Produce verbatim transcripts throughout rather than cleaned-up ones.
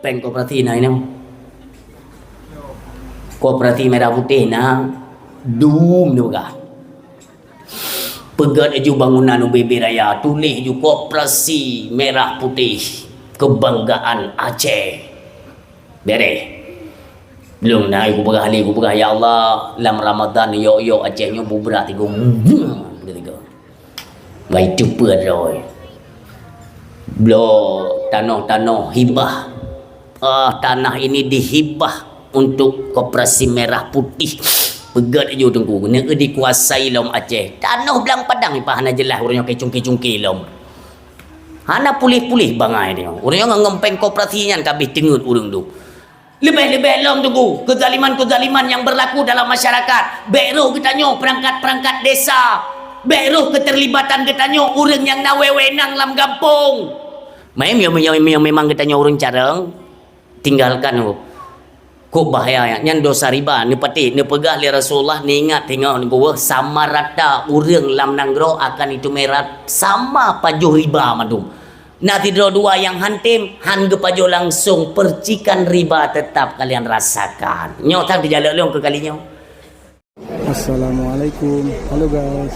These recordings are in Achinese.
Péng koperasi na inoe. Koperasi merah putih na, dum neupeugah. Peugét laju bangunan U B B Raya, tuléh laju koperasi merah putih, kebanggaan Aceh. Bereh. Lôn na kupeugah lé, kupeugah, "Ya Allah, lam Ramadan yok-yok Aceh nyoe bubra tiga." Bubra tiga. Wai teupeu droe. Bloe tanoh-tanoh hibah. Ah, tanah ini dihibah untuk koperasi merah putih. Peugét laju Teungku, neu dikuasai lom Aceh. Tanoh Blang Padang ipah hana jeulaih, ureuëng nyoe kecungki-cungki lom. Hana puléh-puléh bangai nyoe. Ureuëng nyoe ngon péng koperasi nyan ka abéh teungeut ureuëng tu. Leubeh-leubeh lom Teungku, kezaliman-kezaliman nyang berlaku dalam masyarakat. Bék roh geutanyoe peurangkat-peurangkat desa. Bék roh keuterlibatan geutanyoe ureuëng nyang na wewenang lam gampông. Mem-, mem-, mem-, memang geutanyoe ureuëng carông, tinggalkan tu. Kok bahaya nyan, nyan dosa riba. Neupatéh, neupeugah lé Rasulullah, neuingat teungoh neubuweuh sama rata ureuëng lam nanggroe akan itu merat sama pajoh riba mandum. Na sidroe dua nyang han tem, han geupajoh langsung, percikan riba tetap kalian rasakan. Nyoe sang teujalok lôn keu kali nyoe. Assalamualaikum. Halo guys,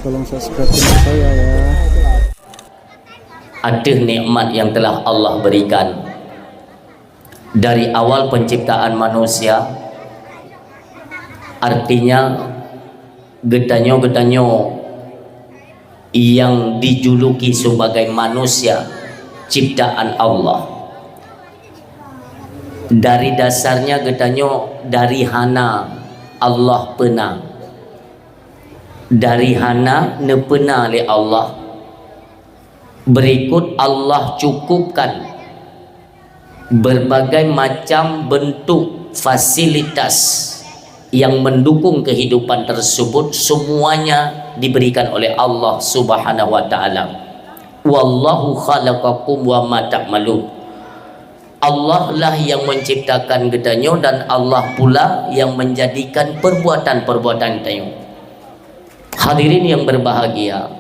tolong subscribe channel saya ya. Ateueh nikmat yang telah Allah berikan dari awal penciptaan manusia, artinya geutanyoe-geutanyoe yang dijuluki sebagai manusia ciptaan Allah. Dari dasarnya geutanyoe dari hana Allah peuna. Dari hana neupeuna lé Allah. Berikut Allah cukupkan berbagai macam bentuk fasilitas yang mendukung kehidupan tersebut, semuanya diberikan oleh Allah Subhanahu wa Ta'ala. "Wallahu khalaqakum wa ma ta'malun." Allah lah yang menciptakan geutanyoe dan Allah pula yang menjadikan perbuatan-perbuatan geutanyoe. Hadirin yang berbahagia,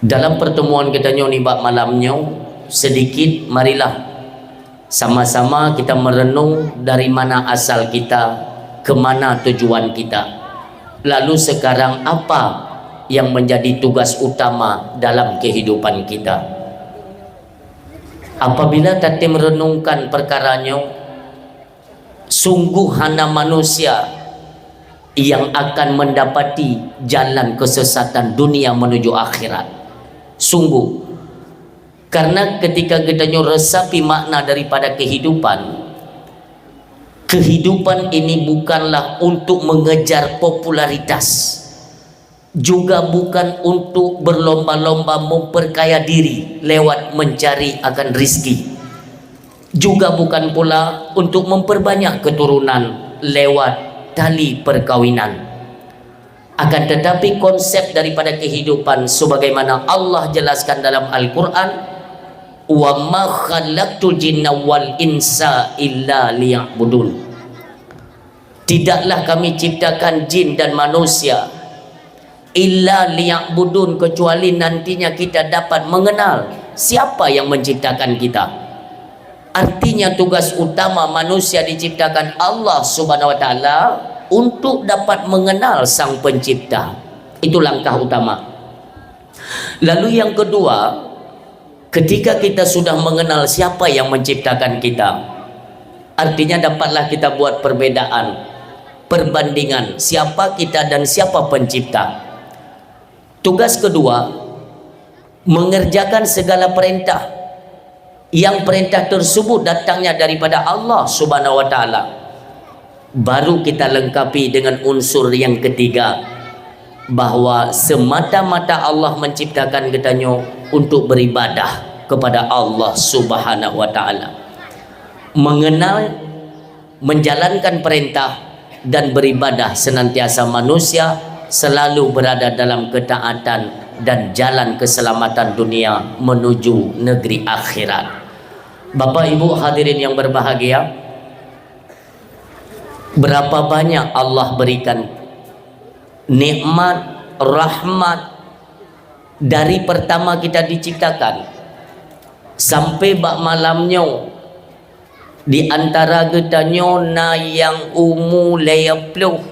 dalam pertemuan geutanyoe nibak malam nyoe, sedikit marilah sama-sama kita merenung dari mana asal kita, ke mana tujuan kita. Lalu sekarang apa yang menjadi tugas utama dalam kehidupan kita? Apabila tatem renungkan perkara nyoe, sungguh hana manusia yang akan mendapati jalan kesesatan dunia menuju akhirat. Sungguh. Karena ketika geutanyoe resapi makna daripada kehidupan, kehidupan ini bukanlah untuk mengejar popularitas, juga bukan untuk berlomba-lomba memperkaya diri lewat mencari akan rizki, juga bukan pula untuk memperbanyak keturunan lewat tali perkawinan. Akan tetapi, konsep daripada kehidupan sebagaimana Allah jelaskan dalam Al-Quran, "Wa ma khalaqtul jinna wal insa illa liya'budun." Tidaklah Kami ciptakan jin dan manusia illa liya'budun, kecuali nantinya kita dapat mengenal siapa yang menciptakan kita. Artinya, tugas utama manusia diciptakan Allah Subhanahu wa Ta'ala untuk dapat mengenal Sang Pencipta. Itu langkah utama. Lalu yang kedua, ketika kita sudah mengenal siapa yang menciptakan kita, artinya dapatlah kita buat perbedaan, perbandingan siapa kita dan siapa pencipta. Tugas kedua, mengerjakan segala perintah yang perintah tersebut datangnya daripada Allah Subhanahu wa Ta'ala. Baru kita lengkapi dengan unsur yang ketiga, bahwa semata-mata Allah menciptakan geutanyoe untuk beribadah kepada Allah Subhanahu wa Ta'ala. Mengenal, menjalankan perintah, dan beribadah senantiasa manusia selalu berada dalam ketaatan dan jalan keselamatan dunia menuju negeri akhirat. Bapak Ibu hadirin yang berbahagia, berapa banyak Allah berikan nikmat, rahmat dari pertama kita diciptakan sampai bak malam nyoe, Di antara geutanyoe na nyang umu lhèe ploh,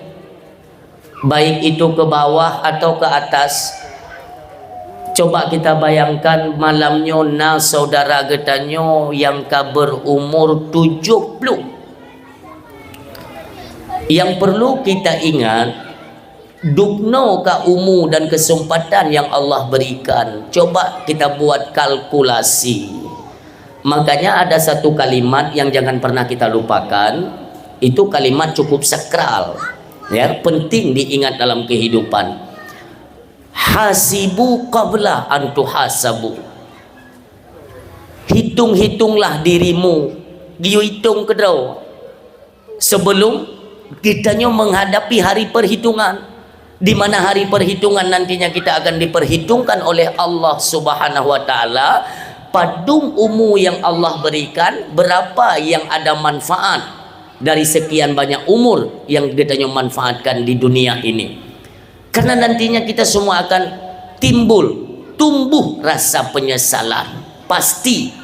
baik itu ke bawah atau ke atas. Coba kita bayangkan, malam nyoe na saudara geutanyoe nyang ka berumur tujuh puluh. Yang perlu kita ingat, dubnoe ka umu dan kesempatan yang Allah berikan. Coba kita buat kalkulasi. Makanya ada satu kalimat yang jangan pernah kita lupakan, itu kalimat cukup sakral, ya, penting diingat dalam kehidupan. "Hasibu qabla an tuhasabu." Hitung-hitunglah dirimu, geuyue itong keudroe. Sebelum geutanyoe menghadapi hari perhitungan, di mana hari perhitungan nantinya kita akan diperhitungkan oleh Allah Subhanahu wa Ta'ala, padum umu yang Allah berikan, berapa yang ada manfaat dari sekian banyak umur yang geutanyoe manfaatkan di dunia ini. Karena nantinya kita semua akan timbul, tumbuh rasa penyesalan. Pasti.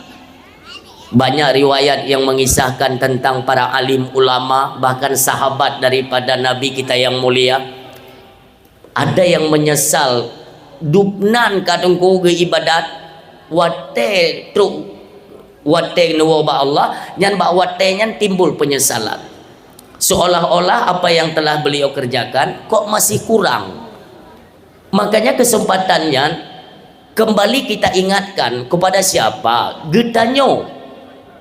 Banyak riwayat yang mengisahkan tentang para alim ulama, bahkan sahabat daripada Nabi kita yang mulia. Ada yang menyesal, dubnan ka teungku geuibadat, watèe trok, watèe neuwoe bak Allah, nyan bak watèe nyan timbul penyesalan. Seolah-olah apa yang telah beliau kerjakan kok masih kurang. Makanya kesempatan nyan kembali kita ingatkan kepada siapa? Geutanyoe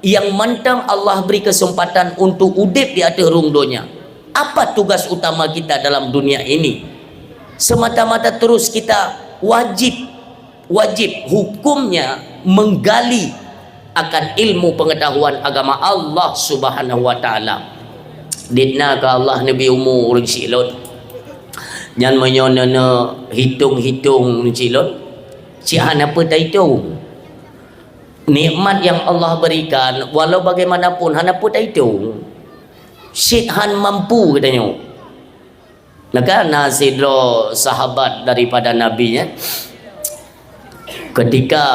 yang mantong Allah beri kesempatan untuk udép di ateueh rhueng donya. Apa tugas utama kita dalam dunia ini? Semata-mata terus kita wajib, wajib hukumnya menggali akan ilmu pengetahuan agama Allah Subhanahu wa Ta'ala. Dit na keu Allah neubri umu ureueng syiek lôn. Nyan meunyoe neuneuk hitong-hitong ureueng syiek lôn, cit hana peue taitong. Nikmat yang Allah berikan, walau bagaimanapun, hana peue taitong. Cit han mampu geutanyoe. Maka na sidroe sahabat daripada Nabi nyan, ketika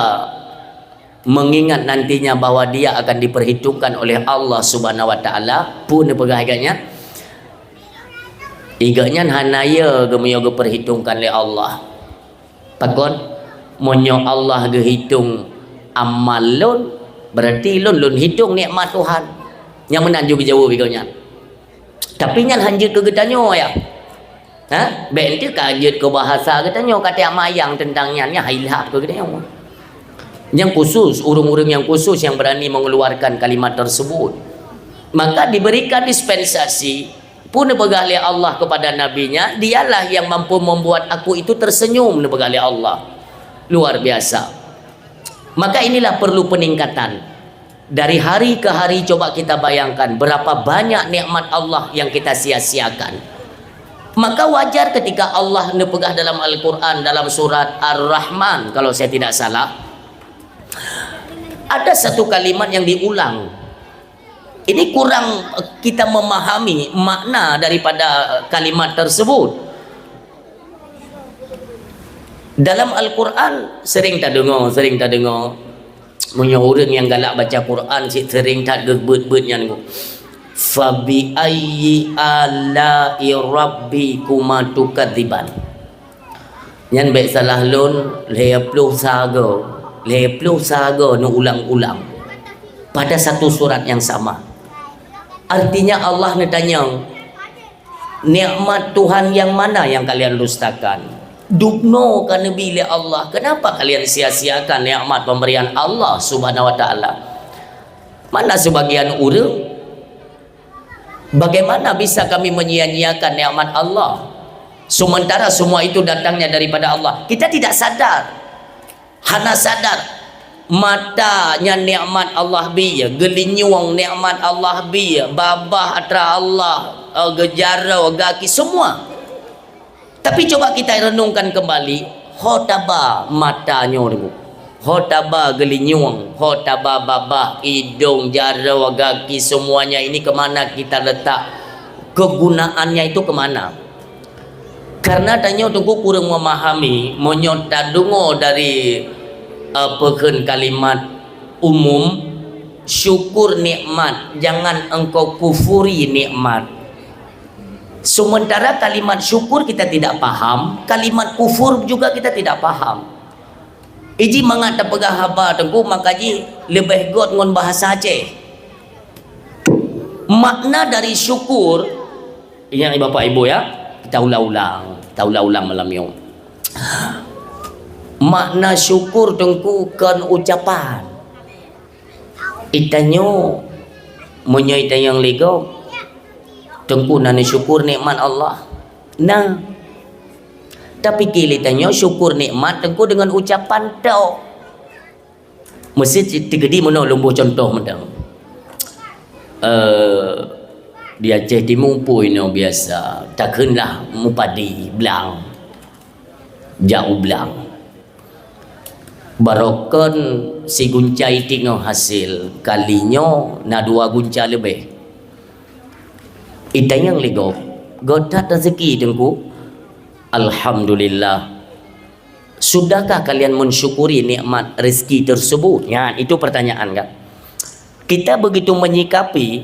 mengingat nantinya bahwa dia akan diperhitungkan oleh Allah Subhanahu wa Ta'ala, peue neupeugah lagèe nyan? Lagèe nyan hana yö geumeunyoe geuperhitungkan lé Allah. Pakon? Meunyoe Allah geuhitong amal lôn, berarti lôn, lôn hitong nikmat Tuhan. Nyang meunan ju geujaweueb lagèe nyan. Tapi nyan hanjeuet keu geutanyoe, ya. Ha? Bèk enti ka jeuet keu bahasa geutanyoe, ka tajak mayang teuntang nyan, nyan hai lhah keu geutanyoe. Nyang khusus, ureueng-ureueng nyang khusus yang berani mengeluarkan kalimat tersebut. Maka diberikan dispensasi, peue neupeugah lé Allah kepada nabinya, "Dialah yang mampu membuat aku itu tersenyum," neupeugah lé Allah. Luar biasa. Maka inilah perlu peningkatan. Dari hari ke hari, coba kita bayangkan berapa banyak nikmat Allah yang kita sia-siakan. Maka wajar ketika Allah neupeugah dalam Al-Quran, dalam surat Ar-Rahman, kalau saya tidak salah, ada satu kalimat yang diulang. Ini kurang kita memahami makna daripada kalimat tersebut. Dalam Al-Quran sering tadeungoe, sering tadeungoe. Meunyoe ureueng nyang galak baca Quran cit sering that geubeuet-beuet nyan, "Fa bi ayyi ala'i rabbikuma tukadziban." Nyan bèk salah lôn, lhèe ploh sagoe, lhèe ploh sagoe neuulang-ulang pada satu surat yang sama. Artinya Allah neutanyong, "Nikmat Tuhan yang mana yang kalian dustakan? Dubnoe ka neubi lé Allah, kenapa kalian sia-siakan nikmat pemberian Allah Subhanahu wa Ta'ala?" Mana sebagian ureueng, "Bagaimana bisa kami menyia-nyiakan nikmat Allah, sementara semua itu datangnya daripada Allah?" Kita tidak sadar. Hana sadar, mata nyan nikmat Allah bi, geulinyueng nikmat Allah bi, babah atra Allah, eh, geujaroe, gaki, semua. Tapi coba kita renungkan kembali, ho taba mata nyoe, ho taba geulinyueng, ho taba babah, idong, jaroe, gaki, semuanya ini ke mana kita letak? Kegunaannya itu ke mana? Karena tanyoe teungku kureueng memahami, meunyoe tadeungoe dari, eh, peukheun kalimat umum, Syukur nikmat, jangan engkau kufuri nikmat. Sementara kalimat syukur kita tidak paham, kalimat kufur juga kita tidak paham. Iji mangat tapeugah haba Teungku, maka ji leubeh göt ngon bahasa Aceh. Makna dari syukur, ingat Bapak Ibu ya, kita ulang-ulang, kita ulang-ulang malam nyoe. Makna syukur Teungku kon ucapan. Itanyoe, meunyoe itanyong lé gob, Teungku na neusyukur nikmat Allah? Na. Tapi keu lé tanyoe syukur nikmat Teungku deungon ucapan tok. Meusti teukeudi meunoe lôn boh contoh mantong. Eh, di Aceh Timu peue inoe biasa, takheun lah mupadi blang. Jak u blang. Barokon sigunca itik ngon hasé, kali nyoe na dua gunca leubeh. Itanyong lé gob, göt that rezeki Teungku? Alhamdulillah. Sudahkah kalian mensyukuri nikmat rezeki tersebut? Nyan, itu pertanyaan kan. Kita begitu menyikapi,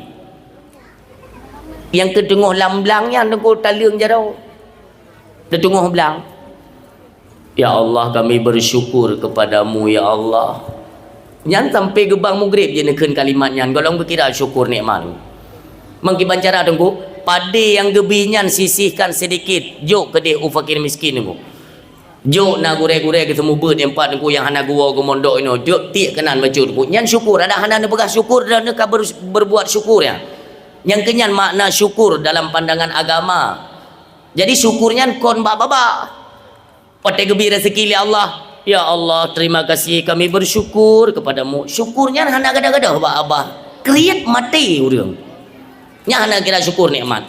nyang keuteungoh lam blang nyan Teungku taleueng jaroe. Teuteungoh blang. Ya Allah, kami bersyukur kepada-Mu, ya Allah. Nyan sampai geubang mugreb jih neukheun kalimat nyan, gohlom geukira syukur nikmat. Meukiban cara Teungku, padé nyang geubri nyan sisihkan sedikit, jok keudeh u fakir miskin Teungku. Jok na gurée-gurée geuseumeubeuet nyang pat Teungku nyang hana geuwoe geumondok inoe, jok tiek keunan bacut Teungku. Nyan syukur, adak hana neupeugah syukur dan neuka ber-, berbuat syukur ya. Nyang keunyan makna syukur dalam pandangan agama. Jadi syukur nyan kon bak babah. Watée geubri rezeki lé Allah, "Ya Allah, terima kasih, kami bersyukur kepada-Mu." Syukur nyan hana gadoh-gadoh bak babah. Kriet maté ureuëng. Nyan hana kira syukur nikmat.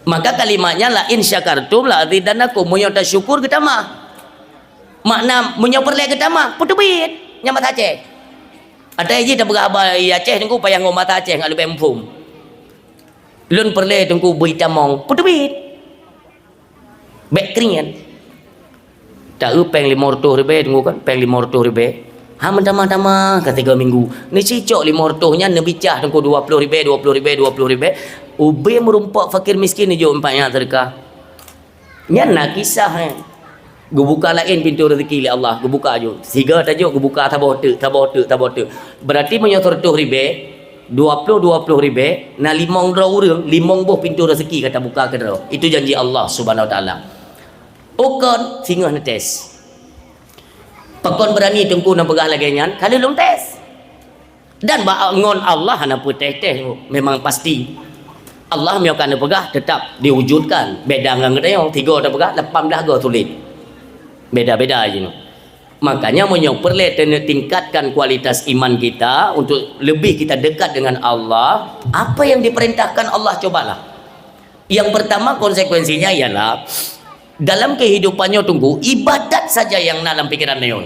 Maka kalimat nyan, "La in syakartum la azidannakum." Meunyoe tasyukur geutamah. Makna meunyoe peureulée geutamah, peuteubiet. Nyan bahasa Aceh. Atai jih tapeugah haba Aceh Teungku payah ngon bahasa Aceh ngat leubeh muphom. Lôn peureulée Teungku bri tamong, peuteubiet. Bék kriet. Ta eu péng limong reutôh ribée Teungku kan, péng limong reutôh ribée. Ha meutamah-tamah ka tiga minggu. Neucicok limong reutôh nyan neubicah Teungku dua ploh ribée, dua ploh ribée, dua ploh ribée. Ubé meurumpok fakir miskin neujok empat nyan seudeukah. Nyan na kisah nyan. Geubuka laén pintoe rezeki lé Allah, geubuka ju. Siga tajok geubuka saboh teuk, saboh teuk, saboh teuk. Berarti meunyoe seureutôh ribée, dua ploh, dua ploh ribée, na limong droe ureuëng, limong boh pintoe rezeki ka tabuka keudroe. Itu janji Allah Subhanahu Wa Taala. Ukon singoh neutes. Pakon beurani Teungku neupeugah lagée nyan, ka lheueh lôn tes. Dan bak ngon Allah hana peutéh-téh, memang pasti. Allah meunyoe ka neupeugah, teutap diwujudkan. Beda ngon geutanyoe, tiga tapeugah, lapan blah go sulet. Beda-beda jinoe. Makanya meunyoe peureulée taneutingkatkan kualitas iman kita untuk lebih kita dekat dengan Allah, apa yang diperintahkan Allah, cobalah. Yang pertama konsekuensinya ialah dalam kehidupan nyoe Teungku, ibadat saja yang na lam pikiran nyoe.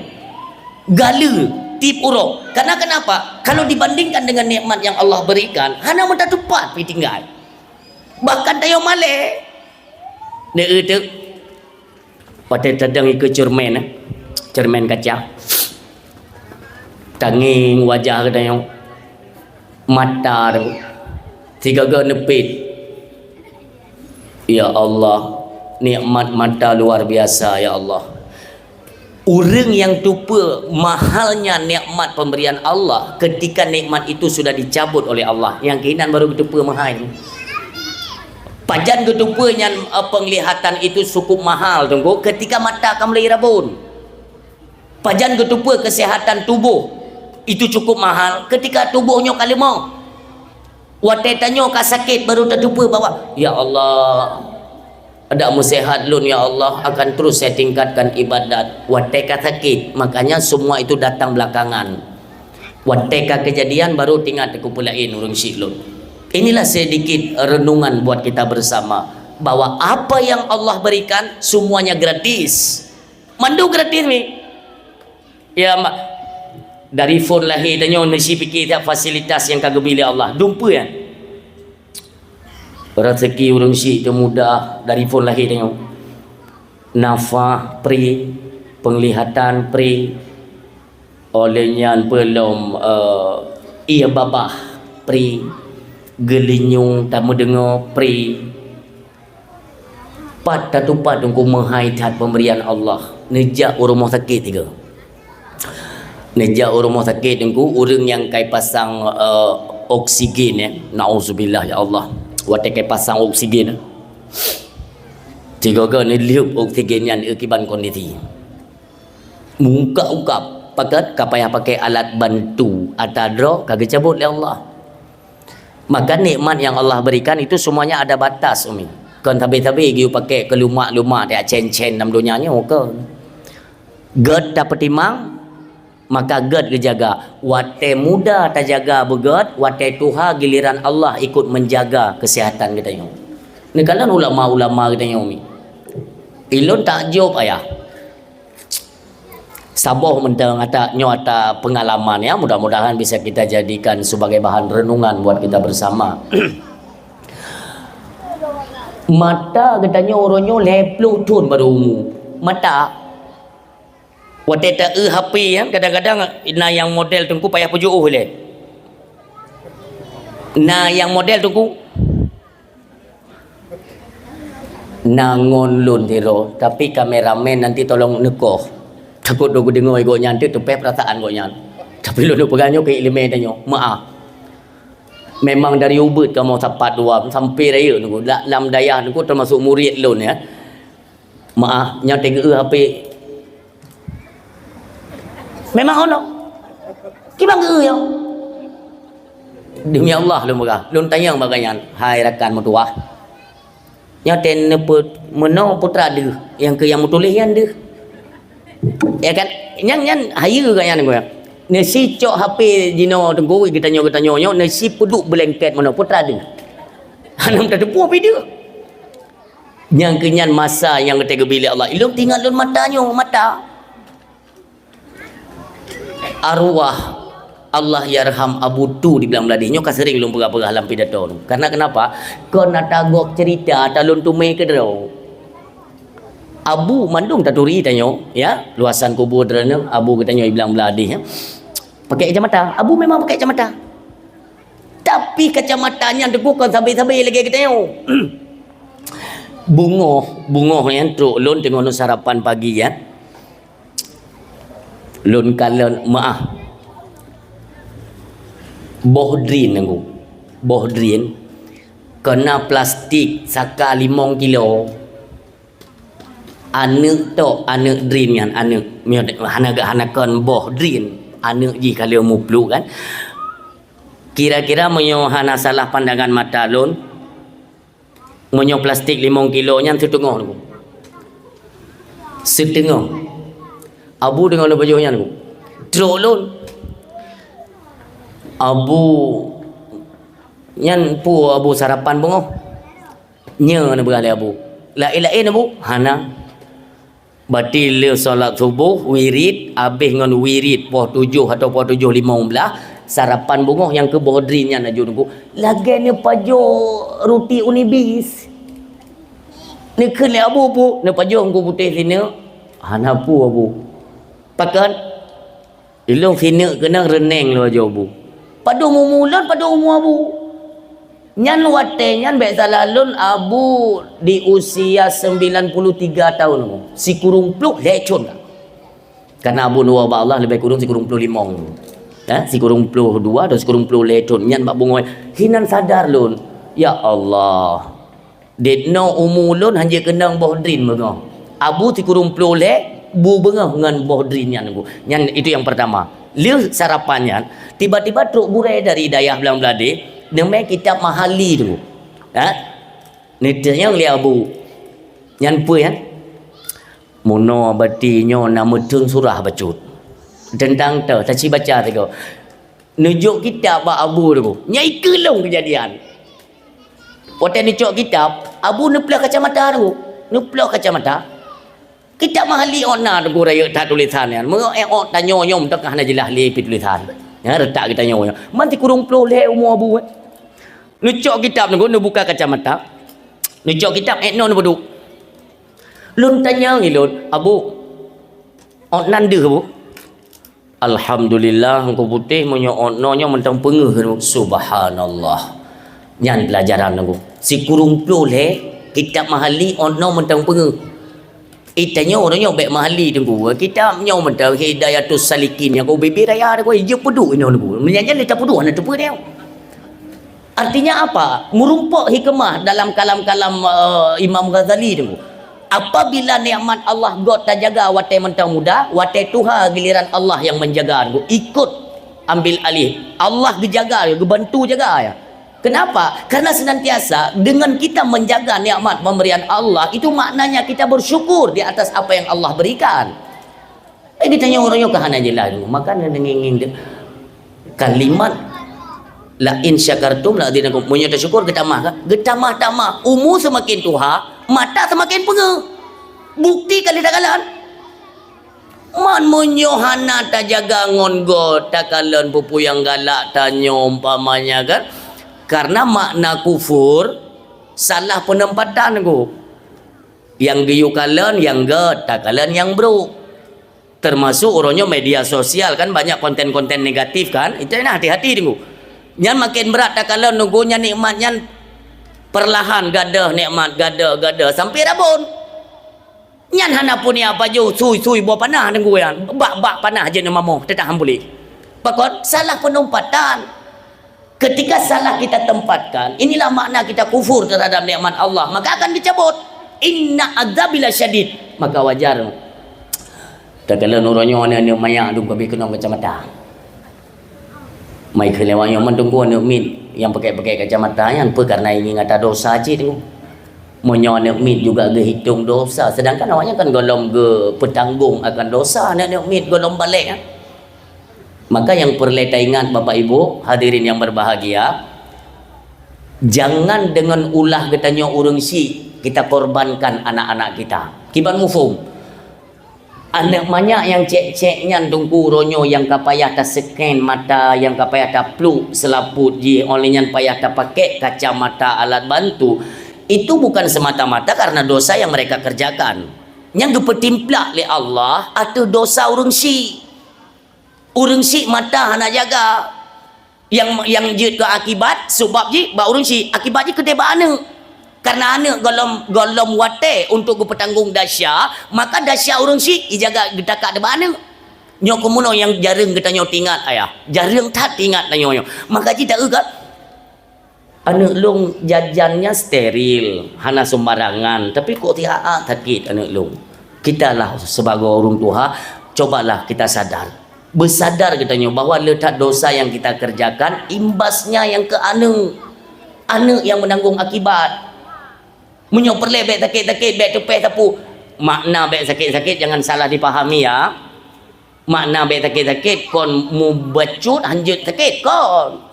Galeue, tiep uroe. Karena kenapa? Kalau dibandingkan dengan nikmat yang Allah berikan, hana meutateupat pi tinggai. Bahkan tanyoe malée. Neu teuk. Watée tadong ikeue ceureumen, eh, ceureumen kaca. Tangieng wajah geutanyoe, mata tanyoe, sigaga neupet. Ya Allah, nikmat mata luar biasa, ya Allah. Ureuëng nyang teupeue mahalnya nikmat pemberian Allah, ketika nikmat itu sudah dicabut oleh Allah, nyang keunan baru geuteupeue mahal. Pajan geuteupeue nyan, eh, penglihatan itu cukup mahal, Teungku, ketika mata ka mulai rabon. Pajan geuteupeue kesehatan tuboh itu cukup mahal, ketika tuboh nyoe ka leumoh. Watée tanyoe ka sakét, baru tateupeue bahwa, "Ya Allah, adak meusehat lôn, ya Allah, akan terus saya tingkatkan ibadat." Watée ka sakét, makanya semua itu datang belakangan. Watée ka kejadian, baru teuingat keu peue laén ureuëng syiek lôn. Inilah sedikit renungan buat kita bersama, bahwa apa yang Allah berikan, semuanya gratis. Mandum gratis, mi. Ya, ma-, dari phon lahé tanyoe neusi pike that fasilitas nyang ka geubri lé Allah. Dumpeue nyan. Rezeki ureuëng syiek teuh mudah dari phon lahé tanyoe. Nafah pri, penglihatan pri. Oleh nyan peulom, eh, Ié babah pri, geulinyueng tameudeungoe pri. Pat tatupat Teungku meuhai that peumbrian Allah. Neujak u rumoh sakét tiga. Neujak u rumoh sakét Teungku, ureuëng nyang kai pasang, eh, oksigen, ya. Nauzubillah, ya Allah. Watée kai pasang oksigen, tiga-tiga neulheueb oksigen nyan, eh, kiban kondisi. Mungkab-ungkab, pakat ka payah pakai alat bantu, ata droe ka geucabot lé Allah. Maka nikmat yang Allah berikan itu semuanya ada batas, Umi. Kon sabe-sabe geuyue pakai keu lumak-lumak, jak cen-cen lam donya nyoe, kon. Gét tapeutimang, maka gét geujaga. Watée muda tajaga beugét, watée tuha giliran Allah ikut menjaga kesehatan geutanyoe. Neukalon ulama-ulama geutanyoe, Umi. Ilôn takjub, ayah. Saboh mantong ata, nyoe ata pengalaman, ya, mudah-mudahan bisa kita jadikan sebagai bahan renungan buat kita bersama. Mata geutanyoe uroe nyoe lhée ploh thon baru umu. Mata. Watée ta-eu H P nyan, kadang-kadang na nyang model Teungku payah peujiôh lé. Na nyang model Teungku. Na ngon lôn sidroe, tapi kameramen nanti tolong neukoh. Takot lôn geudeungoe gobnyan teuk teupéh peurasaan gobnyan. Tapi lôn peugah nyoe keu iéleumé tanyoe, meuáh. Memang dari ubeut kamoe sapat dua sampai rayeuk Teungku. La-, lam dayah Teungku termasuk murid lôn, ya. Meuáh, nyoe teugeue H P. Memang ono. Kiban geu nyoe. Demi Allah lôn peugah, lôn tanyong bak gobnyan, "Hai rakan meutuwah, nyoe teuh neupeu-, meunoe putra deuh, nyang keu nyang meutuléh nyan deuh." Ya kan? Nyan, nyan hayeue gobnyan, gobnyan. Neusi cok H P jinoe Teungku, geutanyoe-geutanyoe nyoe, neusi peuduek beulengket meunoe putra deuh. Hana meutateupeue pih deuh. Nyang keu nyan masa nyang geutée geubi lé Allah. Ilôn teuingat lôn mata nyoe, mata. Arwah Allahyarham Abu Tu di Blang Bladeh nyoe ka sering lôn peugah-peugah lam pidato tu. Karena kenapa? Kon ata gob cerita, ata lôn teumé keudroe. Abu mandum taturi tanyoe, ya. Luasan kubur droeneuh, Abu geutanyoe di Blang Bladeh, ya. Pakai kacamata. Abu memang pakai kacamata. Tapi kacamata nyan Teungku kon sabe-sabe lagée geutanyoe. Beungoh, beungoh nyan trok lôn teungoh lôn sarapan pagi nyan. Lôn kalon meuáh. Boh drin Teungku. Boh drin. Keu na plastik saka limong kilo. Aneuëk tok, aneuëk drin nyan, aneuëk. Hana, hana kon boh drin. Aneuëk jih ka lheueh mupluk kan. Kira-kira meunyoe hana salah pandangan mata lôn, meunyoe plastik limong kilo nyan siteungoh Teungku. Siteungoh. Abu deungon lôn pajoh nyan Teungku. Trok lôn. Abu nyan peue Abu sarapan beungoh. Nyoe neupeugah lé Abu. Laén-laén Abu? Hana. Berarti lheueh salat suboh, wirid, abéh ngon wirid poh tujoh atau poh tujoh limong blah, sarapan beungoh nyang keu boh drin nyan laju Teungku. Lagée neupajoh ruti Unibis. Neukheun lé Abu, Abu, neupajoh Teungku putéh sineuk. Hana peue Abu. Pakon? Ilôn sineuk keunong reuneng lôn ajoe Abu. Padub umu lôn, padub umu Abu. Nyan watée nyan bék salah lôn, Abu di usia sembilan puluh tiga tahun, sikureueng ploh lhée thon. Karena Abu neuwoe bak Allah leubeh kureueng sikureueng ploh limong. Eh, sikureueng ploh dua atau sikureueng ploh lhée thon. Nyan bak beungoh hinan sadar lôn. Ya Allah. Dit noe umu lôn hanjeuet keunong boh drin beungoh. Abu sikureueng ploh lhée, bu beungoh ngon boh drin nyan Teungku. Nyan itu yang pertama. Lheueh sarapan nyan, tiba-tiba trok gurée dari dayah Blang Bladeh, neumé kitab Mahali Teungku. Ha? Neutanyong lé Abu. Nyan peue nyan? Meunoe bati nyoe na meuteun surah bacut. Teuntang teuh, taci baca sigoe. Neujok kitab bak Abu Teungku. Nyan ikeue lôn keujadian. Watée neucok kitab, Abu neuplôh kacamata Teungku. Neuplôh kacamata. Kitab Mahali ôk na Teungku rayeuk that tulésan nyan. Meu ék ôk tanyoe nyoe meutakah hana jeulaih lé pih tulésan. Nyan reutak geutanyoe nyoe. Man sikureueng ploh lhée umu Abu, eh. Neucok kitab Teungku, neubuka kacamata. Neucok kitab, ék noe neupeuduek. Lôn tanyong ilôn, "Abu, ôk nan deuh, Abu?" Alhamdulillah, Teungku Putéh, meunyoe ot noe nyoe mantong peungeuh. Subhanallah. Nyan pelajaran, Teungku. Sikureueng ploh lhée kitab Mahalli ot noe mantong peungeuh. Itanyoe uroe nyoe bék Mahalli, Teungku. Kitab nyoe mantong Hidayatus Salikin nyang ka ubé-bé raya, Teungku. Ijeuet peuduek inoe, Teungku. Meunyan nyan lé tapeuduek hana teupeue nyoe. Artinya apa? Meurumpok hikmah dalam kalam-kalam, eh, Imam Ghazali, Teungku. Apabila nikmat Allah göt tajaga watée mantong muda, watée tuha giliran Allah yang menjaga, Teungku. Ikut ambil alih. Allah geujaga, geubantu jaga, ya. Kenapa? Karena senantiasa dengan kita menjaga nikmat pemberian Allah, itu maknanya kita bersyukur di atas apa yang Allah berikan. Eh, geutanyoe uroe nyoe ka hana jeulaih, maka neudeungieng-ngieng deuh kalimat, "La in syakartum la azidannakum." Meunyoe tasyukur, geutamah kan? Geutamah-tamah. Umu seumaken tuha, mata seumaken peungeuh. Bukti ka lheueh takalon. Man meunyoe hana tajaga ngon göt, takalon peue-peue nyang galak tanyoe umpamanya kan? Karena makna kufur, salah peuneumpatan, Teungku. Nyang geuyue kalon nyang göt, takalon nyang brok. Termasuk uroe nyoe media sosial kan banyak konten-konten negatif kan? Itu nyan hati-hati, Teungku. Nyan maken brat takalon, Teungku, nyan nikmat nyan perlahan gadôh nikmat, gadôh, gadôh sampai rabon. Nyan hana pun ya pajoh sui-sui boh panah, Teungku, nyan. Bak-bak panah jeuet neumamoh, teutahan puléh. Pakon? Salah peuneumpatan. Ketika salah kita tempatkan, inilah makna kita kufur terhadap nikmat Allah, maka akan dicabut. "Inna adzabi lasyadid." Maka wajar. Takalon uroe nyoe aneuk-aneuk manyak dum ka bri keunong kacamata. Mai keu lewat nyoe mantong ku aneuk miet nyang pakai-pakai kacamata nyan peue karena ingat ata dosa cit, Teungku. Meunyoe aneuk miet juga geuhitong dosa, sedangkan awaknyan kan gohlom geupeutanggong akan dosa aneuk-aneuk miet gohlom balek, kan? Maka nyang peureulée taingat, Bapak Ibu, hadirin yang berbahagia, jangan dengan ulah geutanyoe ureuëng syik kita korbankan anak-anak kita. Kiban muphom? Aneuk manyak nyang cek-cek nyan, Teungku, uroe nyoe nyang ka payah taseken mata, nyang ka payah tapluek seulaput jih, óh lheueh nyan payah tapakék kacamata alat bantu, itu bukan semata-mata karena dosa yang mereka kerjakan. Nyang geupeutimplak lé Allah ateueh dosa ureuëng syik. Ureuëng syik mata hana jaga. Nyang, nyang jeuet keu akibat, seubab jih bak ureuëng syik, akibat jih keudeh bak aneuk. Karena aneuk gohlom, gohlom watée untuk geupeutanggong dasya, maka dasya ureuëng syik ijaga geutakak bak aneuk. Nyoe keuh meunoe nyang jareueng geutanyoe tingat, ayah. Jareueng that tingat tanyoe nyoe. Maka jih taeu ka, aneuk lôn jajan nyan steril, hana sembarangan, tapi kok tiha-a sakét aneuk lôn. Kitalah sebagai ureuëng tuha, cobalah kita sadar. Beusadar geutanyoe bahwa le that dosa nyang kita kerjakan, imbasnya nyang keu aneuk. Aneuk nyang meunanggong akibat. Meunyoe peureulée bék sakét-sakét, bék teupeh sapeue. Makna bék sakét-sakét jangan salah dipahami, ya. Makna bék sakét-sakét kon mubacut hanjeuet sakét, kon.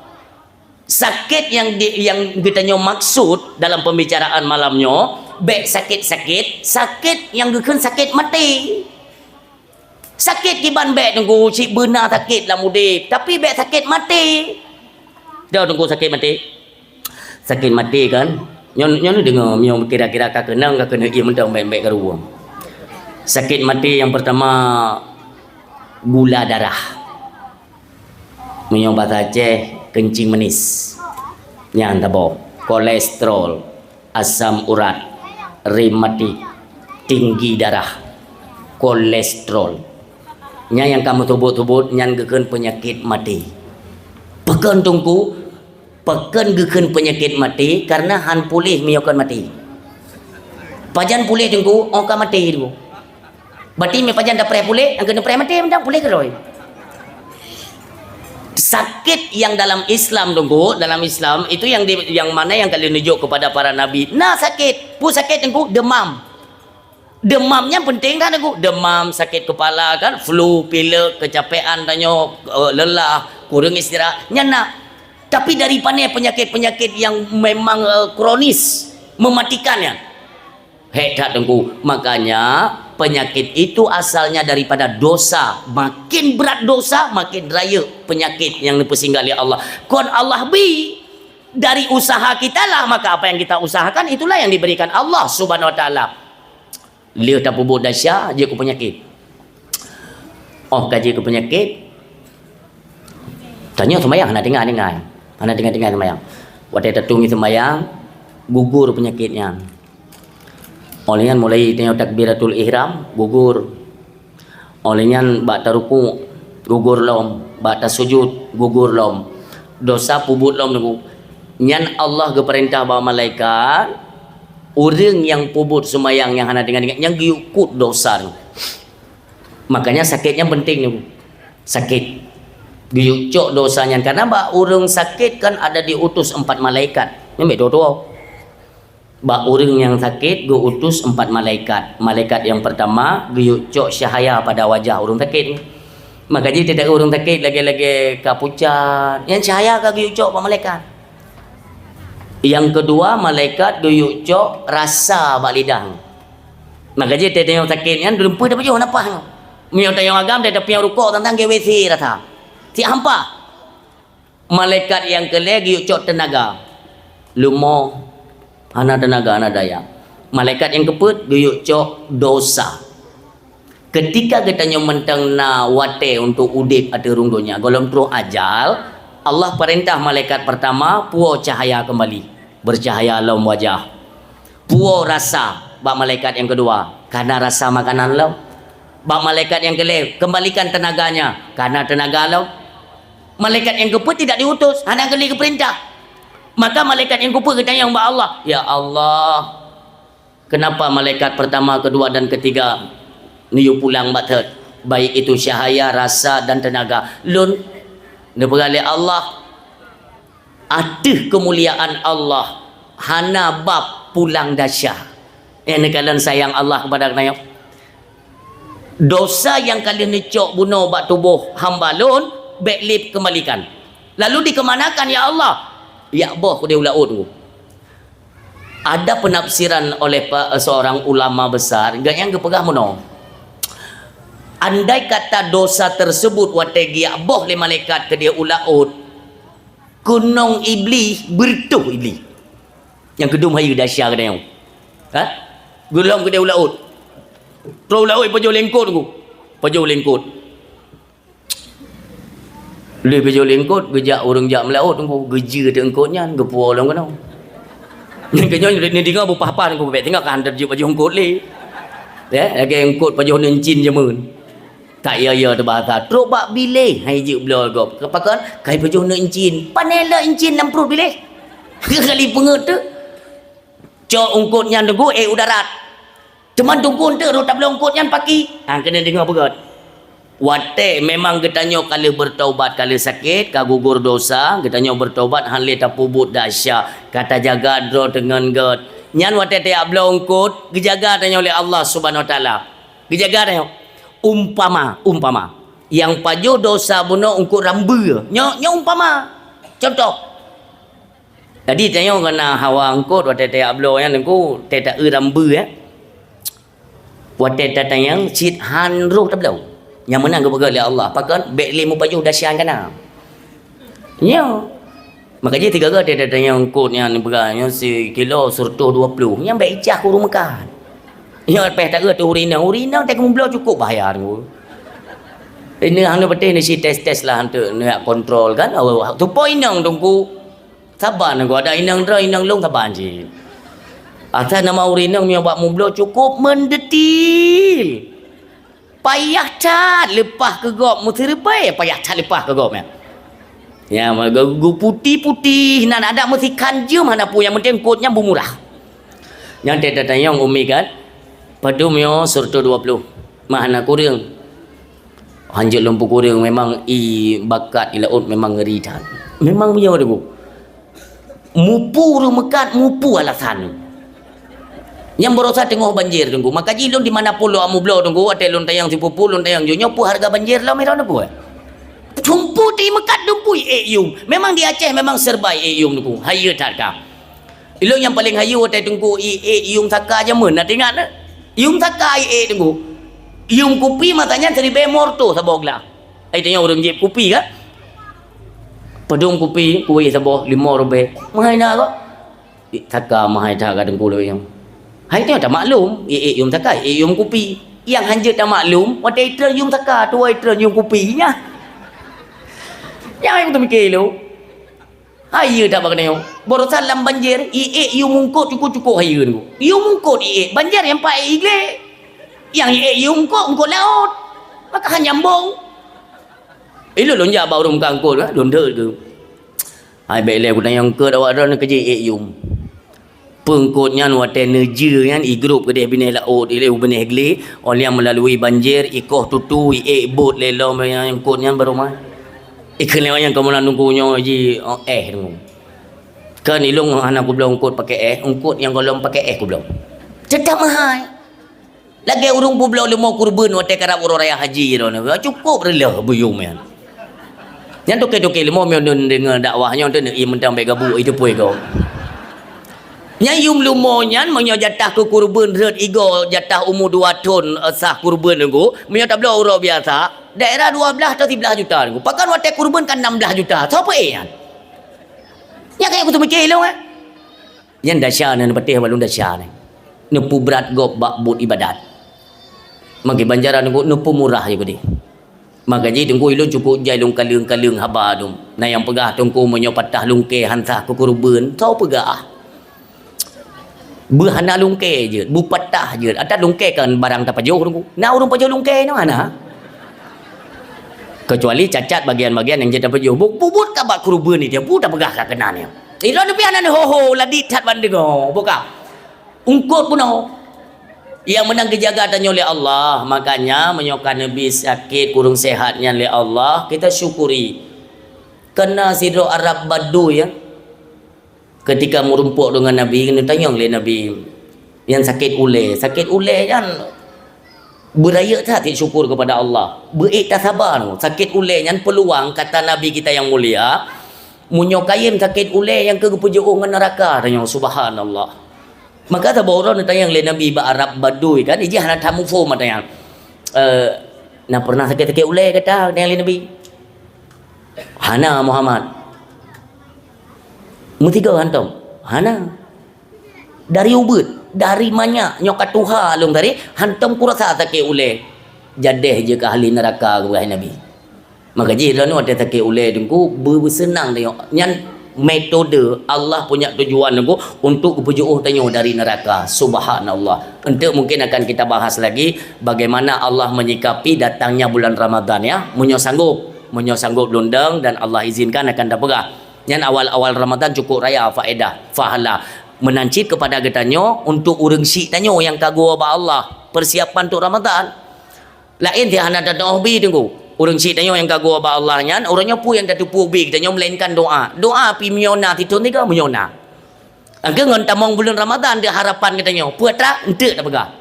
Sakét nyang di, nyang geutanyoe maksud dalam pembicaraan malam nyoe, bék sakét-sakét, sakét nyang geukheun sakét maté. Sakét kiban bék, Teungku, cit beuna sakét lam udeb, tapi bék sakét maté. Dah, Teungku, sakét maté? Sakét maté kan? Nyoe, nyoe neudeungoe, meunyoe kira-kira ka keunong, ka keuneuk ié mantong bék-bék ka ruweueng. Sakét maté nyang pertama, gula darah. Meunyoe basa Aceh, keuncing manis. Nyan saboh, kolesterol, asam urat, rematik, tinggi darah, kolesterol. Nyan nyang ka meuseubut-seubut, nyan geukheun peunyakét maté. Pakon, Teungku? Pakon geukheun peunyakét maté? Karena han puléh meunyoe kon maté. Pajan puléh, Teungku? Óh ka maté, Teungku. Berarti meupajan tapreh puléh, nyang keuneuk preh maté mantong puléh keudroe. Sakét nyang dalam Islam, Teungku, dalam Islam itu yang di, yang mana yang ka lheueh neujok kepada para nabi. Na sakét, peue sakét, Teungku? Demam. Demam nyan penting kan, Teungku? Demam, sakét kepala kan, flu, pilek, kecapean tanyoe, eh, lelah, kurang istirahat, nyan na. Tapi dari pane penyakit-penyakit yang memang, eh, kronis, mematikan nyan? Hék that, Teungku. Makanya, penyakit itu asalnya daripada dosa. Makin berat dosa, makin rayeuk penyakit nyang neupeusinggah lé Allah. Kon Allah bi, dari usaha kita lah, maka apa yang kita usahakan, itulah yang diberikan Allah Subhanahu Wa Taala. Lheueh tapeubuet dasya, jeuet keu peunyakit. Óh ka jeuet keu peunyakit, Tanyoe seumayang hana tinggai-tinggai. Hana tinggai-tinggai seumayang. Watée tatueng seumayang, gugur peunyakét nyan. Óh lheueh nyan mulai tanyoe takbiratul ihram, gugur. Óh lheueh nyan bak taruku, gugur lom. Bak tasujud, gugur lom. Dosa peubuet lom nunggu. Nyan Allah geupeurintah bak malaikat, ureuëng nyang peubuet seumayang nyang hana tinggai-tinggai, nyang geuyue kut dosa nyoe. Makanya sakét nyan penting nyoe. Sakét. Geuyue cok dosa nyan. Karena bak ureuëng sakét kan ada diutus empat malaikat. Nyoe bèk tuwoe-tuwoe. Bak ureuëng nyang sakét geu-utus empat malaikat. Malaikat nyang pertama geuyue cok cahaya pada wajah ureuëng sakét. Maka jih teudeuk ureuëng sakét lagée-lagée ka pucat. Nyan cahaya ka geuyue cok bak malaikat. Nyang keudua, malaikat geuyue cok rasa bak lidah. Maka jih teudeuk nyang sakét nyan, deumpui tapajoh nafah nyoe. Meunyoe tanyoe agam, teudeuk piang rukok tantang G W C rasa. Siek hampa. Malaikat nyang keulhèe geuyue cok teunaga. Leumoh, hana teunaga, hana daya. Malaikat nyang keupeuet geuyue cok dosa. Keutika geutanyoe mantong na watée untuk udeb ateueh rhueng donya, gohlom troh ajal, Allah peurintah malaikat pertama puwoe cahaya keumbali, bercahaya lom wajah. Puwoe rasa bak malaikat nyang keudua, kana rasa makanan lom. Bak malaikat nyang keulhèe, kembalikan teunaganya, kana teunaga lom. Malaikat nyang keupeuet tidak diutus, hana geuli geupeurintah. Maka malaikat nyang keupeuet geutanyong bak Allah, "Ya Allah, kenapa malaikat pertama, kedua, dan ketiga neuyue pulang bak thot, baik itu cahaya, rasa, dan tenaga? Lôn neupeugah lé Allah, ateueh keumuliaan Allah, hana bab pulang dasya." Nyang neukalon sayang Allah kepada geutanyoe. Dosa nyang ka lheueh neucok bunoe bak tuboh hamba lôn, bèk lé keumbalikan. Lalu dikeumanakan, ya Allah? Jak boh keudéh u laôt nyoe. Ada penafsiran oleh pa-, seorang ulama besar, gobnyan geupeugah meunoe. Andai kata dosa tersebut watée geujak boh lé malaikat keudéh u laôt, keunong Iblih, beureutoh Iblih. Nyang keudum hayeue dasya geutanyoe. Ha? Geulom keudéh u laôt. Troh u laôt pajoh lé eungkôt nyoe. Pajoh lé eungkôt. Lheueh pajoh lé eungkôt, geujak ureuëng jak meulaôt nyoe, geujeuet eungkôt nyan, geupuwoe lom keunoe. Nyan keuh nyoe neudeungoe beupah-pah nyoe, bèk teungoh ka han teujeuet pajoh eungkôt lé. Ya, lagée eungkôt pajoh neuncin jameun. Tak ya-ya teubahasa. Trok bak biléh, hai jeuet bloe gob. Pakon? Kai pajoh neuncin. Pane le incin lam pruet biléh. Kali peungeut teuh. Cok eungkôt nyan teungku, ék u darat. Teuma teungku eunteuk rot tabloe eungkôt nyan paki. Ha, keuneuk deungoe beugöt. Watée memang geutanyoe ka lheueh beutaubat, ka lheueh sakét, ka gugur dosa, geutanyoe beutaubat, han lé tapeubuet dasya, ka tajaga droe teungon göt. Nyan watée tajak bloe eungkôt, geujaga tanyoe lé Allah Subhanahu Wa Taala. Geujaga tanyoe. Umpama, umpama. Nyang pajoh dosa bunoe eungkôt rambeue. Nyoe, nyoe umpama. Contoh. Jadi, tanyoe keunan hawa eungkôt watée tajak bloe nyan teungku, watée ta-eu rambeue, eh. Watée tatanyong cit han roh tabloe. Nyang meunan geupeugah lé Allah, pakon bék lé mupajoh dasya kana. Nyoe. Maka jih tiga-tiga watée tatanyong eungkôt nyan peugah nyoe sikilo seureutôh dua ploh. Nyan bék icah keu ureuëng meukat. Nyoe pih ta-eu ateueh ureuëng inong. Ureuëng inong teuka mubloe cukup bahaya teungku. Ini hana beutih ni si tes-tes lah untuk nak kontrol kan. Oh, tupo inong teungku. Saban teungku, ada inong droe, inong lôn saban cit. Asai nama ureuëng inong meunyoe bak mubloe cukup mendetil. Payah that leupah keu gob, meuseureubai payah that leupah keu gob nyan. Ya, geu-, geuputéh-putéh, nan adak meusikan jeuem hana peue, nyang penting eungkôt nyan beumurah. Nyan teutatanyong umi kan, padum nyoe seureutôh dua ploh, mah hana kureueng. Hanjeuet lôn peukureueng, memang i bakat i laôt memang ngeri that. Memang meunyoe teungku. Mupu ureuëng meukat, mupu alasan. Nyang barosa teungoh banjir teungku. Maka jih lôn di mana pun lôn mubloe teungku, watée lôn tanyong sipupu, lôn tanyong jih, nyoe peue hareuga banjir lom, meunan peue? Sumpu ti meukat dumpu ék yuem. Memang di Aceh memang serba ék yuem teungku. Hayeue that ka. Ilôn nyang paleng hayeue watée teungku i ék yuem saka jameun, na teuingat na? Yuem saka i ék teungku. Yuem kupi masa nyan siribée morto saboh glah. Ai tanyong ureuëng jieb kupi ka? Padum kupi, kupi saboh lima ribée. Meuhai na kok? Saka meuhai that ka teungku lôn. Hai nyoe tamaklum, i ék yuem saka, i ék yuem kupi. Nyang hanjeuet tamaklum, watée itreun yuem saka, tuwoe itreun yuem kupi nyan. Nyang hai beuteumiké lôn. Hayeue that bak geutanyoe. Barosan lam banjir, iék yum eungkôt cukôp-cukôp hayeue nyoe. Yum eungkôt iék, banjir nyang paih iék glé. Nyang iék yum eungkôt, eungkôt laôt. Maka han nyambông. Ilôn lôn jak bak ureueng meukat eungkôt, lôn deuek keu. Hai bèk lé geutanyoe eungkôt awak droeneuh keu jiék yum. Peue eungkôt nyan watèe neujeuet nyan igrôp keudéh binéh laôt, ilèe u binéh glé, 'oh lheueh meulalui banjir, ikoh tutu, iék bôt lé lom nyang eungkôt nyan barô meu'ah. Ikheun lé awak nyan kamoe na nunggu nyoe ji, oh, éh nunggu. Kan ilôn hana kubloe eungkôt pakai éh, eungkôt nyang gohlom pakai éh kubloe. Teutap meuhai. Lagèe ureueng peubloe leumo keureubeuen watèe karab uroe raya haji droeneuh. Cukôp reuloh beuyum nyan. Nyan toke-toke leumo meunyoe deungon dakwah nyoe teuh neuié mantong bèk gabuk, itu pue gob. Nyan yum leumo nyan meunyoe jatah keu keureubeuen rhot igoe jatah umu dua thon, eh, sah keureubeuen nunggu, meunyoe tabloe uroe biasa, daerah dua blaih atau siblaih juta nunggu. Pakon watèe keureubeuen kan nam blaih juta. Soe peuék nyan? Nyan ka beuteumiké lôn, eh. Nyan desya nyan, neupatéh bak lôn desya nyan. Neupeubrat gob bak buet ibadat. Maka banjaran teungku neupeumurah jih keudéh. Maka jih teungku ilôn cukôp jai lôn kaleueng-kaleueng haba dum. Na nyang peugah teungku meunyoe patah lungkée han sah keu keureubeuen, soe peugah? Beuhana lungkée jeuet, beupatah jeuet. Ata lungkée kan barang tapajoh teungku. Na ureueng pajoh lungkée nyoe hana. Keucuali cacat bagian-bagian nyang jeuet tapajoh. Bu-, bubuet ka bak keureubeuen nyan, bu tapeugah ka keunan nyan. Ilôn pih hana neuho-ho, ladit that ban deungoe, buka. Eungkôt peunoh. Nyang meunan geujaga tanyoe lé Allah. Makanya, meunyoe ka neubi sakét kureueng seuhat nyan lé Allah, kita syukuri. Keunan sidroe Arab Badui, ya. Ketika meurumpok dengan Nabi, neutanyong lé Nabi, nyang sakét ulée. Sakét ulée nyan beurayeuk that syukur kepada Allah. Beuék tasaba nyoe. Sakét ulée nyan peuluang, kata Nabi kita yang mulia, meunyoe kayém sakét ulée nyang keu geupeujeuôh ngon neuraka, tanyoe, subhanallah. Maka saboh uroe neutanyong lé Nabi bak Arab Badui kan, ijih hana that muphom meutanyoe. Eh, na pernah sakét-sakét ulée gata, neutanyong lé Nabi? Hana, Muhammad. Meusigoe hantom? Hana. Dari ubeut, dari manyak, nyoe ka tuha lôn tadi, hantom kurasa sakét ulée. Jadeh jeuet keu ahli neuraka, geupeugah Nabi. Maka jih droeneuh watée sakét ulée teungku, beu-, beuseunang tanyoe. Nyan metode Allah punya tujuan teungku untuk geupeujeuôh tanyoe dari neuraka. Subhanallah. Enteuk mungkin akan kita bahas lagi bagaimana Allah menyikapi datangnya bulan Ramadan, ya. Meunyoe sanggup, meunyoe sanggup lôn dong dan Allah izinkan akan tapeugah. Nyan awal-awal Ramadan cukup raya faedah, pahala. Meunan cit kepada geutanyoe untuk ureueng syik tanyoe nyang ka geuwoe bak Allah, persiapan untuk Ramadan. Laén si hana tatu'oh bi teungku. Ureueng syik tanyoe nyang ka geuwoe bak Allah nyan, uroe nyoe peue nyang tateupeue bi geutanyoe melainkan doa. Doa pih meunyoe na sithon tiga meunyoe na. Angkeu ngon tamong buleuen Ramadan di harapan geutanyoe. Peue atra? Enteuk tapeugah.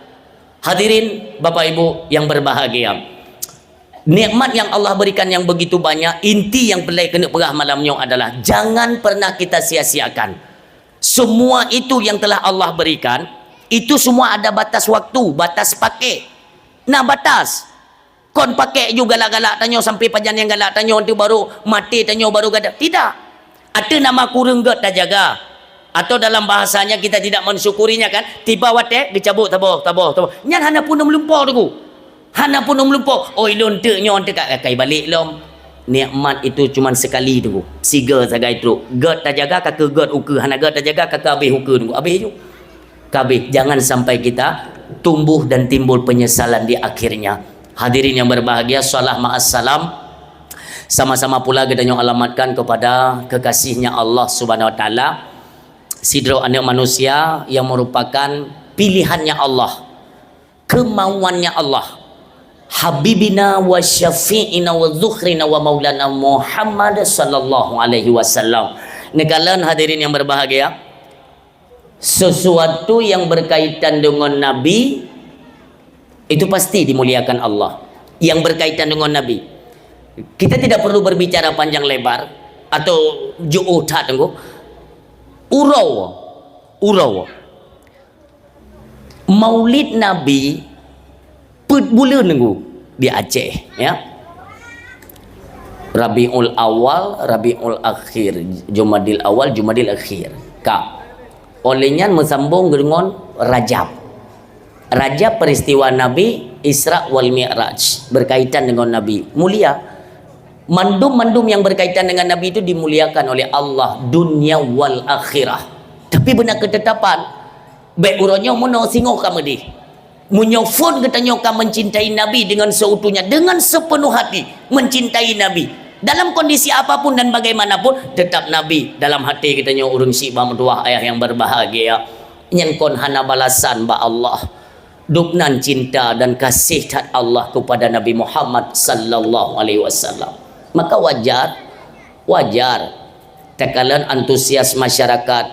Hadirin, Bapak Ibu yang berbahagia. Nikmat yang Allah berikan yang begitu banyak, inti yang perlu keuneuk peugah malam nyoe adalah jangan pernah kita sia-siakan. Semua itu yang telah Allah berikan, itu semua ada batas waktu, batas pakai. Na batas. Kon pakai ju galak-galak tanyoe sampai pajan nyang galak tanyoe tu baru maté tanyoe baru gada. Tidak. Ateueh nama kureueng gét tajaga. Atau dalam bahasanya kita tidak mensyukurinya kan, tiba watée geucabut saboh, saboh, saboh. Nyan hana peuneulumpo teungku. Hana peuneulumpo. Oh, ilôn teuk nyoe teuka kai balek lom. Nikmat itu cuman sekali teungku. Siga sagai trok. Gét tajaga ka keu gét ukeue, hana gét tajaga ka keu abéh ukeue teungku. Abéh ju. Kabeh, jangan sampai kita tumbuh dan timbul penyesalan di akhirnya. Hadirin yang berbahagia, salam ma'as salam. Sama-sama pula geutanyoe alamatkan kepada kekasihnya Allah Subhanahu wa Taala, sidroe aneuk manusia yang merupakan pilihannya Allah, kemauannya Allah, Habibina wa Syafi'ina wa Zukhrina wa Maulana Muhammad sallallahu alaihi wasallam. Neukalon hadirin yang berbahagia, sesuatu yang berkaitan dengan Nabi, itu pasti dimuliakan Allah. Yang berkaitan dengan Nabi. Kita tidak perlu berbicara panjang lebar atau jauh that teungku. Uroe, uroe Maulid Nabi peuet buleuen teungku di Aceh, ya. Rabiul Awal, Rabiul Akhir, Jumadil Awal, Jumadil Akhir. Ka. Oleh nyan meusambong deungon Rajab. Rajab peristiwa Nabi Isra wal Mi'raj, berkaitan dengan Nabi. Mulia. Mandum-mandum yang berkaitan dengan Nabi itu dimuliakan oleh Allah, dunia wal akhirah. Tapi beuna keutetapan, bék uroe nyoe meunoe singoh ka meudeh. Meunyoe phon geutanyoe ka mencintai Nabi dengan seutuhnya, dengan sepenuh hati mencintai Nabi, dalam kondisi apapun dan bagaimanapun, tetap Nabi dalam hati geutanyoe ureuëng syiek bak meutuwah ayah yang berbahagia. Nyan kon hana balasan bak Allah. Dubnan cinta dan kasih that Allah kepada Nabi Muhammad sallallahu alaihi wasallam. Maka wajar, wajar takalon antusias masyarakat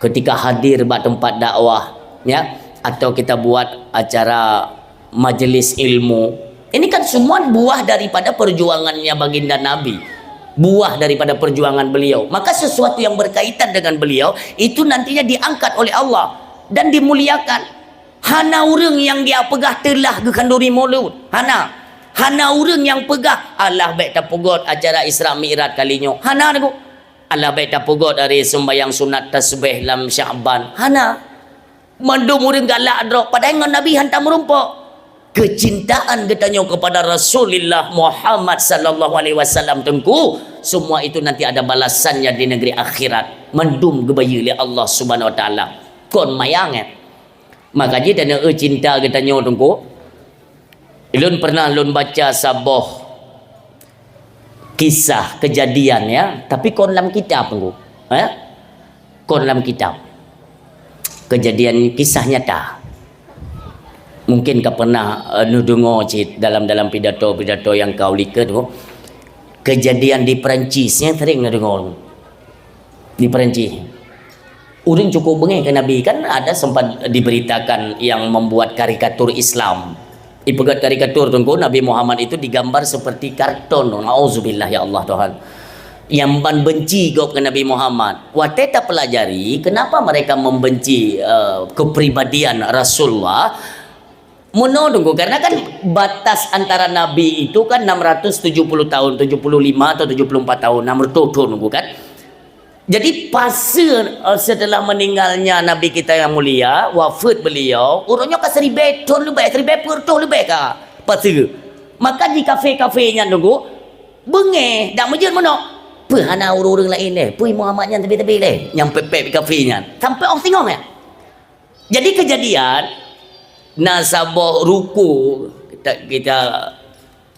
ketika hadir bak tempat dakwah, ya, atau kita buat acara majelis ilmu. Ini kan semua buah daripada perjuangannya baginda Nabi, buah daripada perjuangan beliau. Maka sesuatu yang berkaitan dengan beliau itu nantinya diangkat oleh Allah dan dimuliakan. Hana ureuëng nyang geujak peugah teulah geukhanduri mulod. Hana. Hana ureuëng nyang peugah, "Alah, bék tapeugot acara Isra Mi'raj kali nyoe." Hana, Teungku. "Alah, bék tapeugot hari sembahyang sunat tasbih lam Sya'ban." Hana. Mandum ureuëng galak droe, padahai ngon Nabi hantom meurumpok. Kecintaan geutanyoe kepada Rasulullah Muhammad sallallahu alaihi wasallam, Teungku, semua itu nanti ada balasannya di negeri akhirat. Mandum geubayeue lé Allah Subhanahu wa Taala. Kon mayang, eh. Maka jih dan eu cinta geutanyoe, Teungku. Ulôn pernah lôn baca saboh kisah kejadian, ya, tapi kon lam kitab, Teungku. Eh? Kon lam kitab. Kejadian kisah nyata. Mungkin ka pernah, eh, neudeungoe cit dalam, dalam pidato-pidato nyang ka u likot, Teungku. Kejadian di Perancis, ya, sering neudeungoe. Di Perancis. Ureuëng cukup beungéh keu Nabi, kan ada sempat diberitakan yang membuat karikatur Islam. Ipeugét karikatur, Teungku, Nabi Muhammad itu digambar seperti kartun. Nauzubillah, ya Allah Tuhan. Nyang ban benci gob keu Nabi Muhammad. Watée tapelajari kenapa mereka membenci, eh, kepribadian Rasulullah, meunoe, Teungku, karena kan batas antara nabi itu kan enam ratus tujuh puluh tahun, tujuh puluh lima atau tujuh puluh empat tahun, enam ratus tahun, Teungku, kan. Jadi, fase, eh, setelah meninggalnya Nabi kita yang mulia, wafat beliau, uroe nyoe ka siribée thon leubeh, siribée peuet thon leubeh ka fase. Maka di kafe-kafe nyan, Teungku, beungéh, dak meujeuet meunoe. Peue hana ureuëng-ureuëng laén lé, peue Muhammad nyan teubi-teubi lé, nyang pép-pép di kafe nyan. Sampai óh singoh nyan. Jadi kejadian, na saboh ruko, kita, kita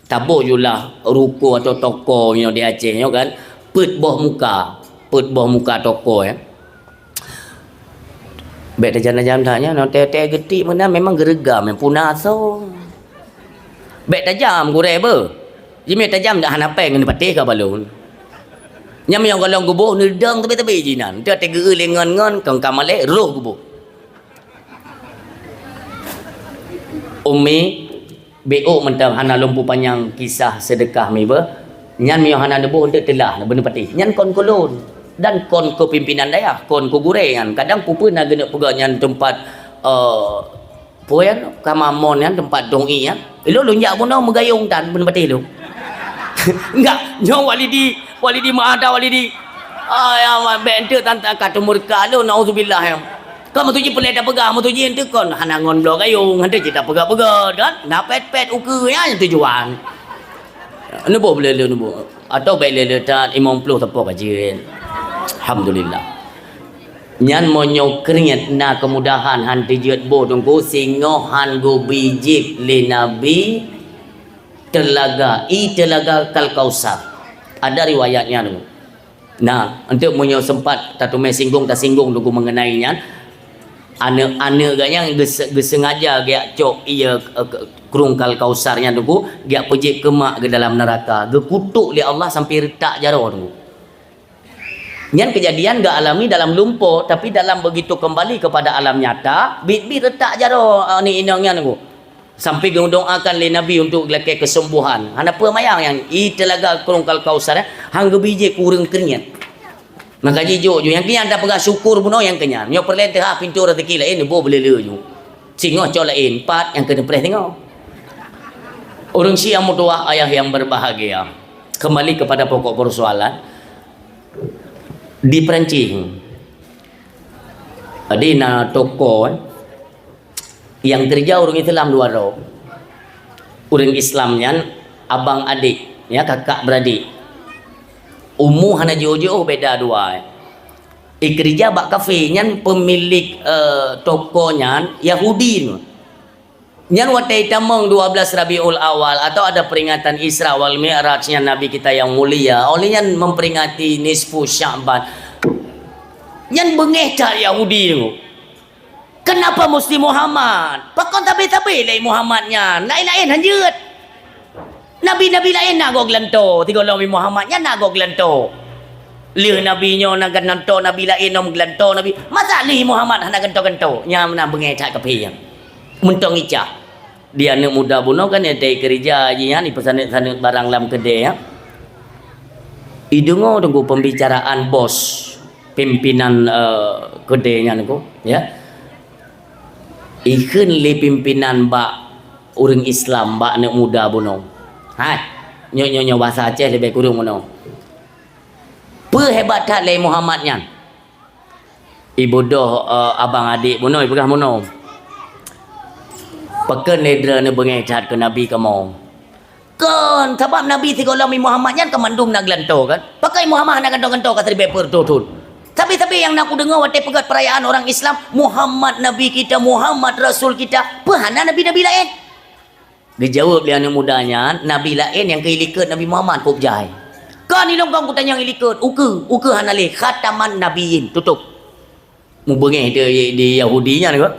taboh julah ruko atau toko nyoe di Aceh nyoe kan, peuet boh muka, peuet boh muka toko, ya. Bék tajam-tajam that nyoe, tée-tée geutik meunan memang geureugam, puna asoe. Bék tajam gurée beuh. Jimé tajam dak hana péng neupatéh ka balon. Nyang meunyoe golom geuboh neudong teubi-teubi jinan. Teuh teugeue lé ngon-ngon kong ka malée roh geuboh. Umi, biôk mantong hana lôn peupanyang kisah seudeukah mi beuh. Nyan meunyoe hana neuboh eunteuk teulah, beuneupatéh. Nyan kon keu lôn. Dan kon keu pimpinan dayah, kon keu gurée nyan. Kadang peue-peue na geuneuk peugah nyan teumpat, eh, Peue nyan, kama mon nyan teumpat dong ié nyan. Ilôn lôn jak bunoe meugayong tan, beuneupatéh lôn. Enggak, nyoe Walidi, Walidi meuada Walidi. Ai, amat bék eunteuk tan ka teumeureuka lôn, nauzubillah nyan. Kon meutuji peureulée tapeugah, meutuji eunteuk kon hana ngon bloe gayong, hana cit tapeugah-peugah kan. Na pét-pét ukeue nyan tujuan. Neuboh beuleu-leu neuboh. Atau bék lé-lé that limong ploh teupok ka jeuet. Alhamdulillah. Nyan meunyoe kriet na keumudahan han teujeuet boh Teungku, singoh han geubijék lé Nabi teulaga, i teulaga Kal Kausar. Ada riwayat nyan, Teungku. Nah, eunteuk meunyoe seumpat tateumé singgung, tasinggung Teungku mengenai nyan, Aneuk-aneuk geuh nyan geuse-, geusengaja geujak cok ié, eh, ke-, krueng Kal Kausar nyan Teungku, geujak peujeuet keu mak geuh dalam neuraka, geukutok lé Allah sampai reutak jaroe Teungku. Nyan keujadian geualami dalam lumpoe, tapi dalam begitu kembali kepada alam nyata, biet-biet reutak jaroe, eh, aneuk inong nyan Teungku. Sampai geudoakan lé Nabi untuk lakée keuseumbôhan. Hana peue mayang nyan, i teulaga krueng Kal Kausar, eh, han geubijék keu ureuëng kriet. Maka jijok ju, nyang keu nyan tapeugah syukur bunoe nyang keu nyan. Nyoe peureulée teuhah pintoe raseuki laén, neuboh beuleu-leu ju. Singoh cok laén, pat nyang keuneuk preh singoh. Ureuëng syiek meutuwah ayah yang berbahagia. Kembali kepada pokok persoalan. Di Perancis, di na toko, eh, Nyang keureuja ureuëng Islam dua droe. Ureuëng Islam nyan abang adék. Ya, kakak beradik. Umu hana jiôh-jiôh, beda dua. Ikrija bak kafe, nyan pemilik, eh, toko nyan Yahudi. Nyan watèe tamong dua belas Rabiul Awal atau ada peringatan Isra wal Mi'raj nyan Nabi kita yang mulia, oleh nyan memperingati nisfu Sya'ban. Nyan beungéh that Yahudi tu. Kenapa mesti Muhammad? Pakon sabe-sabe lé Muhammad nyan? Laén-laén hanjeuet. Nabi-nabi laén na goe geulantoe, sigohlom Muhammad nyan na goe geulantoe. Lheueh nabi nyoe na geulantoe nabi laén, nyoe geulantoe nabi. Masa lheueh Muhammad hana gantoe-gantoe? Nyan meunan beungéh that kaphé nyan. Meuntong icah. Di aneuk muda bunoe kan, nyang keurija jih nyan, ipeusaneut-saneut barang lam keudè, ya. Ideungoe teungku pembicaraan bos, pimpinan, eh, keudè nyan teungku, ya. Ikheun lé pimpinan bak ureueng Islam, bak aneuk muda bunoe. Hai, nyoe, nyoe, nyoe bahasa Aceh leubeh kureueng bunoe. Peue hebat that lé Muhammad nyan? Ibodoh, eh, abang adék bunoe, ipeugah bunoe. Pakon lé droeneuh beungéh that keu Nabi kamoe? Kon, sabab Nabi sigohlom Muhammad nyan ka mandum na geulantoe kan? Pakon Muhammad hana gantoe-gantoe ka siribèe peuet reutôh thon? Sabe-sabe nyang na kudeungoe watèe peugöt perayaan orang Islam, "Muhammad Nabi kita, Muhammad Rasul kita." Peue hana nabi-nabi laén? Geujaweueb lé aneuk muda nyan, nabi laén nyang ka ilikot Nabi Muhammad kôb jai. Kon ilôn kon kutanyong ilikot, ukeue, ukeue hana lé, khataman nabiyyin, tutôp. Mubeungéh di, di Yahudi nyan keuh.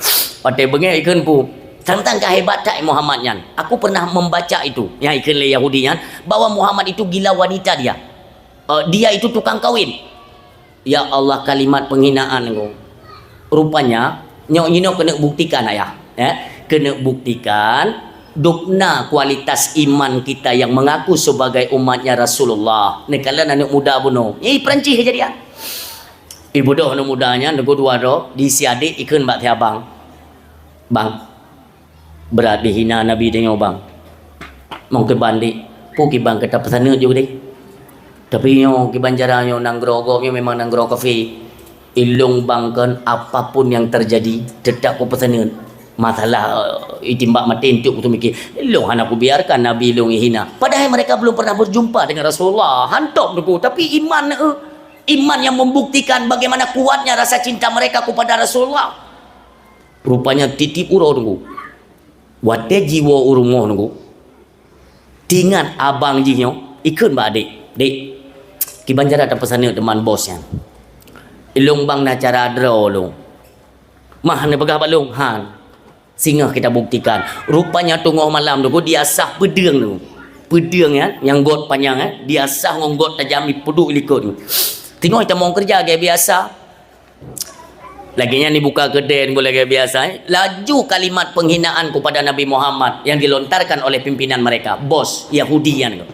Watèe beungéh ikheun peue? Tantang ka hebat that Muhammad nyan. Aku pernah membaca itu, nyang ikheun lé Yahudi nyan, bahwa Muhammad itu gila wanita dia. Eh, dia itu tukang kawin. Ya Allah, kalimat penghinaan tu. Rupanya, nyoe, nyoe keuneuk buktikan, ayah. Eh, keuneuk buktikan, dubna kualitas iman kita yang mengaku sebagai umatnya Rasulullah. Neukalon aneuk muda bunoe. Nyan Perancis kejadian. Ibodoh aneuk muda nyan, teungku dua droe, di si adék ikheun bak si abang. Bang, brat dihina Nabi tanyoe, bang. Mong kiban dek, peue kiban ka tapeusaneut ju deh. Tapi nyoe kiban cara nyoe nanggroe gob nyoe memang nanggroe kafé. Ilôn bang kon apapun yang terjadi, tetap kupeusaneut. Masalah, eh, itimbak maté enteuk kuteumiki. Ilôn hana kubiarkan Nabi ilôn ihina. Padahai mereka belum pernah berjumpa dengan Rasulullah. Hantom teungku, tapi iman, eh, iman yang membuktikan bagaimana kuatnya rasa cinta mereka kepada Rasulullah. Rupanya tiep-tiep uroe teungku. Watèe jiwoe u rumoh teungku. Teuingat abang jih nyoe, ikheun bak adék, "Dek, kiban cara tapeusaneut deungon bos nyan. Ilôn bang na cara droe lôn." "Mah neupeugah bak lôn?" "Han." "Singoh kita buktikan." Rupanya teungoh malam teungku, diasah peudeueng teungku. Peudeueng nyan, nyang göt panyang, eh, diasah ngon göt tajam, ipeuduek ilikot teungku. Teungoh itamong keureuja lagèe biasa. Lagèe nyan ibuka keudè, buet lagèe biasa, eh. Laju kalimat penghinaan kepada Nabi Muhammad yang dilontarkan oleh pimpinan mereka, bos Yahudi nyan tu.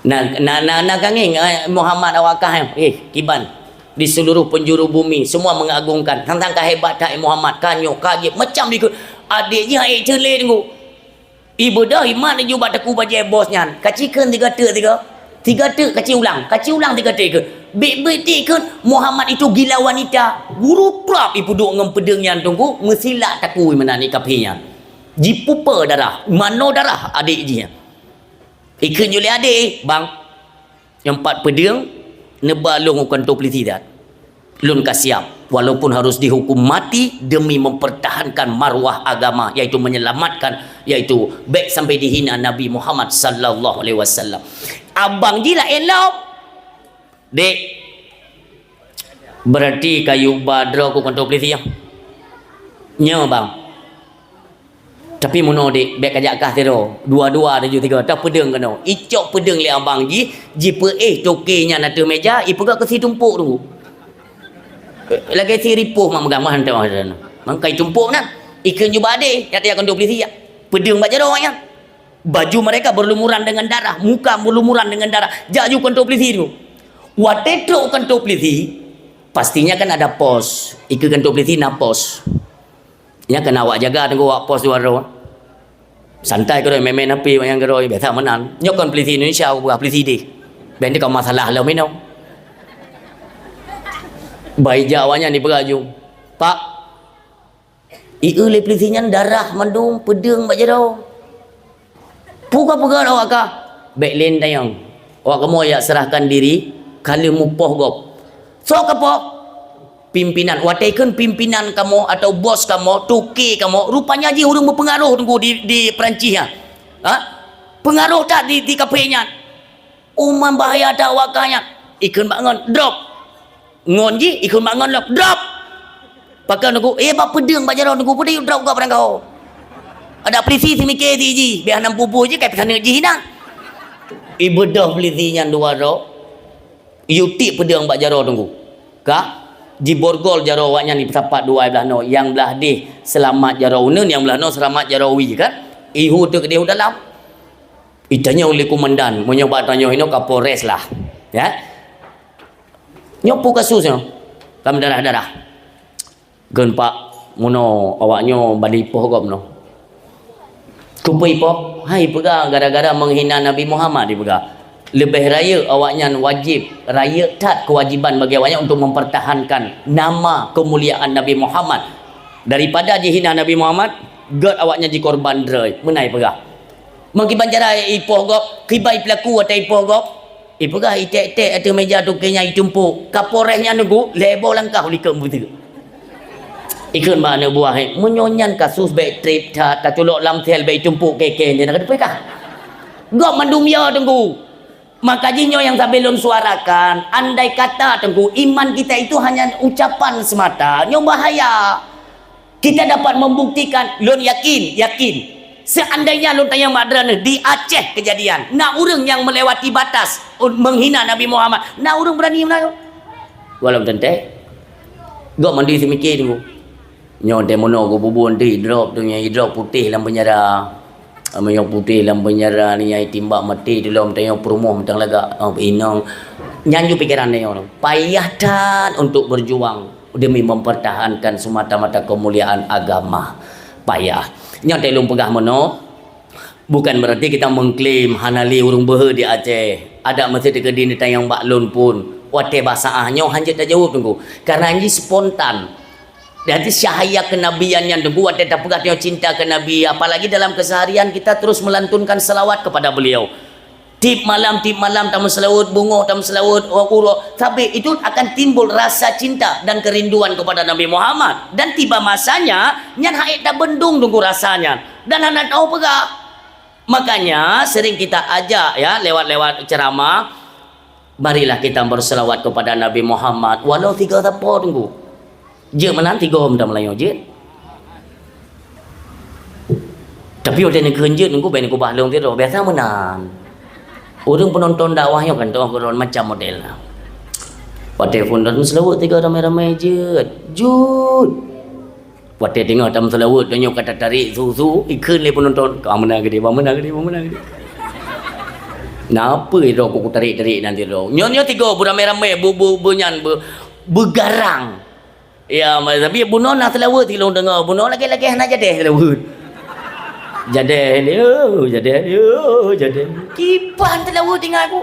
Na, na, na, na kangèng, eh, Muhammad awak kah, eh. Eh, kiban. Di seluruh penjuru bumi, semua mengagungkan. Tantang ka hebat that Muhammad, ka nyoe, ka jeuet, macam dikeue. Adék jih han ék ceulet teungku. Ibeudôh imat laju bak takue bajèe bos nyan. Kaci kheun tiga teuk tiga. Tiga teuk kaci ulang. Kaci ulang tiga teuk kheun. Bit-bit tik kheun, Muhammad itu gila wanita. Guru prap ipeuduek ngon peudeueng nyan teungku, meusilak takue meunan i kafé nyan. Jipupe darah, manoe darah adék jih nyan. Ikheun ju lé adék, "Bang, nyoe pat peudeueng, neuba lôn u kantô pulisi that. Lôn ka siap, walaupun harus dihukum mati demi mempertahankan marwah agama, yaitu menyelamatkan, yaitu bèk sampai dihina Nabi Muhammad sallallahu alaihi wasallam." Abang jih laén lom. "Dek, berarti kayue ba droe ku kantô pulisi, ya?" "Nyoe, Bang." "Tapi meunoe, Dek, bèk kajak kah sidroe. Dua-dua laju tiga, teuh peudeueng keunoe." Icok peudeueng lé abang jih, jipeuéh toke nyan ateueh mèja, ipeugah keu si tumpok tu. Lagèe si ripoh mak meugamah hantom. Mangkai tumpok nyan, ikheun ju bak adék, jak tajak kantô pulisi, jak. Peudeueng bak jaroe nyan. Baju mereka berlumuran dengan darah, muka berlumuran dengan darah. Jak ju kantô pulisi tu. Watèe trok kantô pulisi, pastinya kan ada pos. Ikheun kantô pulisi na pos. Nyan keuh na awak jaga teungku, awak pos dua droe. Santai keudroe, main-main H P nyang keudroe, biasa meunan. Nyoe kon pulisi Indonesia, bukan pulisi deh. Bèk teuka masalah lom inoe. Bah ijak awak nyan ipeugah ju, "Pak, ieu lé pulisi nyan darah mandum, peudeueng bak jaroe." "Peue ka peugah awak kah?" Bèk lé tanyong. Awak kamoe jak serahkan diri, ka lheueh mupoh gob. Soe ka poh? Pimpinan. Watèe kheun pimpinan kamoe atau bos kamoe, tuké kamoe, rupanya jih ureueng beupeungaroh teungku di, di Perancis nyan. Ha? Peungaroh that di, di kaphé nyan. Uman bahaya that awak kah nyan. Ikheun bak ngon, drop. Ngon jih, ikheun bak ngon lom, drop. Pakon teungku, eh, bak peudeueng bak jaroe teungku, peudeueng drop gob barang kah. Adak peulisi seumiké si jih, bèk hana meupupu jih, kai peusaneuk jih na. Ibeudôh peulisi nyan dua droe, iyue tiek peudeueng bak jaroe teungku. Ka, jiborgol jaroe awak nyan, ipeusapat dua blah noe, nyang blah deh seulamat jaroe uneuen, nyang blah noe seulamat jaroe wie kan. Ihu teuk deh u dalam. Itanyong lé komandan, meunyoe bak tanyoe inoe Kapolres lah. Ya. Nyoe peue kasus nyoe? Lam darah-darah. Kheun pak, meunoe awak nyoe ban ipoh gob noh. Keupeue ipoh? Hai peugah gara-gara meunghina Nabi Muhammad ipeugah. Leubeh rayeuk awak nyan wajéb, rayeuk that keuwajiban bagi awak nyan untuk mempertahankan nama kemuliaan Nabi Muhammad. Daripada jihina Nabi Muhammad, gèt awak nyan jikorban droe. Meunan ipeugah. Meukiban cara ipoh gob, kiban peulaku watèe ipoh gob. Ipeugah iték-ték ateueh meuja tuké nyan itumpôk. Kapolres nyan teungku, lhèe boh langkah u likot beutôi. Ikheun bak aneuk buah, "Hei, meunyoe nyan kasus bèk trép that, taculok lam sel bèk itumpôk kèe-kèe nyan ka teupeu kah?" Gob mandum ya teungku. Maka jih nyoe nyang sabe lôn suarakan, andai kata teungku, iman kita itu hanya ucapan semata, nyoe bahaya. Kita dapat membuktikan, lôn yakin, yakin. Seandainya lôn tanyong bak droeneuh di Aceh kejadian, na ureueng nyang melewati batas un-, menghina Nabi Muhammad, na ureueng berani meunan? Walau teuntèe. Gob mandum seumiké teungku. Nyoe teumono geububuet di drop tu nyang idrop putéh lam peunjara. Meunyoe putéh lam peunjara ni nyang itimbak maté tulom tanyoe peurumoh mantong lagak, oh, inong. Nyan ju pikeran tanyoe. Payah that untuk berjuang demi mempertahankan semata-mata kemuliaan agama. Payah. Nyoe teuh lôn peugah meunoe, bukan berarti kita mengklaim hana lé ureueng beuhe di Aceh. Adak meuseuteukeudi neutanyong bak lôn pun. Watèe basa ah nyoe hanjeuet tajaweueb teungku. Karena jih spontan. Jadi cahaya kenabian nyan teungku watèe tapeugah tanyoe cinta keu Nabi, apalagi dalam keseharian kita terus melantunkan selawat kepada beliau. Tiep malam, tiep malam tameuseulaweuet, beungoh tameuseulaweuet, uroe-uroe. Tapi itu akan timbul rasa cinta dan kerinduan kepada Nabi Muhammad. Dan tiba masanya, nyan han ék tabendong teungku rasa nyan. Dan hana tao peugah. Makanya sering kita ajak ya lewat-lewat ceramah, marilah kita berselawat kepada Nabi Muhammad walau tiga sapo teungku. Jeuet meunan tiga meuda Meulayu jeuet. Tapi watèe neukheun jeuet teungku bèk neukubah lôn tiroe, biasa meunan. Ureueng peunonton dakwah nyoe kan teuh keudroe macam model. Watèe phon dan seulaweuet tiga ramai-ramai jeuet. Jeuet. Watèe teungoh tameuseulaweuet, donya ka tatarek su-su, ikheun lé peunonton, "Ka meunan geude, ba meunan geude, ba meunan geude." Na peue droe ku tarék-tarék nanti droe. Nyoe-nyoe tiga beuramé-ramé, bu, bu, bu nyan, bu, beugarang. Ya, ma-, tapi bunoe na seulaweuet silôn deungoe, bunoe lagèe-lagèe hana jadèh seulaweuet. Jadèh ni, oh, jadèh ni, oh, jadèh. Kiban seulaweuet ingat ku.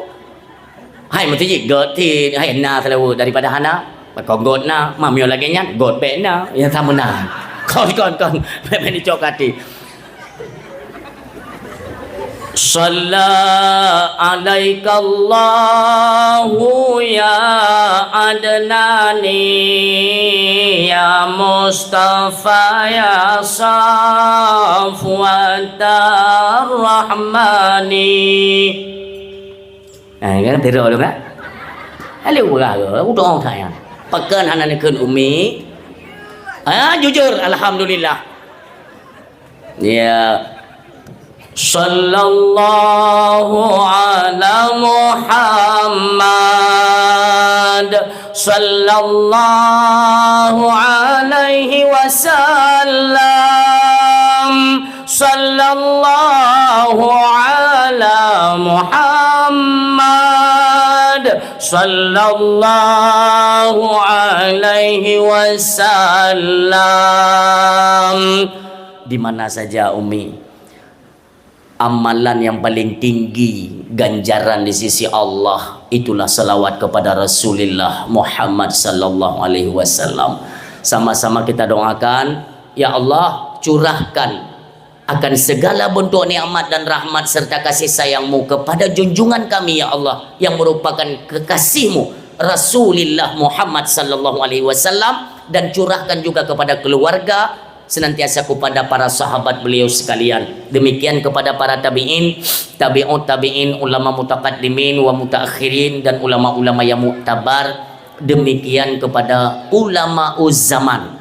Hai meuseujid göt cit, hai na seulaweuet daripada hana. Pakon göt na, meunyoe lagèe nyan, göt bèk na, nyang sama na. Kon, kon, kon, bèk, bèk neucok até. Shalla alaikallahu ya Adnani, ya Mustafa, ya Safwatar Rahmani. Eh, kan, tiro tu kan? Lalu urang ke, udong that nyan. Pakon hana neukheun umi? Ah, jujur, alhamdulillah. Ya. Sallallahu ala Muhammad. Sallallahu alaihi wasallam. Sallallahu ala Muhammad. Sallallahu alaihi wasallam. Di mana saja, Umi, amalan yang paling tinggi ganjaran di sisi Allah, itulah salawat kepada Rasulullah Muhammad sallallahu alaihi wasallam. Sama-sama kita doakan, ya Allah, curahkan akan segala bentuk nikmat dan rahmat serta kasih sayang-Mu kepada junjungan kami, ya Allah, yang merupakan kekasih-Mu, Rasulillah Muhammad sallallahu alaihi wasallam, dan curahkan juga kepada keluarga, senantiasa kepada para sahabat beliau sekalian. Demikian kepada para tabi'in, tabi'ut tabi'in, ulama mutaqaddimin wa mutaakhirin, dan ulama-ulama yang muktabar. Demikian kepada ulama zaman.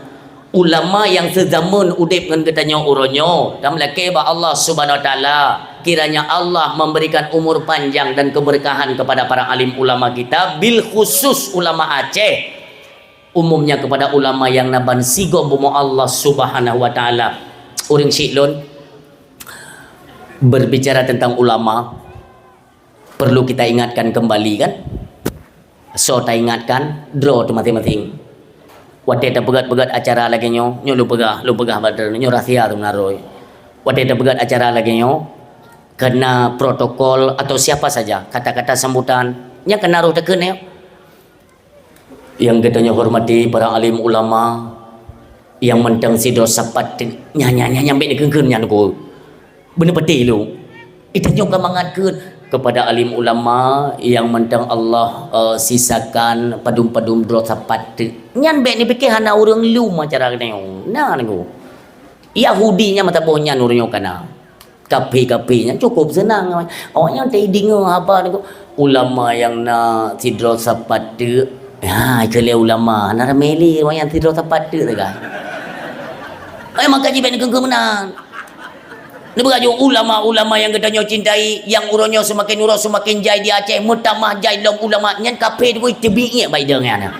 Ulama nyang seuzameun udeb ngon geutanyoe uroe nyoe, tameulakée bak Allah Subhanahu wa Taala, kiranya Allah memberikan umur panjang dan keberkahan kepada para alim ulama kita, bil khusus ulama Aceh. Umumnya kepada ulama nyang na ban sigom bumoe Allah Subhanahu wa Taala. Ureuëng syiek lôn, berbicara tentang ulama, perlu kita ingatkan kembali, kan? Soe taingatkan, droe teuh maséng-maséng. Watée tapeugét-peugét acara lagée nyoe, nyoe lôn peugah, lôn peugah bak droeneuh, nyoe rahsia teuh meunaroi. Watée tapeugét acara lagée nyoe, kena protokol atau siapa saja, kata-kata sambutan, nyang kena roh takheun nyoe. Nyang geutanyoe hormati para alim ulama, nyang mantong sidroe sapat teuk, nyan, nyan, nyan, nyan bék neukheun-kheun nyan, Teungku. Beuneupatéh lôn. Geutanyoe ka mangat kheun kepada alim ulama nyang mantong Allah, eh, sisakan padum-padum droe sapat teuk. Nyan bék neupike hana ureuëng lom acara geutanyoe. Na, Teungku. Yahudi nyan meusaboh nyan ureuëng nyoe ka na. Kaphé-kaphé nyan cukup seunang. Awaknyan teudeungoe haba nyoe, ulama nyang na sidroe sapat teuk. Ha, keu lé ulama, hana ramé lé awaknyan sidroe sapat teuk sagai. Eh, maka jibék neukheun-kheun meunan. Neubeurajung ulama-ulama nyang geutanyoe cintai, nyang uroe nyoe seumaken uroe seumaken jai di Aceh, meutamah jai lom ulama nyan kaphé teubiet teubiet bak idong nyan.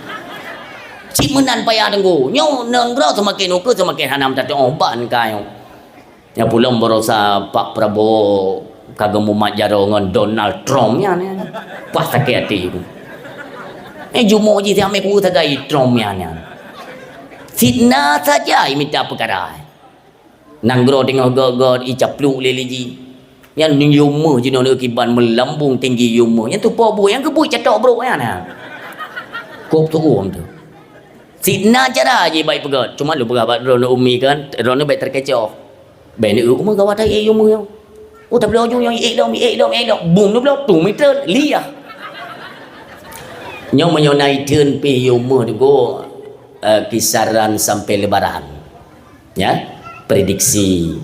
Cit meunan payah Teungku. Nyoe nanggroe seumaken ukeue seumaken hana meutateuoh ban ka nyoe. Nyang pulom barosa Pak Prabowo ka geumumat jaroe ngon Donald Trump nyan, nyan. Wah, sakét até. Eh, jumoe jih siamé kueu sagai Trump nyan, nyan. Fitnah saja imita peukara. Nanggroe teungoh gét-gét icaplok lé liji. Nyan yue méuh jinoe kiban meulambong tinggi yue méuh. Nyan tupo buet nyang keubuet catok brok nyan, nyan. Kop tuom tu. Fitnah cara jih bai peugét. Cuma lôn peugah bak droeneuh umi kan, droeneuh bék teukecoh. Bék neueu meugawa ta ék yue méuh nyoe. Oh, tabloe ju nyoe ék lom, ék lom, ék lom. Bum neubloe, tu meuteun, liah. Nyoe meunyoe na itheun pih yue méuh Teungku, eh, kisaran sampai Lebaran. Ya, prediksi.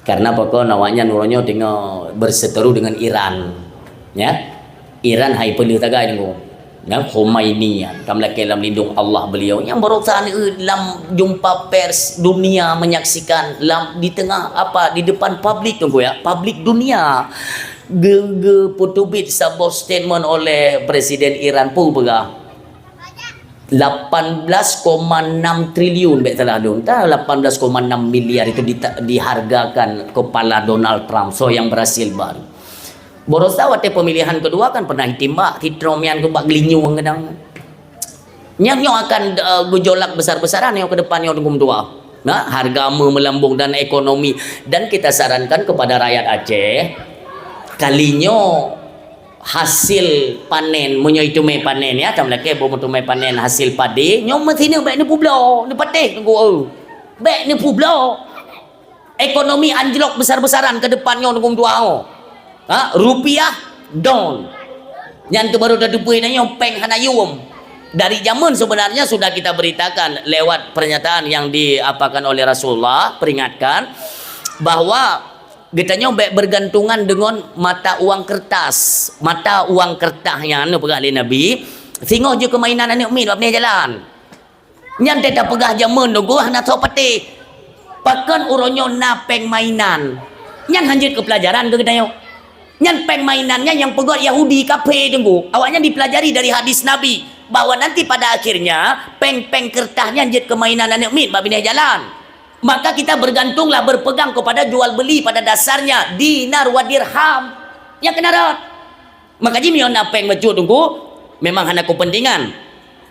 Karena pakon awaknyan uroe nyoe teungoh berseteru dengan Iran. Ya. Iran hai peuleueh tagai Teungku. Nyan Khomeini nyan, ka meulakée lam lindong Allah beliau. Nyang barosa lam jumpa pers dunia menyaksikan lam, di tengah apa, di depan publik Teungku ya, publik dunia. Ge-, geupeuteubiet saboh statement oleh Presiden Iran peue peugah. Lapan belas koma enam triliun, bék salah lôn. Tah, lapan belas koma enam miliar itu dita-, dihargakan kepala Donald Trump, soe nyang berhasil baru. Barosa watée pemilihan kedua kan pernah itimbak si Trump nyan keu bak geulinyueng kadang. Nyan nyoe akan, eh, gejolak besar-besaran nyoe ke depan nyoe Teungku meutuah. Nah, harga méuh meulambong dan ekonomi. Dan kita sarankan kepada rakyat Aceh, kali nyoe hasil panen, meunyoe iteumé panen ya, tam lakée boh meuteumé panen hasil padé, nyoe meusineuk bék neupubloe, neupatéh Teungku, eu. Bék neupubloe. Ekonomi anjlok besar-besaran ke depan nyoe Teungku meutuah. Ha, rupiah down. Nyan keuh baru tateupeue nyoe péng hana yuem. Dari zaman sebenarnya sudah kita beritakan lewat pernyataan yang diapakan oleh Rasulullah, peringatkan bahwa geutanyoe bék bergantungan dengan mata uang kertas. Mata uang kertas nyan neupeugah lé Nabi, singoh jeuet keu mainan aneuk miet bak binéh jalan. Nyan teuka peugah jameun Teungku hana soe patéh. Pakon uroe nyoe na péng mainan. Nyan hanjeuet keu peulajaran keu geutanyoe. Nyan péng mainan nyan nyang peugét Yahudi kafé Teungku. Awaknyan dipeulajari dari hadis Nabi bahwa nanti pada akhirnya péng-péng keureutas nyan jeuet keu mainan aneuk miet bak binéh jalan. Maka kita bergantunglah berpegang kepada jual beli pada dasarnya dinar wa dirham. Nyang keuna rot. Maka jih meunyoe na péng bacut Teungku, memang hana keupeuntengan.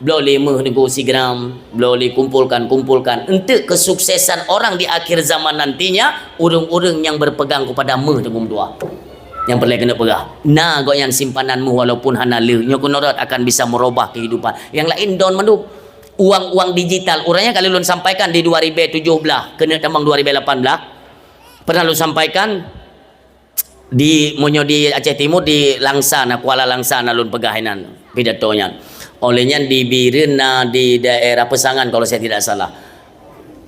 Bloe lé méuh Teungku sigram, bloe lé kumpulkan, kumpulkan. Enteuk kesuksesan orang di akhir zaman nantinya, ureuëng-ureuëng nyang berpegang kepada méuh Teungku meutuah. Nyang peureulée keuneuk peugah, na gobnyan simpanan méuh walaupun hana le, nyoe keunoe rot akan bisa meurubah kehidupan. Nyang laén don mandum. Uang-uang digital, uroe nyan ka lôn sampaikan di dua ribu tujuh belas, keuneuk tamong dua ribu lapan belas. Pernah lôn sampaikan, di, meunyoe di Aceh Timur, di Langsa na, Kuala Langsa na lôn peugah inan pidato nyan. Oleh nyan di Bireuen na, di daerah Peusangan kalau saya tidak salah.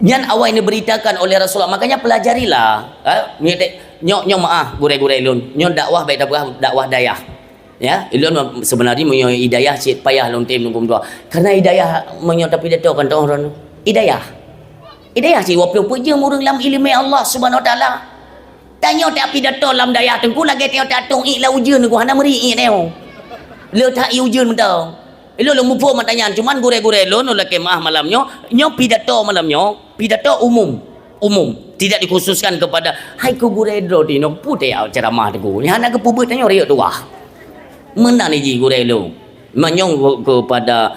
Nyan awai neubeuritakan oleh Rasulullah. Makanya pelajarilah, ha? Nyoe, nyoe, nyoe meu'ah gurée-gurée lôn. Nyoe dakwah bèk tapeugah dakwah dayah. Ya, ulôn sebenarnya meunyoe hidayah cit payah lôn tem lôn doa. Karena hidayah meunyoe tapidato kan teuh ureueng hidayah. Hidayah cit wapeuet peujeuem ureueng lam ileumèe Allah Subhanahu Wa Taala. Tanyoe tapidato lam dayah teungku lagèe tanyoe tatong iek lam ujeuen teungku hana meuri iek nyoe. Le that iek ujeuen mantong. Ilôn lôn muphom mata nyan, cuman gurée-gurée lôn, lôn lakèe meu'ah malam nyoe, nyoe pidato malam nyoe, pidato umum. Umum, tidak dikhususkan kepada, "Hai keu gurée droe tinoe, peue teuh ceramah teungku." Nyan hana geupeubuet tanyoe riyeuk tuah. Meunan jih gurée lôn. Manyong kepada,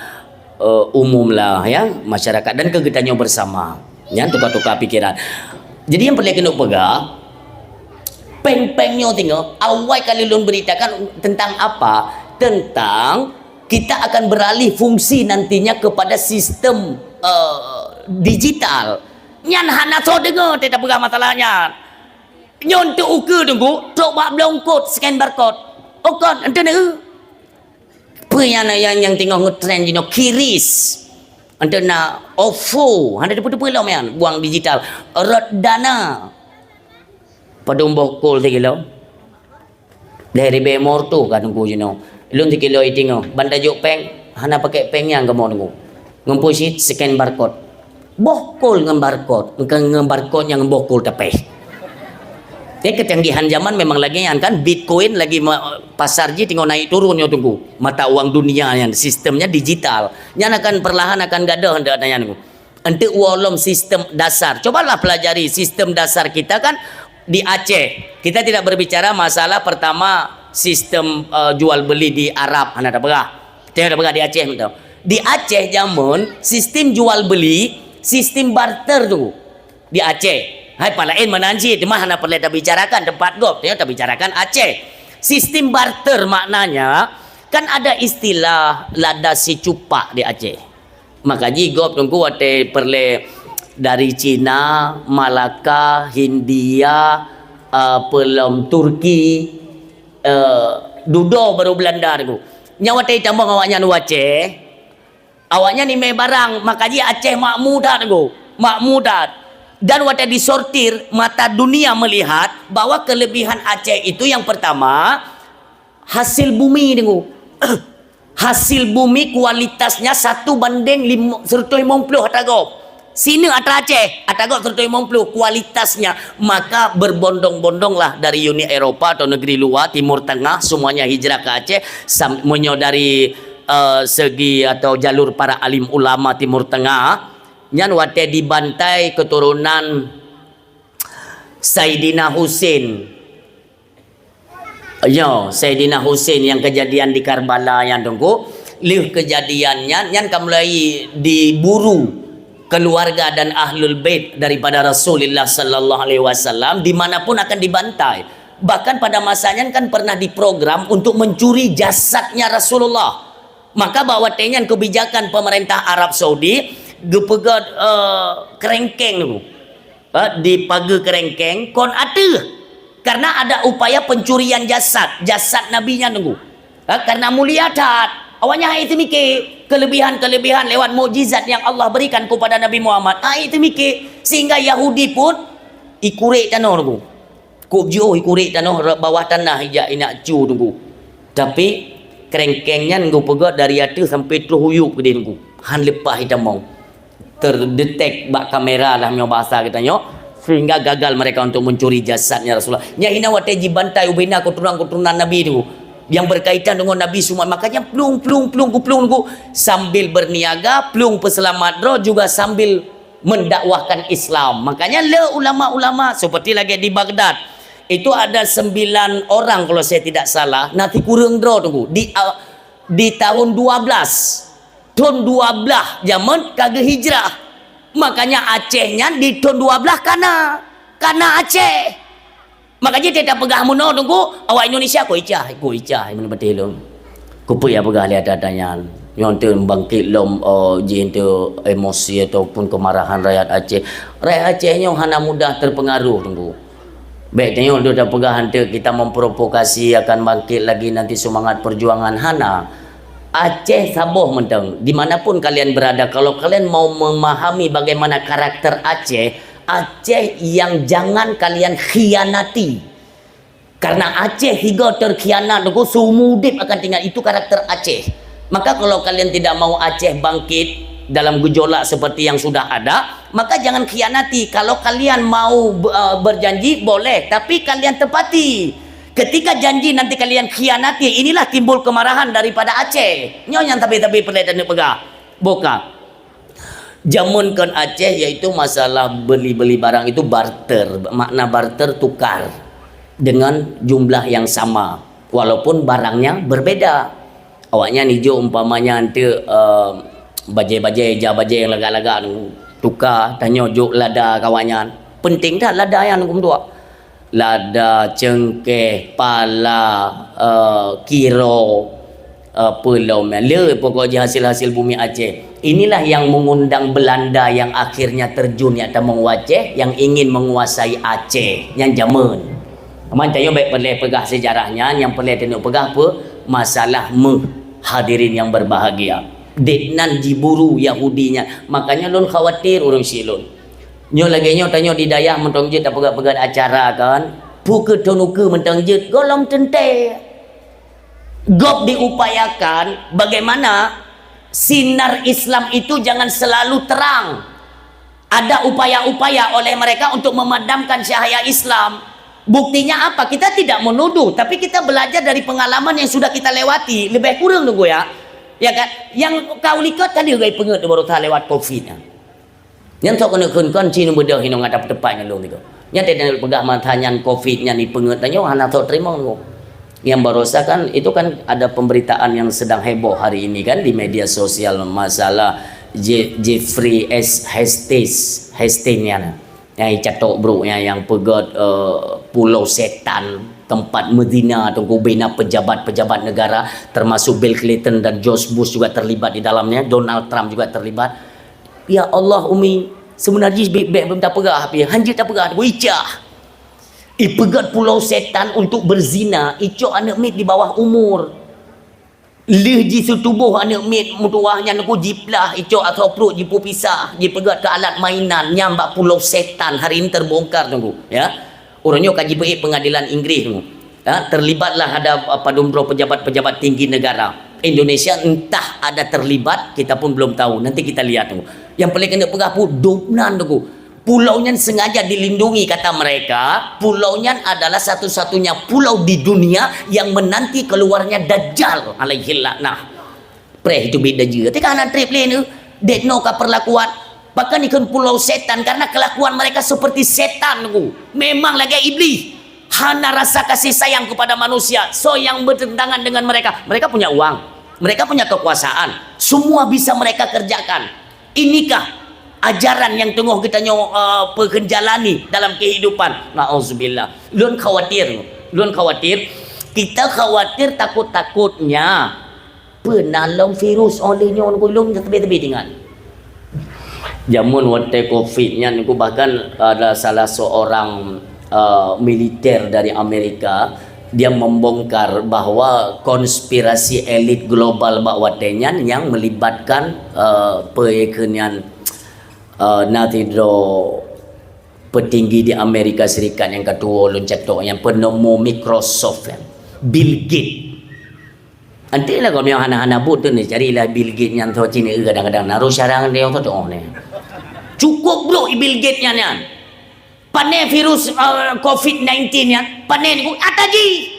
eh, umum lah, ya, masyarakat dan keu geutanyoe bersama. Nyan tukar-tukar pikiran. Jadi nyang peureulèe keuneuk peugah, péng-péng nyoe teungoh, awai kali lôn beuritakan tentang apa? Tentang kita akan beralih fungsi nantinya kepada sistem, eh, digital. Nyan hana soe deungoe teuh tapeugah masalah nyan. Nyoe untuk ukeue teungku, trok bak bloe eungkôt, scan barcode. Eungkôt, enteuk na. Peue nyang, nyang, nyang teungoh ngeutren jinoe, QRIS. Enteuk na, OVO, hana teupeu-teupeu lom nyan, bank digital. Reksadana. Padum boh kol sikilo. Lhèe ribèe mor tu ka teungku jinoe. Lôn sikilo iteungoh, ban tajok péng, hana pakèk péng nyang kamoe teungku. Ngon peue cit, scan barcode. Boh kol ngon barcode, ngon, ngon barcode nyang boh kol tapéh. Jadi kecanggihan zaman memang lagèe nyan kan, Bitcoin lagi ma-, pasar jih teungoh naik turun nyoe teungku. Mata uang dunia nyan, sistemnya digital. Nyan akan perlahan akan gadôh enteuk ata nyan teungku. Enteuk woe lom sistem dasar. Cobalah pelajari sistem dasar kita kan di Aceh. Kita tidak berbicara masalah pertama sistem, eh, jual beli di Arab, hana tapeugah. Teuh tapeugah di Aceh mantong. Di Aceh jameun sistem jual beli, sistem barter tu di Aceh. Hai pat laén meunan cit, teuma hana peureulèe tabicarakan teumpat gob, teuh tabicarakan Aceh. Sistem barter maknanya kan ada istilah lada sicupak di Aceh. Maka jih gob teungku watèe peureulèe dari Cina, Malaka, Hindia, eh, peulom Turki, eh, dudoe baru Belanda teungku. Nyan watèe jitamong awaknyan u Aceh, awaknyan imè barang, maka jih Aceh makmu that teungku. Makmu that. Dan watèe disortir, mata dunia melihat bahwa kelebihan Aceh itu yang pertama, hasil bumi teungku. Hasil bumi kualitasnya satu banding lima, seratus lima puluh ata gob. Sineuk ata Aceh, ata gob seratus lima puluh kualitasnya. Maka berbondong-bondonglah dari Uni Eropa atau negeri luar, Timur Tengah, semuanya hijrah ke Aceh. Sam-, meunyoe dari, eh, segi atau jalur para alim ulama Timur Tengah, nyan watèe dibantai keturunan Saidina Husin. Nyoe, Saidina Husin nyang keujadian di Karbala nyan teungku, lheueh keujadian nyan, nyan ka mulai diburu keluarga dan ahlul bait daripada Rasulullah sallallahu alaihi wasallam di mana pun akan dibantai. Bahkan pada masa nyan kan pernah diprogram untuk mencuri jasadnya Rasulullah. Maka bak watèe nyan kebijakan pemerintah Arab Saudi geupeugöt, eh, kerengkeng teungku. Ha, di pageue kerengkeng kon ateueh. Karena ada upaya pencurian jasad, jasad Nabi nyan teungku. Ha, karena mulia that. Awaknyan hana teumike kelebihan-kelebihan lewat mukjizat yang Allah berikan kepada Nabi Muhammad. Hana teumike sehingga Yahudi pun ikurek tanoh teungku. Kôp jiôh ikurek tanoh bawah tanah ijak inak cu teungku. Tapi kerengkeng nyan geupeugöt dari ateueh sampai troh u yup keudéh teungku. Han leupah itamong. Terdetek bak kamera lah nyoe bahasa geutanyoe, sehingga gagal mereka untuk mencuri jasadnya Rasulullah. Nyan hina watèe jibantai ubena keturunan-keturunan Nabi tu yang berkaitan dengan Nabi semua. Makanya plueng, plueng, plueng, ku plueng, ku sambil berniaga, plueng peuselamat droe juga sambil mendakwahkan Islam. Makanya le ulama-ulama seperti lagi di Baghdad, itu ada sembilan orang kalau saya tidak salah, na sikureueng droe teungku di, di tahun dua belas. Thôn dua blaih jameun ka geuhijrah. Makanya Aceh nyan di thôn dua blaih kana. Kana Aceh. Makanya teuh tapeugah meunoe teungku, awak Indonesia kok icah, kok icah, meunurot batin lôn. Keupeue nyang peugah lé ata-ata nyan? Nyoe teuh bangkit lom, eh, jih teuh emosi ataupun kemarahan rakyat Aceh. Rakyat Aceh nyoe hana mudah terpengaruh teungku. Bèk tanyoe deuh tapeugah hanteuk kita memprovokasi akan bangkit lagi nanti semangat perjuangan, hana. Aceh saboh mantong, di mana pun kalian berada, kalau kalian mau memahami bagaimana karakter Aceh, Aceh yang jangan kalian khianati. Karena Aceh sigoe terkhianat, Teungku, seumur udép akan tinggal. Itu karakter Aceh. Maka kalau kalian tidak mau Aceh bangkit dalam gejolak seperti yang sudah ada, maka jangan khianati. Kalau kalian mau, eh, berjanji, boleh, tapi kalian tepati. Ketika janji nanti kalian khianati, inilah timbul kemarahan daripada Aceh. Nyoe nyang tapi-tapi peureulèe taneuk peugah. Boh ka. Jameun kon Aceh, yaitu masalah beli-beli barang itu barter. Makna barter, tukar dengan jumlah yang sama, walaupun barangnya berbeda. Awaknyan ijok umpamanya hanteuk, eh, bajèe-bajèe, ija bajèe nyang lagak-lagak tu, tuka, tanyoe jok lada keu awaknyan. Penting that lada nyan, Teungku meutuah. Lada, cengkeh, pala, eh, kiro, eh, peulom, le pokok jih hasil-hasil bumi Aceh. Inilah yang mengundang Belanda yang akhirnya terjun jak tamong u Aceh, yang ingin menguasai Aceh, nyan jameun. Cuman tanyoe bèk peureulèe peugah sejarah nyan, nyang peureulèe taneuk peugah peue? Masalah méuh, hadirin yang berbahagia. Dek nan jiburu Yahudi nyan. Makanya lôn khawatir ureueng syiek lôn. Nyoe lagèe nyoe tanyoe di dayah mantong jeuet tapeugah-peugah acara kan. Peue keu thon ukeue mantong jeuet, goh lom teuntèe. Gob diupayakan bagaimana sinar Islam itu jangan selalu terang. Ada upaya-upaya oleh mereka untuk memadamkan cahaya Islam. Buktinya apa? Kita tidak menuduh, tapi kita belajar dari pengalaman yang sudah kita lewati. Lebih kurang, Teungku, ya. Ya kan? Nyang ka u likot ka lheueh geupeungeut baroesa lewat covid nyan. Nyan sok keuneuk kheun kon ci neubeudôh inong ata teupat ngon lôn tiga. Nyan teuh peugah masa nyan covid nyan ipeungeut tanyoe hana sok teurimong lôn. Nyang baroesa kan, itu kan ada pemberitaan yang sedang heboh hari ini kan di media sosial masalah Je-, Jeffrey S. Hastings, Hastings nyan. Nyang icatok brôk nyan, nyang peugöt, eh, Pulau Setan, tempat mezina, Teungku, bina pejabat-pejabat negara, termasuk Bill Clinton dan George Bush juga terlibat di dalamnya, Donald Trump juga terlibat. Ya Allah, Umi, seubeuna jih bèk, bèk, bèk tapeugah, tapi hanjeuet tapeugah, tapeugah icah. Ipeugöt Pulau Setan untuk berzina, icok aneuk miet di bawah umur. Lheueh jiseutuboh aneuk miet meutuwah nyan, Teungku, jiplah, icok asoe pruet, jipeupisah, jipeugöt keu alat mainan, nyan bak Pulau Setan, hari ini terbongkar, Teungku, ya. Uroe nyoe ka jipeuék pengadilan Inggris, Teungku. Ha, terlibatlah ada, uh, padum droe pejabat-pejabat tinggi negara. Indonesia entah ada terlibat, kita pun belum tahu. Nanti kita lihat, Teungku. Nyang peureulèe keuneuk peugah peue, dum nan, Teungku. Pulau nyan sengaja dilindungi, kata mereka. Pulau nyan adalah satu-satunya pulau di dunia yang menanti keluarnya Dajjal alaihi laknah. Preh itu bit dajjal. Teuka hana trép lé nyoe. Dek nyoe ka perlakuan. Bahkan ikon Pulau Setan karena kelakuan mereka seperti setan, Teungku. Memang lagèe iblis. Hana rasa kasih sayang kepada manusia. So yang bertentangan dengan mereka. Mereka punya uang. Mereka punya kekuasaan. Semua bisa mereka kerjakan. Inikah ajaran nyang teungoh geutanyoe, eh, peukeuen jalani dalam kehidupan? Nauzubillah. Lôn khawatir. Lôn khawatir. Kita khawatir takut-takutnya peue na lom virus óh lheueh nyoe, Teungku, lôn teubiet-teubiet ingat. Jameun watèe covid nyan, Teungku, bahkan ada salah seorang, eh, militer dari Amerika, dia membongkar bahwa konspirasi elit global bak watèe nyan nyang melibatkan, eh, peue keu nyan, eh, na sidroe petinggi di Amerika Serikat nyang ka tuwo lôn catok, nyang penemu Microsoft nyan, Bill Gates. Anti lah gobnyan hana-hana buet tu ni, carilah Bill Gates nyan tho cine kadang-kadang naroh syarang dia tho doh ni. Cukup brôk Bill Gates nyan, nyan. Pané virus, eh, covid nineteen nyan, pané ni ata jih.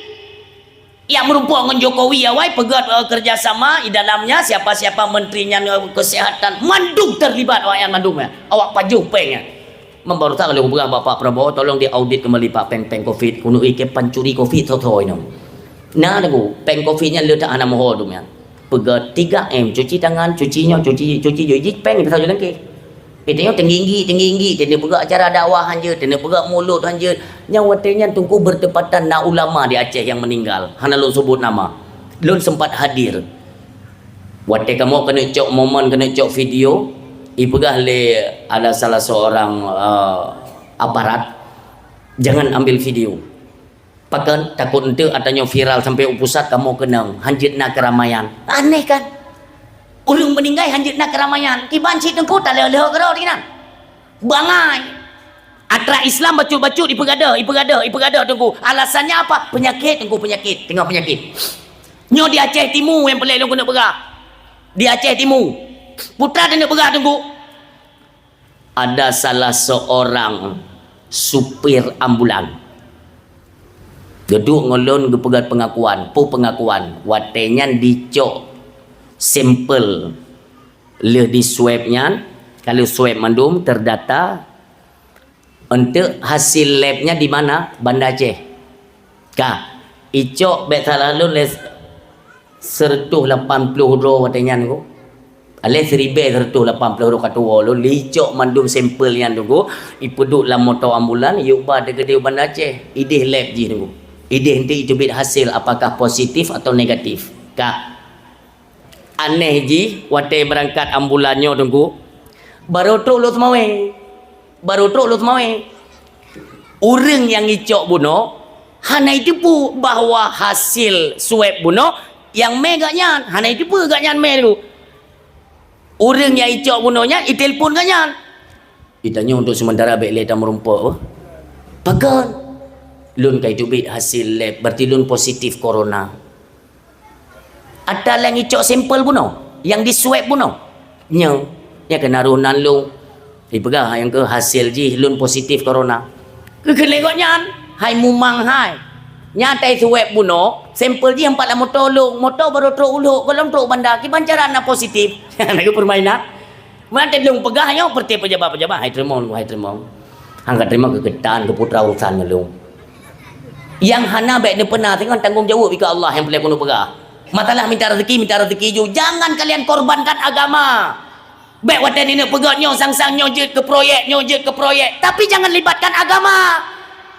Nyang meurumpok ngon Jokowi awai peugöt, eh, kerjasama di dalamnya siapa-siapa menteri nyan, eh, kesehatan mandum terlibat awak nyan mandum nyan. Awak pajoh péng nyan. Membaru tak kalau peugah Bapak Prabowo tolong diaudit kembali Pak péng-péng covid. Keuneuk ikei pancuri covid tho-tho inong. Na lagu péng covid nyan le tak hana moho dum nyan. Peugah tiga M, cuci tangan, cuci nyoe, cuci, cuci jih, jih péng pasal jalan ke. Itu nyoe tinggi-tinggi, tinggi-tinggi, teuneuk peugah acara dakwah hanjeuet, teuneuk peugah mulod hanjeuet. Nyang watèe nyan Teungku bertepatan na ulama di Aceh yang meninggal. Hana lôn sebut nama. Lôn sempat hadir. Watèe kamoe keuneuk cok momen, keuneuk cok video, ipeugah lé ada salah seorang, eh, aparat, Jangan ambil video. Pakon, takot enteuk ata nyoe viral sampai u pusat kamoe keunong, hanjeuet na keramaian. Aneh kan? Ureuëng meuninggai hanjeuet na keramaian. Kiban cit teungku taleuh-leuh keudroe di nan. Bangai. Atra Islam bacut-bacut ipeugada, ipeugada, ipeugada teungku. Alasannya apa? Penyakit teungku, penyakit. Tengah penyakit. Nyoe di Aceh Timu nyang peureulée lôn keuneuk peugah. Di Aceh Timu. Putra keuneuk peugah teungku. Ada salah seorang supir ambulan. Geuduek ngon lôn geupeugah pengakuan, peue pengakuan. Watée nyan dicok sampel lheueh di swab nyan, kalau swab mandum terdata, enteuk hasil lab nyan di mana? Banda Aceh. Ka, icok bék salah lôn lé seratus lapan puluh droe watée nyan ko. Alé siribée seratus lapan puluh droe ka tuwoe lôn, icok mandum sampel nyan tu ko, ipeuduek lam moto ambulan, iyueba teukeudi u Banda Aceh, ideh lab jih tu ko. Ideh enteuk iteubiet hasil apakah positif atau negatif. Ka. Aneh jih, watée beurangkat ambulan nyoe teungku, barô trok lôn seumawé. Barô trok lôn seumawé. Ureuëng nyang icok bunoe hana iteupeue bahwa hasil swab bunoe nyang mé geuh nyan, hana iteupeue geuh nyan mé teungku. Ureuëng nyang icok bunoe nyan itelepon geuh nyan. Itanyong untuk sementara bék lé tameurumpok. Pakon? Lôn ka iteubiet hasil lab, berarti lôn positif corona. Ata lôn icok sampel bunoe, nyang di swab bunoe. Nyoe, nyang keunaroh nan lôn. Ipeugah nyang keu hasil jih lôn positif corona. Keu keuneuk gobnyan, hai mumang hai. Nyan tai swab bunoe, sampel jih empat lam moto lôn, moto barô trok u Lhok, gohlom trok banda, kiban cara na positif. Lagée permainan. Meunan teuh lôn peugah nyoe, peureuté pejabat-pejabat, hai teurimong, hai teurimong. Hang ka teurimong keu keutan, keu putra urusan lôn. Nyang hana bék neupeuna, singoh tanggong jaweueb ikeue Allah nyang peureulée keuneuk peugah. Masalah minta rezeki, minta rezeki ju. Jangan kalian korbankan agama. Bék watée neuk peugah nyoe sang-sang nyoe jeuet keu proyek, nyoe jeuet keu proyek. Tapi jangan libatkan agama.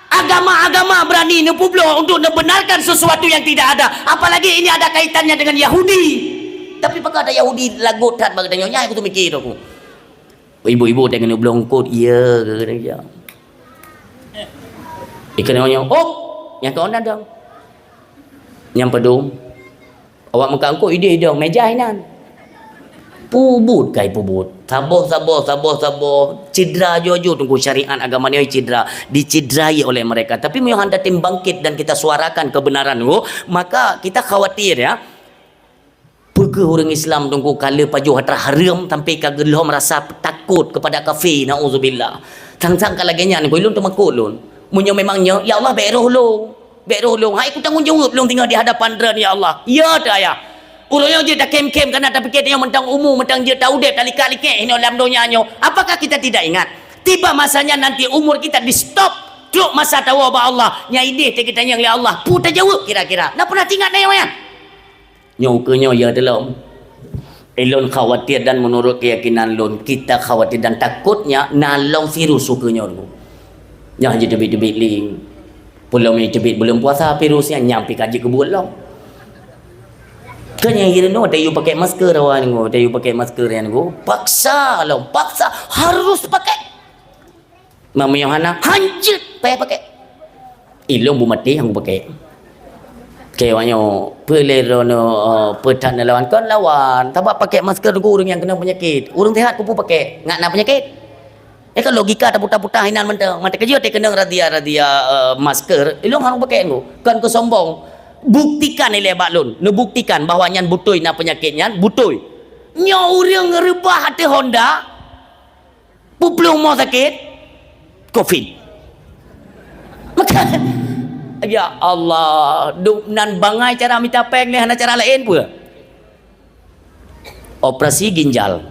Agama-agama berani neupubloe untuk neubenarkan sesuatu yang tidak ada. Apalagi ini ada kaitannya dengan Yahudi. Tapi pakon ada Yahudi lagot that bak geutanyoe, nyan nyang kumiké tu aku. Ibu-ibu tengok neuk bloe eungkot, iya ke kata dia. Ikan nyoe, "Op!" Nyang kau nadong. Nyang pedum. Awak meuka eungkot ideh-ideh, meja inan. Pubut kai pubut. Saboh, saboh, saboh, saboh. Cedera aju-aju teungku syariat agama ni cedera. Dicidrai oleh mereka. Tapi meunyoe hana tem bangkit dan kita suarakan kebenaran tu, maka kita khawatir ya. Peue kheueh ureuëng Islam teungku ka le pajoh atra hareuem sampai ka geulhom rasa takot kepada kafé, naudzubillah. Sang-sang ka lagée nyan, ulôn teumakot lôn. Meunyoe memang nyoe, ya Allah, bék roh lôn. Bék roh lôn. Hai kutanggong jaweueb lôn tinggai di hadapan Droen, ya Allah. Ya, teuh ayah. Ureuëng nyang jeuet takhém-khém kana tapike tanyoe mantong umu, mantong jeuet taudeb, talikat-liket hinoe lam donya nyoe. Apakah kita tidak ingat? Tiba masanya nanti umur kita di-stop. Trok masa tawoe bak Allah. Nyang ideh teuh geutanyoe lé Allah. Peue tajaweueb kira-kira? Na pernah teuingat na nyang Nyoe ukeue nyoe ya teulom. Ilôn khawatir dan menurut keyakinan lôn, kita khawatir dan takutnya na lom virus ukeue nyoe dulu. Nyoe jiteubiet-teubiet lé. Peulom jiteubiet buleuen puasa virus nyan nyang pih ka jeuet keu buet lom. Kan nyang hireuen nyoe, watée yue pakai masker awak nyoe, watée yue pakai masker nyan nyoe, paksa lom, paksa harus pakai. Mami Yohana hanjeuet payah pakai. Ilôn bu maté nyang kupakai. Keu awak nyoe, peue lé droeneuh, eh, peue that neulawan? Kon lawan, sabab pakai masker nunggu ureuëng nyang keunong peunyakét. Ureuëng sehat keupeue pakai? Ngat na peunyakét. Ya kan logika taputa-puta inan mantong. Mata keujeuet teukeunong razia-razia, eh, masker, ilôn harôh pakai nunggu. Kon keu sombong. Buktikan ilée bak lôn. Neubuktikan bahwa nyan beutôi na peunyakét nyan, beutôi. Nyoe ureuëng reubah ateueh Honda, Peuet ploh mo sakét covid. Maka, ya Allah, dup nan bangai cara mita péng lé hana cara laén peue? Operasi ginjal,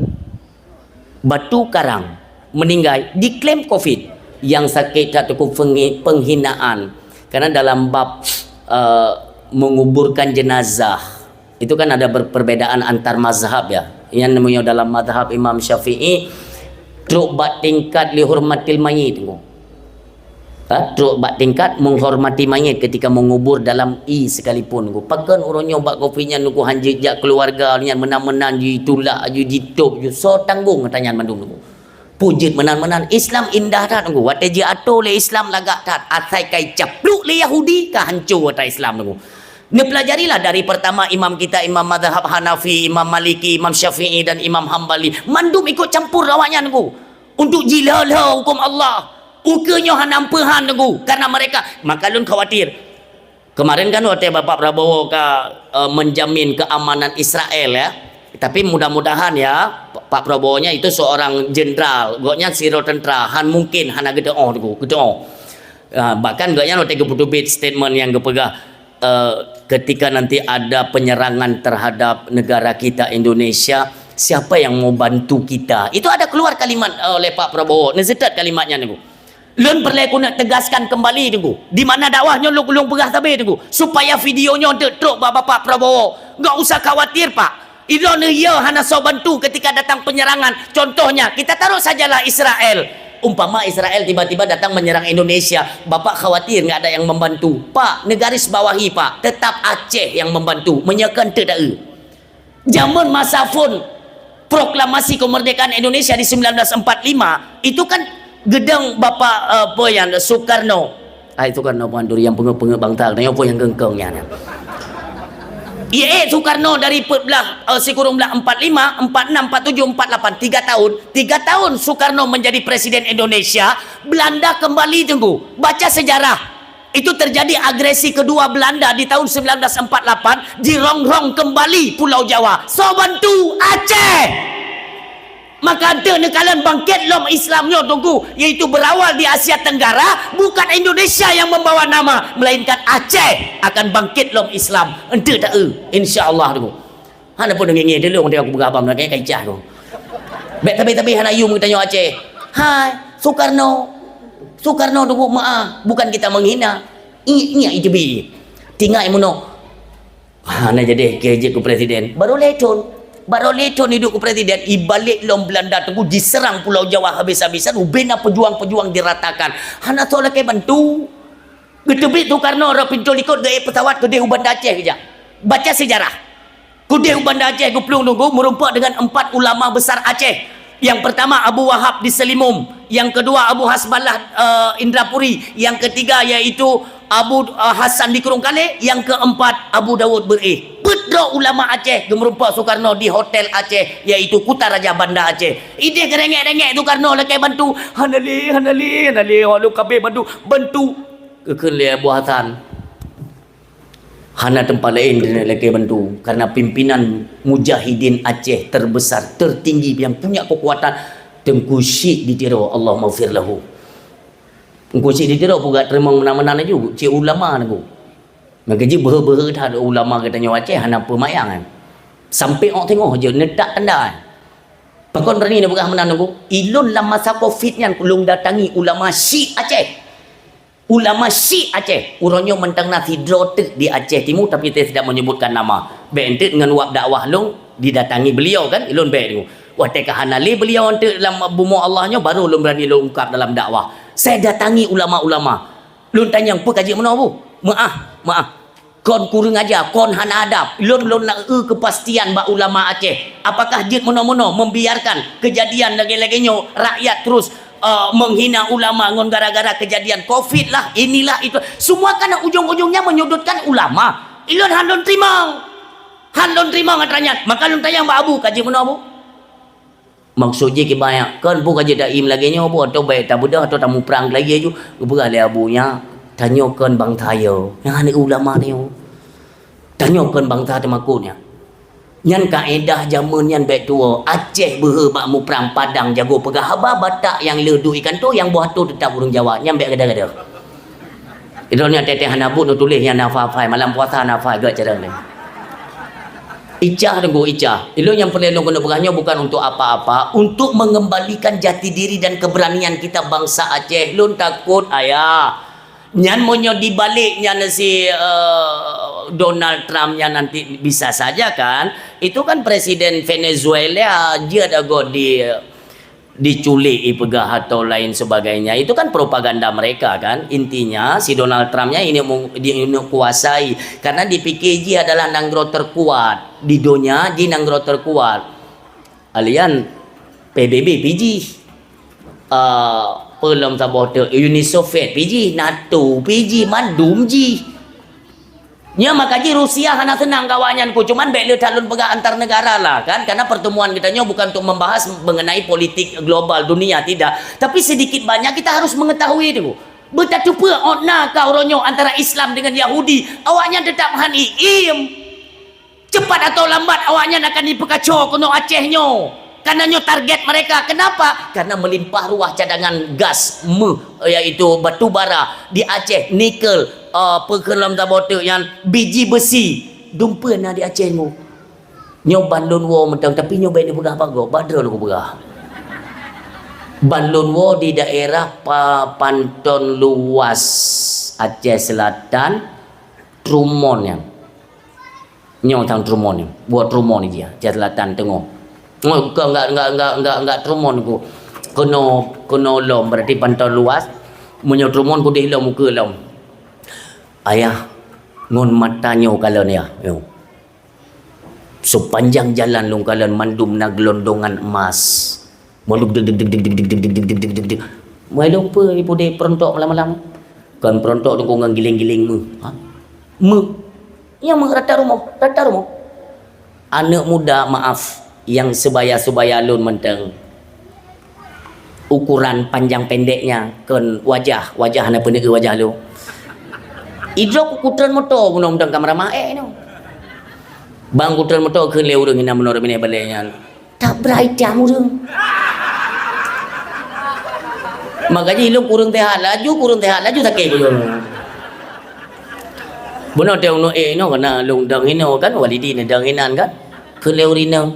batu karang, meninggai, diklaim covid. Yang sakét that teungku penghi-, penghinaan. Karena dalam bab, eh, menguburkan jenazah, Itu kan ada ber-, perbedaan antar mazhab ya. Yang namanya dalam mazhab Imam Syafi'i, trok bak tingkat lihormatil mayit tu. Ha, trok bak tingkat menghormati mayit ketika mengubur dalam i sekalipun tu. Pakon ureuëng nyoe bak covid nyan tu hanjeuet jak keluarga nyan meunan-meunan ju itulak, ju jitôb, ju soe tanggong ata nyan mandum tu. Peue jeuet meunan-meunan, Islam indah that, Teungku. Watèe jiato lé Islam lagak that, asai kai caplok lé Yahudi, ka hanco atra Islam, Teungku. Neupelajarilah dari pertama imam kita, imam mazhab Hanafi, Imam Maliki, Imam Syafi'i, dan Imam Hambali. Mandum ikut campur awaknyan, Teungku. Untuk jilhô-lhô huköm Allah. Ukeue nyoe hana peue han, Teungku. Karena mereka, maka lôn khawatir. Kemarin kan watèe Bapak Prabowo ka, eh, menjamin keamanan Israel, ya. Tapi mudah-mudahan, ya, Pak Prabowo-nya itu seorang jenderal, gobnyan sidroe tentara, han mungkin hana geuteu'oh, Teungku, geuteu'oh. Ah, bahkan gobnyan watèe geupeuteubiet statement nyang geupeugah, eh, ketika nanti ada penyerangan terhadap negara kita Indonesia, siapa yang mau bantu kita? Itu ada keluar kalimat, eh, oleh Pak Prabowo. Neuseutôt kalimat nyan, Teungku. Lôn peureulèe keuneuk tegaskan keumbali, Teungku. Di mana dakwah nyoe lôn, lôn peugah sabe, Teungku. Supaya video nyoe teuk trok bak Bapak Prabowo. Enggak usah khawatir, Pak. Droeneuh, ya, hana soe bantu ketika datang penyerangan. Contohnya, kita taruh sajalah Israel. Umpama Israel tiba-tiba datang menyerang Indonesia, Bapak khawatir enggak ada yang membantu. Pak, neugaris bawahi, Pak. Tetap Aceh yang membantu. Meunyoe kön teuk taeu. Jameun masa phon proklamasi kemerdekaan Indonesia di sembilan belas empat lima, itu kan geudong Bapak, eh, apa nyan, Soekarno. Ai, Soekarno bukan duri nyang peungeuet-peungeuet bangsa, nyoe pun nyang keungkeung nyan. Iya, eh, Soekarno dari peuet blah, eh, sikureueng blah empat lima, empat enam, empat tujuh, empat lapan, tiga tahun. Tiga tahun Soekarno menjadi presiden Indonesia, Belanda kembali, Teungku. Baca sejarah. Itu terjadi agresi kedua Belanda di tahun sembilan belas empat lapan, dirongrong kembali Pulau Jawa. Soe bantu? Aceh. Maka eunteuk neukalon bangkét lom Islam nyoe, Teungku, yaitu berawal di Asia Tenggara, bukan Indonesia yang membawa nama, melainkan Aceh akan bangkit lom Islam. Eunteuk taeu, insya Allah, Teungku. Hana pun ngieng-ngieng dilông, tengok aku peugah abang lagèe kaicah tu. Bèk tabi-tabi hana yum geutanyoe Aceh. Hai, Soekarno. Soekarno tu meu'ah, bukan kita menghina. Ingat, ingat itu bi. Tinggai meunoe. Ha, na jadi ke jeuet keu presiden. Baru lhèe thon. Baru lhèe thon hidup keu presiden. Ibalek lom Belanda tu jiserang Pulau Jawa habis-habisan. Ubena pejuang-pejuang diratakan. Hana soe lakèe bantu. Geuteubiet Soekarno rot pintoe likot geuék pesawat keudeh u Banda Aceh geujak. Baca sejarah. Keudeh u Banda Aceh geuplueng Teungku meurumpok dengan empat ulama besar Aceh. Yang pertama Abu Wahab di Selimum, yang kedua Abu Hasballah, eh, Indrapuri, yang ketiga yaitu Abu, eh, Hasan di Krueng Kalé, yang keempat Abu Dawud Beureueh. Peuet droe ulama Aceh geumeurumpok Soekarno di Hotel Aceh, yaitu Kuta Raja Banda Aceh. Ideh geurengek-rengek Soekarno lakèe bantu. Hana lé, hana lé, hana lé, hana lé kabeh bantu. Bantu. Geukheun lé Abu Hasan. Hana teumpat laén keuneuk lakèe bantu, karena pimpinan mujahidin Aceh terbesar, tertinggi, yang punya kekuatan, Teungku Syik di Tiro, Allahummaghfir lahu. Teungku Syik di Tiro peugah teurimong meunan-meunan laju, cit ulama Teungku. Maka jih beuhe-beuhe that ulama geutanyoe Aceh hana peumayang kan. Sampai ôk teungoh jeuet neutak tanda kan. Pakon berani neupeugah meunan Teungku? Ilôn lam masa Covid nyan lôn datangi ulama Syik Aceh. Ulama Syik Aceh, uroe nyoe mantong na sidroe teuk di Aceh Timu, tapi saya tidak menyebutkan nama. Bèk eunteuk ngon wab dakwah lôn didatangi beliau kan, ilôn bèk deungoe. Watèe ka hana lé beliau eunteuk lam bumoe Allah nyoe, baru lôn berani lôn ungkap dalam dakwah. Saya datangi ulama-ulama. Lôn tanyong, "Peue ka jeuet meunoe, Bu?" "Meu'ah, meu'ah." Kon kureueng aja, kon hana adab. Lôn, lôn na eu keupastian bak ulama Aceh. Apakah jeuet meunoe-meunoe membiarkan kejadian lagèe-lagèe nyoe, rakyat terus, eh, menghina ulama ngon gara-gara kejadian Covid lah, inilah itu. Semua kan ujung-ujungnya menyudutkan ulama. Ilôn han lôn teurimong. Han lôn teurimong atra nyan. Maka lôn tanyong bak Abu, "Ka jeuet meunoe, Bu?" Maksud jih kiban nyan, kon peue ka jeuet taim lagèe nyoe, Bu, atau bèk tabeudôh atau tamuprang lagèe ju. Geupeugah lé Abu nyan, tanyoe kon bangsa yo. Nyan aneuk ulama nyoe. Tanyoe kon bangsa teumakot nyan. Nyan kaedah jameun nyan bèk tuwoe. Aceh beuhe bak muprang, Padang jago peugah haba, Batak nyang le duek ikan to, nyang boh ato teutap ureueng Jawa. Nyan bèk gada-gada. Droeneuh teuh-teuh hana buet, neutuléh nyan hafai-hafai, malam puasa hana hafai, gèt carông nyan. Icah Teungku, icah. Ilôn nyang peureulèe lôn keuneuk peugah nyoe bukan untuk apa-apa, untuk mengembalikan jati diri dan keberanian kita bangsa Aceh. Lôn takot, ayah. Nyan meunyoe dibalek nyan si, eh, Donald Trump nyan nanti bisa saja kan. Itu kan presiden Venezuela jeuet agoe di diculik, ipeugah atau lain sebagainya. Itu kan propaganda mereka kan. Intinya si Donald Trump nyan ini mau, dia ini kuasai karena dipikir jih adalah nanggroe terkuat di donya, jih nanggroe terkuat. Alian P B B pih jih. Ah, peulom saboh teuk Uni Soviet pih jih, NATO pih jih, mandum jih. Nyoe maka jih Rusia hana seunang keu awaknyan ku, cuman bék le that lôn peugah antar negara lah kan, karena pertemuan kita nyoe bukan untuk membahas mengenai politik global dunia, tidak. Tapi sedikit banyak kita harus mengetahui tu. Beutateupeue ot na ka uroe nyoe antara Islam dengan Yahudi, awaknyan tetap han iém. Cepat atau lambat awaknyan akan dipeukaco keunoe Aceh nyoe. Karena nyoe target mereka. Kenapa? Karena melimpah ruah cadangan gas, meuh, yaitu batu bara di Aceh, nikel, eh, peukeulam saboh teuk nyan, biji besi. Dumpeue na di Aceh nyoe. Nyoe ban lôn woe mantong, tapi nyoe bék neupeugah bak gob, bak droe lôn peugah. Ban lôn woe di daerah Pa-, Panton Luas, Aceh Selatan, Trumon nyan. Nyoe tang Trumon ni. Buet Trumon ni jih, Aceh Selatan teungoh. Nyoe ka enggak, enggak, enggak, enggak, enggak Trumon ku. Keunoe, keunoe lom, berarti Panton Luas. Meunyoe Trumon ku deh lom, ukeue lom. Ayah, ngon mata nyoe kalon ya. Nyoe. Sepanjang jalan lôn kalon mandum na gelondongan emas. Malu deg, deg, deg. Malu peue ipudek peurontok malam-malam? Kon peurontok dong ngon giling-giling meuh. Ha? Meuh. Nyang meuh rata rumoh, rata rumoh. Aneuk muda, maaf, nyang sebaya-sebaya lôn mantong. Ukuran panjang pendeknya kon wajah, wajah hana peuneuk wajah lôn. Idrop kutreun moto bunoe mantong kamera maé nyoe. Bang kutreun moto kheun lé ureueng inan bunoe binéh balée nyan. Tabrai tiang ureueng. Maka jih lôn kureueng sehat laju, kureueng sehat laju sakét kuyong. Bunoe teuh uneuk ék inoe kana lôn dang inoe kan, Walidi neudang inan kan. Kheun lé ureueng inong,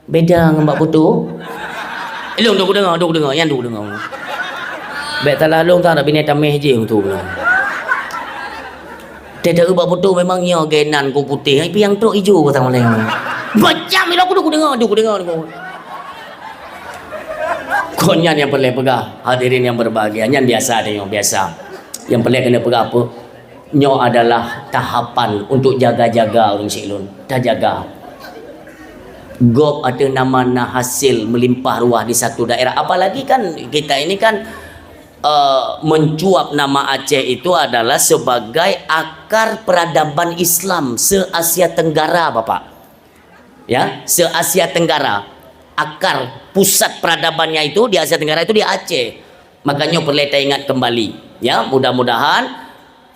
"Beda ngon bak foto." Lôn dok kudeungoe, dok kudeungoe, nyan dok kudeungoe. Bék salah lôn ka, binéh tameh jih untuk lôn. Teuh bak foto memang nyoe geunan ku putéh, tapi nyang trok ijo ka sama laén. Macam ila kudu kudeungoe, kudu kudeungoe, kudu. Kon nyan nyang peureulée peugah, hadirin yang berbahagia, nyan biasa teuh nyoe, biasa. Nyang peureulée keuneuk peugah apa? Nyoe adalah tahapan untuk jaga-jaga ureueng syiek lôn. Tajaga. Gob ateueh nama na hasil meulimpah ruah di satu daerah. Apalagi kan kita ini kan eh, mencuap nama Aceh itu adalah sebagai akar peradaban Islam se-Asia Tenggara, Bapak. Ya, se-Asia Tenggara. Akar pusat peradabannya itu di Asia Tenggara itu di Aceh. Makanya perlu kita ingat kembali. Ya, mudah-mudahan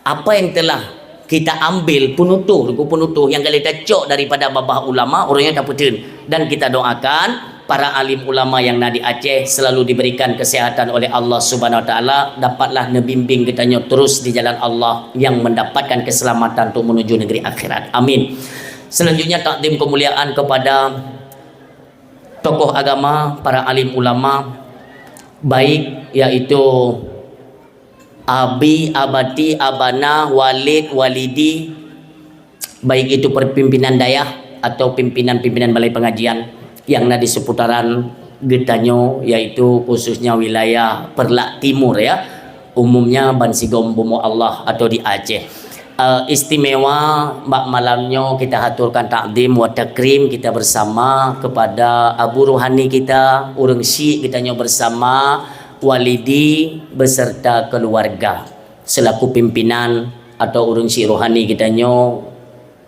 apa yang telah kita ambil penutuh, penutuh yang kali tacok daripada babah ulama, ureueng nyan tapeuteun. Dan kita doakan para alim ulama yang na di Aceh selalu diberikan kesehatan oleh Allah Subhanahu Wa Taala, dapatlah neubimbing geutanyoe terus di jalan Allah yang mendapatkan keselamatan untuk menuju negeri akhirat. Amin. Selanjutnya takdim kemuliaan kepada tokoh agama, para alim ulama, baik yaitu Abi, Abati, Abana, Walid, Walidi, baik itu per-, pimpinan dayah atau pimpinan-pimpinan balai pengajian yang na di seputaran geutanyoe, yaitu khususnya wilayah Perlak Timur, ya, umumnya ban sigom bumoe Allah atau di Aceh. Eh, istimewa bak malam nyoe kita haturkan takdim wa takrim kita bersama kepada Abu Rohani kita, ureueng syiek geutanyoe bersama, Walidi beserta keluarga selaku pimpinan atau ureueng syiek rohani geutanyoe,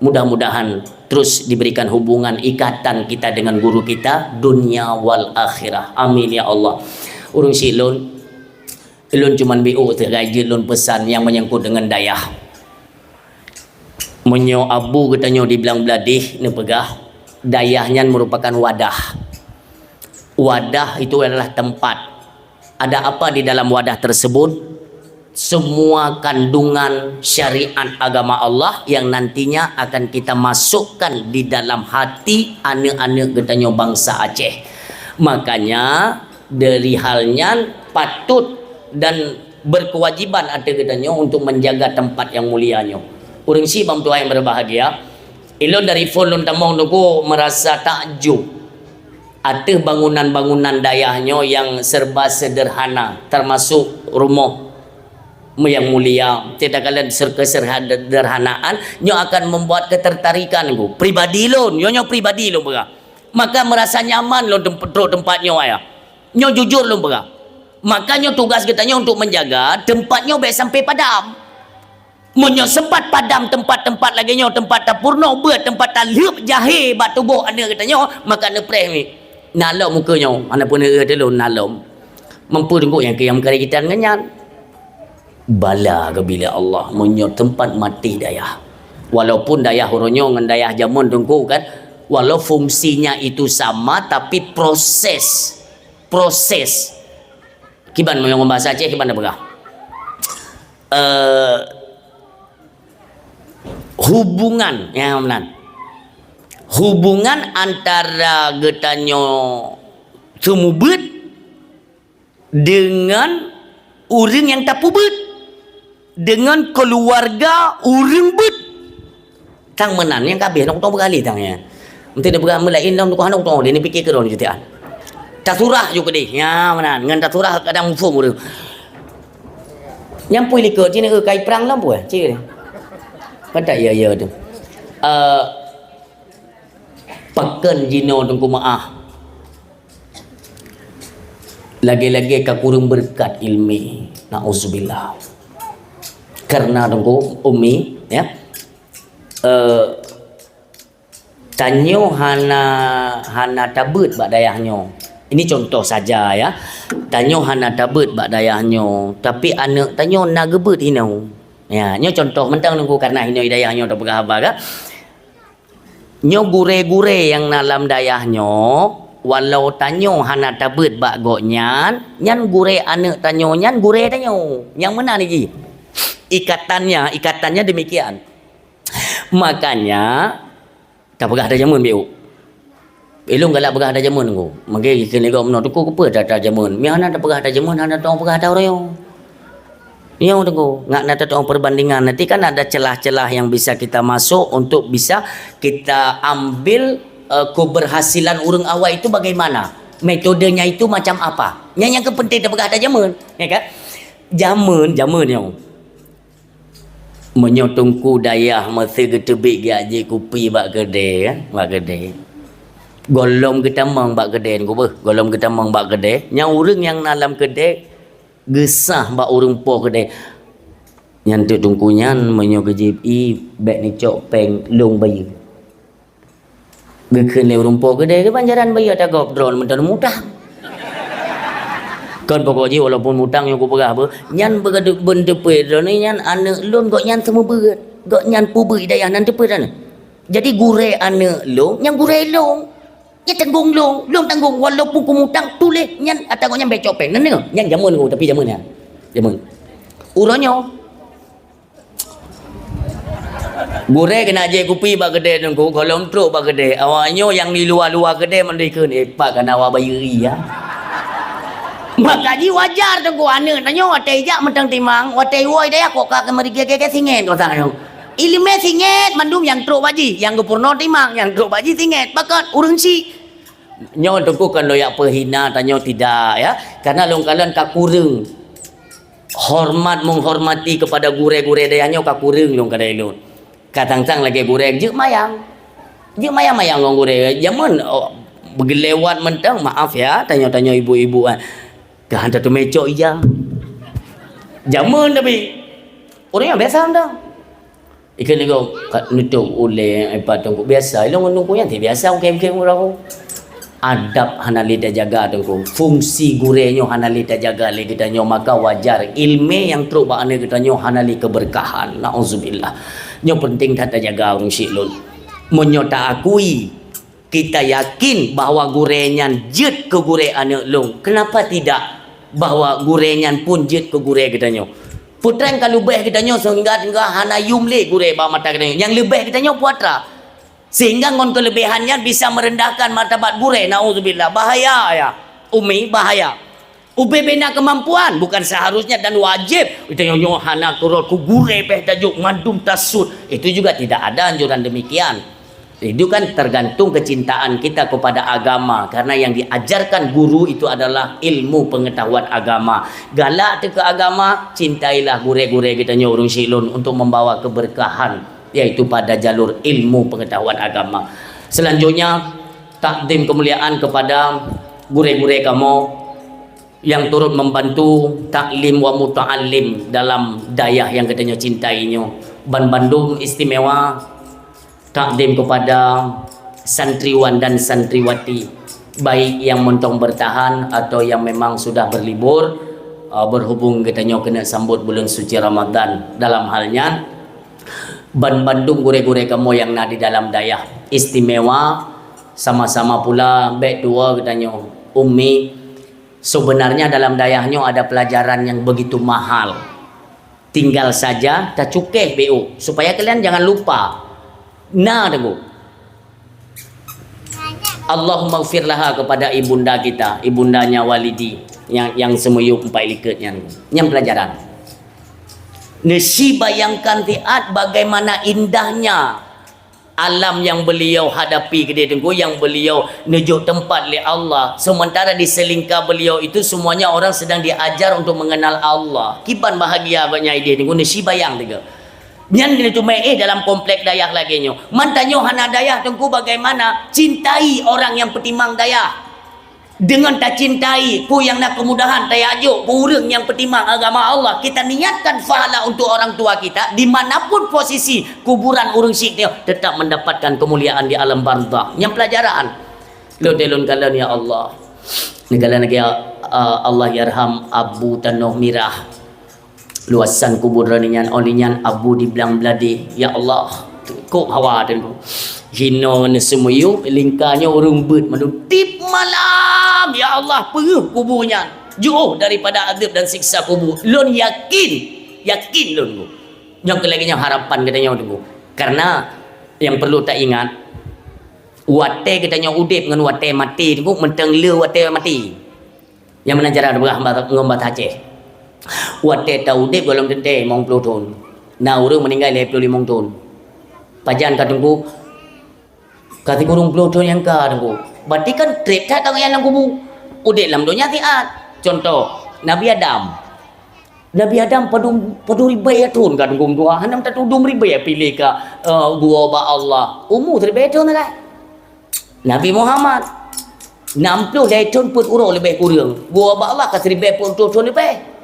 mudah-mudahan terus diberikan hubungan ikatan kita dengan guru kita dunia wal akhirah. Amin ya Allah. Ureueng syiek lôn, lôn cuman biôh teuh gaji lôn pesan nyang menyangkut dengan dayah. Meunyoe abu geutanyoe di Blang Bladih neupeugah, dayah nyan merupakan wadah. Wadah itu adalah tempat. Ada apa di dalam wadah tersebut? Semua kandungan syariat agama Allah yang nantinya akan kita masukkan di dalam hati aneuk-aneuk geutanyoe bangsa Aceh. Makanya, dari hal nyan patut dan berkewajiban ateueh geutanyoe untuk menjaga tempat yang mulia nyoe. Ureueng syiek bang tuha yang berbahagia, ilôn dari phon lôn tamong teungku merasa takjub ateueh bangunan-bangunan dayah nyoe yang serba sederhana, termasuk rumoh yang mulia. Tidak kalian ser-, kesederhanaan nyoe akan membuat ketertarikan teungku. Pribadi lôn, nyoe, nyoe pribadi lôn peugah. Maka merasa nyaman lôn tem-, trok tempat nyoe, ayah. Nyoe jujur lôn peugah. Makanya tugas geutanyoe untuk menjaga tempat nyoe bèk sampai padam. Meunyoe sempat padam tempat-tempat lagèe nyoe, tempat tapeurunoe beuet, tempat talheueb jahé bak tuboh aneuk geutanyoe, maka neupreh mi. Na lom muka nyoe, hana peuneuk lôn na lom. Mampu teungku nyang keu nyang meukaregitan ngon nyan. Bala keubilék Allah meunyoe teumpat maté dayah. Walaupun dayah uroe nyoe ngon dayah jameun teungku kan, walau fungsinya itu sama, tapi proses, proses. Kiban meunyoe bahasa Aceh kiban tapeugah. Eh, hubungan, ya, meunan. Hubungan antara geutanyoe seumeubeuet deungon ureueng nyang tapeubuet, deungon keuluwarga ureueng buet. Tang meunan nyang ka abéh, nak kutong peugah lé tang nyan. Meusti tapeugah meulaén lom tukoh aneuk kutong lé, ni pike keudroe ni jutian. Tasurah ju keudeh, nya meunan. Ngon tasurah kadang muphom ureueng. Nyampui likot, cit ni, eh, kai prang lom pue, cit. Kata iya-iya tu. Eh, pakon jinoe teungku meu'ah. Lagèe-lagèe ka kureueng beureukat ileumèe. Na'uzubillah. Karena teungku, Umi, ya, eh, tanyoe hana, hana tabeuet bak dayah nyoe. Ini contoh saja, ya. Tanyoe hana tabeuet bak dayah nyoe, tapi aneuk tanyoe na geubeuet hinoe. Ya, nyoe contoh mantong teungku, karena hinoe dayah nyoe tapeugah haba ka. Nyoe gurèe-gurèe nyang na lam dayah nyoe, walau tanyoe hana tabeuet bak gobnyan, nyan gurèe aneuk tanyoe, nyan gurèe tanyoe. Nyang meunan jih. Ikatannya, ikatannya demikian. Makanya, tapeugah ata jameun, Biuk. Ilôn galak peugah ata jameun teungku. Mungkin keuneuk gob meunoe teungku, keupeue ata jameun. Meunyo hana tapeugah ata jameun, hana tatu'oh peugah ata uroe nyoe. Nyoe teungku, ngat na tatu'oh perbandingan. Nanti kan ada celah-celah yang bisa kita masuk untuk bisa kita ambil, eh, keberhasilan ureueng awai itu bagaimana? Metodenya itu macam apa? Nyan nyang keu penting tapeugah ata jameun, ya kan? Jameun, jameun nyoe. Meunyoe teungku dayah meusé geuteubiet geujak jép kupi bak keudè, kan? Bak keudè. Gohlom geutamong bak keudè, teungku beuh. Gohlom geutamong bak keudè. Nyang ureueng nyang na lam keudè geusah bak ureueng po keudè. Nyan teuk teungku nyan meunyoe geujép ié, bèk neucok péng lôn bayeue. Geukheun lé ureueng po keudè, kiban jalan bayeue ata gob droeneuh mantong mutang. Kon pokok jih walaupun mutang nyang kupeugah beuh, nyan beugadu-, beuneuteupeu droeneuh nyan aneuk lôn gobnyan seumeubeuet. Gobnyan peubeuet dayah nan teupeu droeneuh. Jadi gurèe aneuk lôn, nyan gurèe lôn. Nyan tanggong lôn, lôn tanggong walaupun kumutang tuléh nyan ata gobnyan bèk cok péng. Nan deungö, nyan jameun ku, tapi jameun nyan. Jameun. Uroe nyoe, Gurèe keuneuk jép kupi bak keudè teungku, gohlom trok bak keudè. Awak nyoe nyang di luwa-luwa keudè mandum jikheun, "Eh, pat ka na awak bayeue ié, ya?" Maka jih wajar teungku aneuk tanyoe watèe jak mantong timang, watèe woe dayah kok ka keumeuri gèt-gèt singèt kok sang nyoe. Ileumèe singèt mandum nyang trok bak jih, nyang geupeurunoe timang, nyang trok bak jih singèt. Pakon ureueng chik. Nyoe teungku kon lôn jak peuhina tanyoe tidak, ya. Karena lôn kalon ka kureueng. Hormat menghormati kepada gurèe-gurèe dayah nyoe ka kureueng lôn keuhai lôn. Ka sang-sang lagèe gurèe jeuet mayang. Jeuet mayang-mayang ngon gurèe. Jameun, oh, beugeulewat mantong, maaf ya, tanyoe-tanyoe ibu-ibu, ah. Ka han tateumé cok ija. Jameun tapi. Ureueng nyang biasa mantong. Ikheun lé gob, ka neutôp ulèe, eh, pat teungku. Biasa, ilôn ngon teungku nyan, biasa, oke, oke, oke. Adab hana lé tajaga teungku. Fungsi gurèe nyoe hana lé tajaga lé geutanyoe. Maka wajar, ileumèe nyang trok bak aneuk geutanyoe hana lé keubeurkahan. Nauzubillah. Nyoe penting that tajaga ureueng chik lôn. Meunyoe taakui, kita yakin bahwa gurèe nyan jeuet keu gurèe aneuk lôn. Kenapa tidak bahwa gurèe nyan pun jeuet keu gurèe geutanyoe? Peutrang ka leubeh geutanyoe sehingga, sehingga hana yum lé gurèe bak mata geutanyoe. Nyang leubeh geutanyoe peue atra. Sehingga ngon keuleubèhan nyan bisa meurendahkan martabat gurèe. Nauzubillah. Bahaya, ya. Umi, bahaya. Ubé bina keumampuan, bukan seharusnya dan wajéb. Tanyoe nyoe hana keurot keu gurèe bèk tajok mandum tasut. Itu juga tidak ada anjuran demikian. Itu kan tergantung kecintaan kita kepada agama. Karena yang diajarkan guru itu adalah ilmu pengetahuan agama. Galak teuh keu agama, cintailah gurèe-gurèe geutanyoe ureueng chik lôn untuk membawa keberkahan, yaitu pada jalur ilmu pengetahuan agama. Selanjutnya, takdim kemuliaan kepada gurèe-gurèe kamoe. yang turut membantu taklim wa muta'allim dalam dayah yang geutanyoe cintai nyoe. Ban bandum istimewa takdim kepada santriwan dan santriwati, baik yang mantong bertahan atau yang memang sudah berlibur, eh, berhubung geutanyoe keuneuk sambot buleuen suci Ramadan. Dalam hal nyan, ban bandum gurée-gurée kamoe nyang na di dalam dayah istimewa, sama-sama pula bék tuwoe geutanyoe ummi. Sebenarnya dalam dayah nyoe ada pelajaran yang begitu mahal. Tinggal saja tacukéh B O supaya kalian jangan lupa. Na teungku. Allahumma gfir laha kepada ibunda kita, ibundanya Walidi yang yang seumiyup empat likot nyan. Nyan pelajaran. Neusi bayangkan siat bagaimana indahnya alam yang beliau hadapi keudeh teungku, yang beliau neujok teumpat lé Allah, sementara di selingka beliau itu semuanya orang sedang diajar untuk mengenal Allah. Kiban bahagia agaknya ideh teungku, neusi bayang teungku. Nyan keuneuk teumé eh dalam komplek dayah lagée nyoe. Man tanyoe hana dayah teungku bagaimana? Cintai orang yang peutimang dayah. Dengan tacintai peue nyang na keumudahan, tayajok keu ureuëng nyang peutimang agama Allah, kita niatkan pahala untuk orang tua kita, di mana pun posisi kuburan ureuëng syiek nyoe tetap mendapatkan kemuliaan di alam barzakh. Nyang pelajaran. Lôn lôn kalon ya Allah. Neukalon lagée, uh, Allah yarham Abu Tanoh Mirah. Luasan kubur droeneuh nyan, oh lheueh nyan Abu di Blang Bladeh. Ya Allah, kok hawa teungku. Hinoe neuseumiyup, lingka nyoe ureuëng beuet mandum. Tiep malam, ya Allah, peureuh kubur nyan. Jiôh daripada azab dan siksa kubur. Lôn yakin, yakin lôn. Nyang keu lagée nyoe harapan geutanyoe teungku. Karena yang perlu taingat, watée geutanyoe udeb ngon watée maté teungku, mantong le watée maté. Nyang meunan cara teupeugah ngon bahasa Aceh. Watée ta udeb gohlom teuntée limong ploh thon, na ureuëng meuninggai lhée ploh limong thon. Pajan ka teungku, ka sikureueng ploh thon nyang ka teungku. Berarti kan treb that tangian lam kubu. Udeb lam donya siat. Contoh, Nabi Adam. Nabi Adam padum, padum ribée thon ka teungku meutuha. Hana tatudum ribée piléh ka, eh, geuwoe bak Allah. Umu siribée thon sagai. Nabi Muhammad, nam ploh lhée thon peuet uroe leubeh kureueng. Geuwoe bak Allah ka siribée peuet uroe thon leubeh.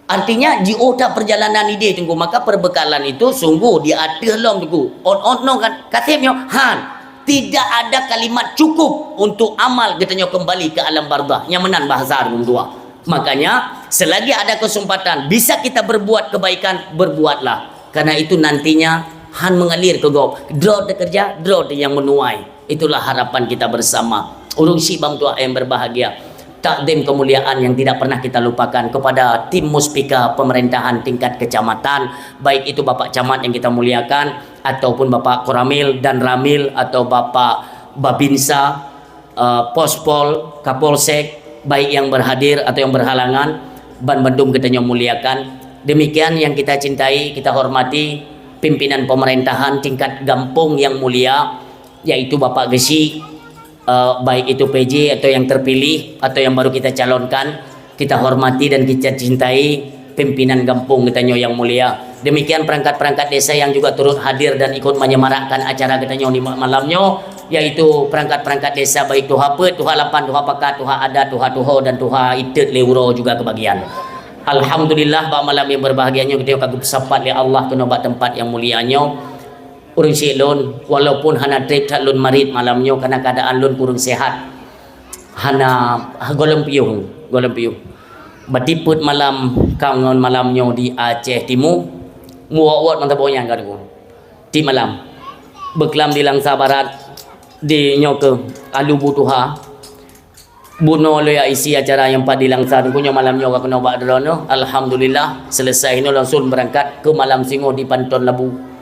Artinya, jiôh that perjalanan ideh teungku, maka perbekalan itu sungguh di ateueh lom teungku. Ot-ot nyoe kan, kaseb nyoe, han. Tidak ada kalimat cukup untuk amal geutanyoe kembali ke alam barzakh. Nyang meunan bahasa ureuëng tuha. Makanya, selagi ada kesempatan, bisa kita berbuat kebaikan, berbuatlah. Karena itu nantinya, han mengalir ke gob. Droe teukeureuja, droe nyang meunuai. Itulah harapan kita bersama. Ureuëng syiek bang tuha yang berbahagia. Takdim kemuliaan yang tidak pernah kita lupakan kepada tim Muspika pemerintahan tingkat kecamatan, baik itu Bapak Camat yang kita muliakan, ataupun Bapak Koramil dan Ramil, atau Bapak Babinsa, eh, Pospol, Kapolsek, baik yang berhadir atau yang berhalangan, ban bandum geutanyoe muliakan. Demikian yang kita cintai, kita hormati, pimpinan pemerintahan tingkat gampong yang mulia, yaitu Bapak Geuchik, eh, baik itu P J atau yang terpilih atau yang baru kita calonkan, kita hormati dan kita cintai pimpinan gampong geutanyoe yang mulia. Demikian perangkat-perangkat desa yang juga turut hadir dan ikut menyemarakkan acara geutanyoe di ma-, malam nyoe, yaitu perangkat-perangkat desa baik Tuha Peuet, Tuha Lapan, Tuha Pakat, Tuha Adat, Tuha Tuho dan Tuha Itet lé uroe juga kebagian. Alhamdulillah, bak malam yang berbahagia nyoe geutanyoe ka geupeusapat lé Allah keunoe bak teumpat yang mulia nyoe. Ureuëng syiek lôn, walaupun hana treb that lôn marit malam nyoe karena keadaan lôn kureueng sehat. Hana, gohlom piôh, gohlom piôh. Berarti peuet malam ka ngon malam nyoe di Aceh Timu, muwot-wot mantong boh nyan ka teungku. Tiep malam. Beuklam di Langsa Barat, di nyoe keuh Alu Butuha. Bunoe lôn jak isi acara nyang pat di Langsa teungku, nyoe malam nyoe ka keunoe bak droeneuh. Alhamdulillah, selesai inoe langsung berangkat ke Malam Singoh di Panton Labu.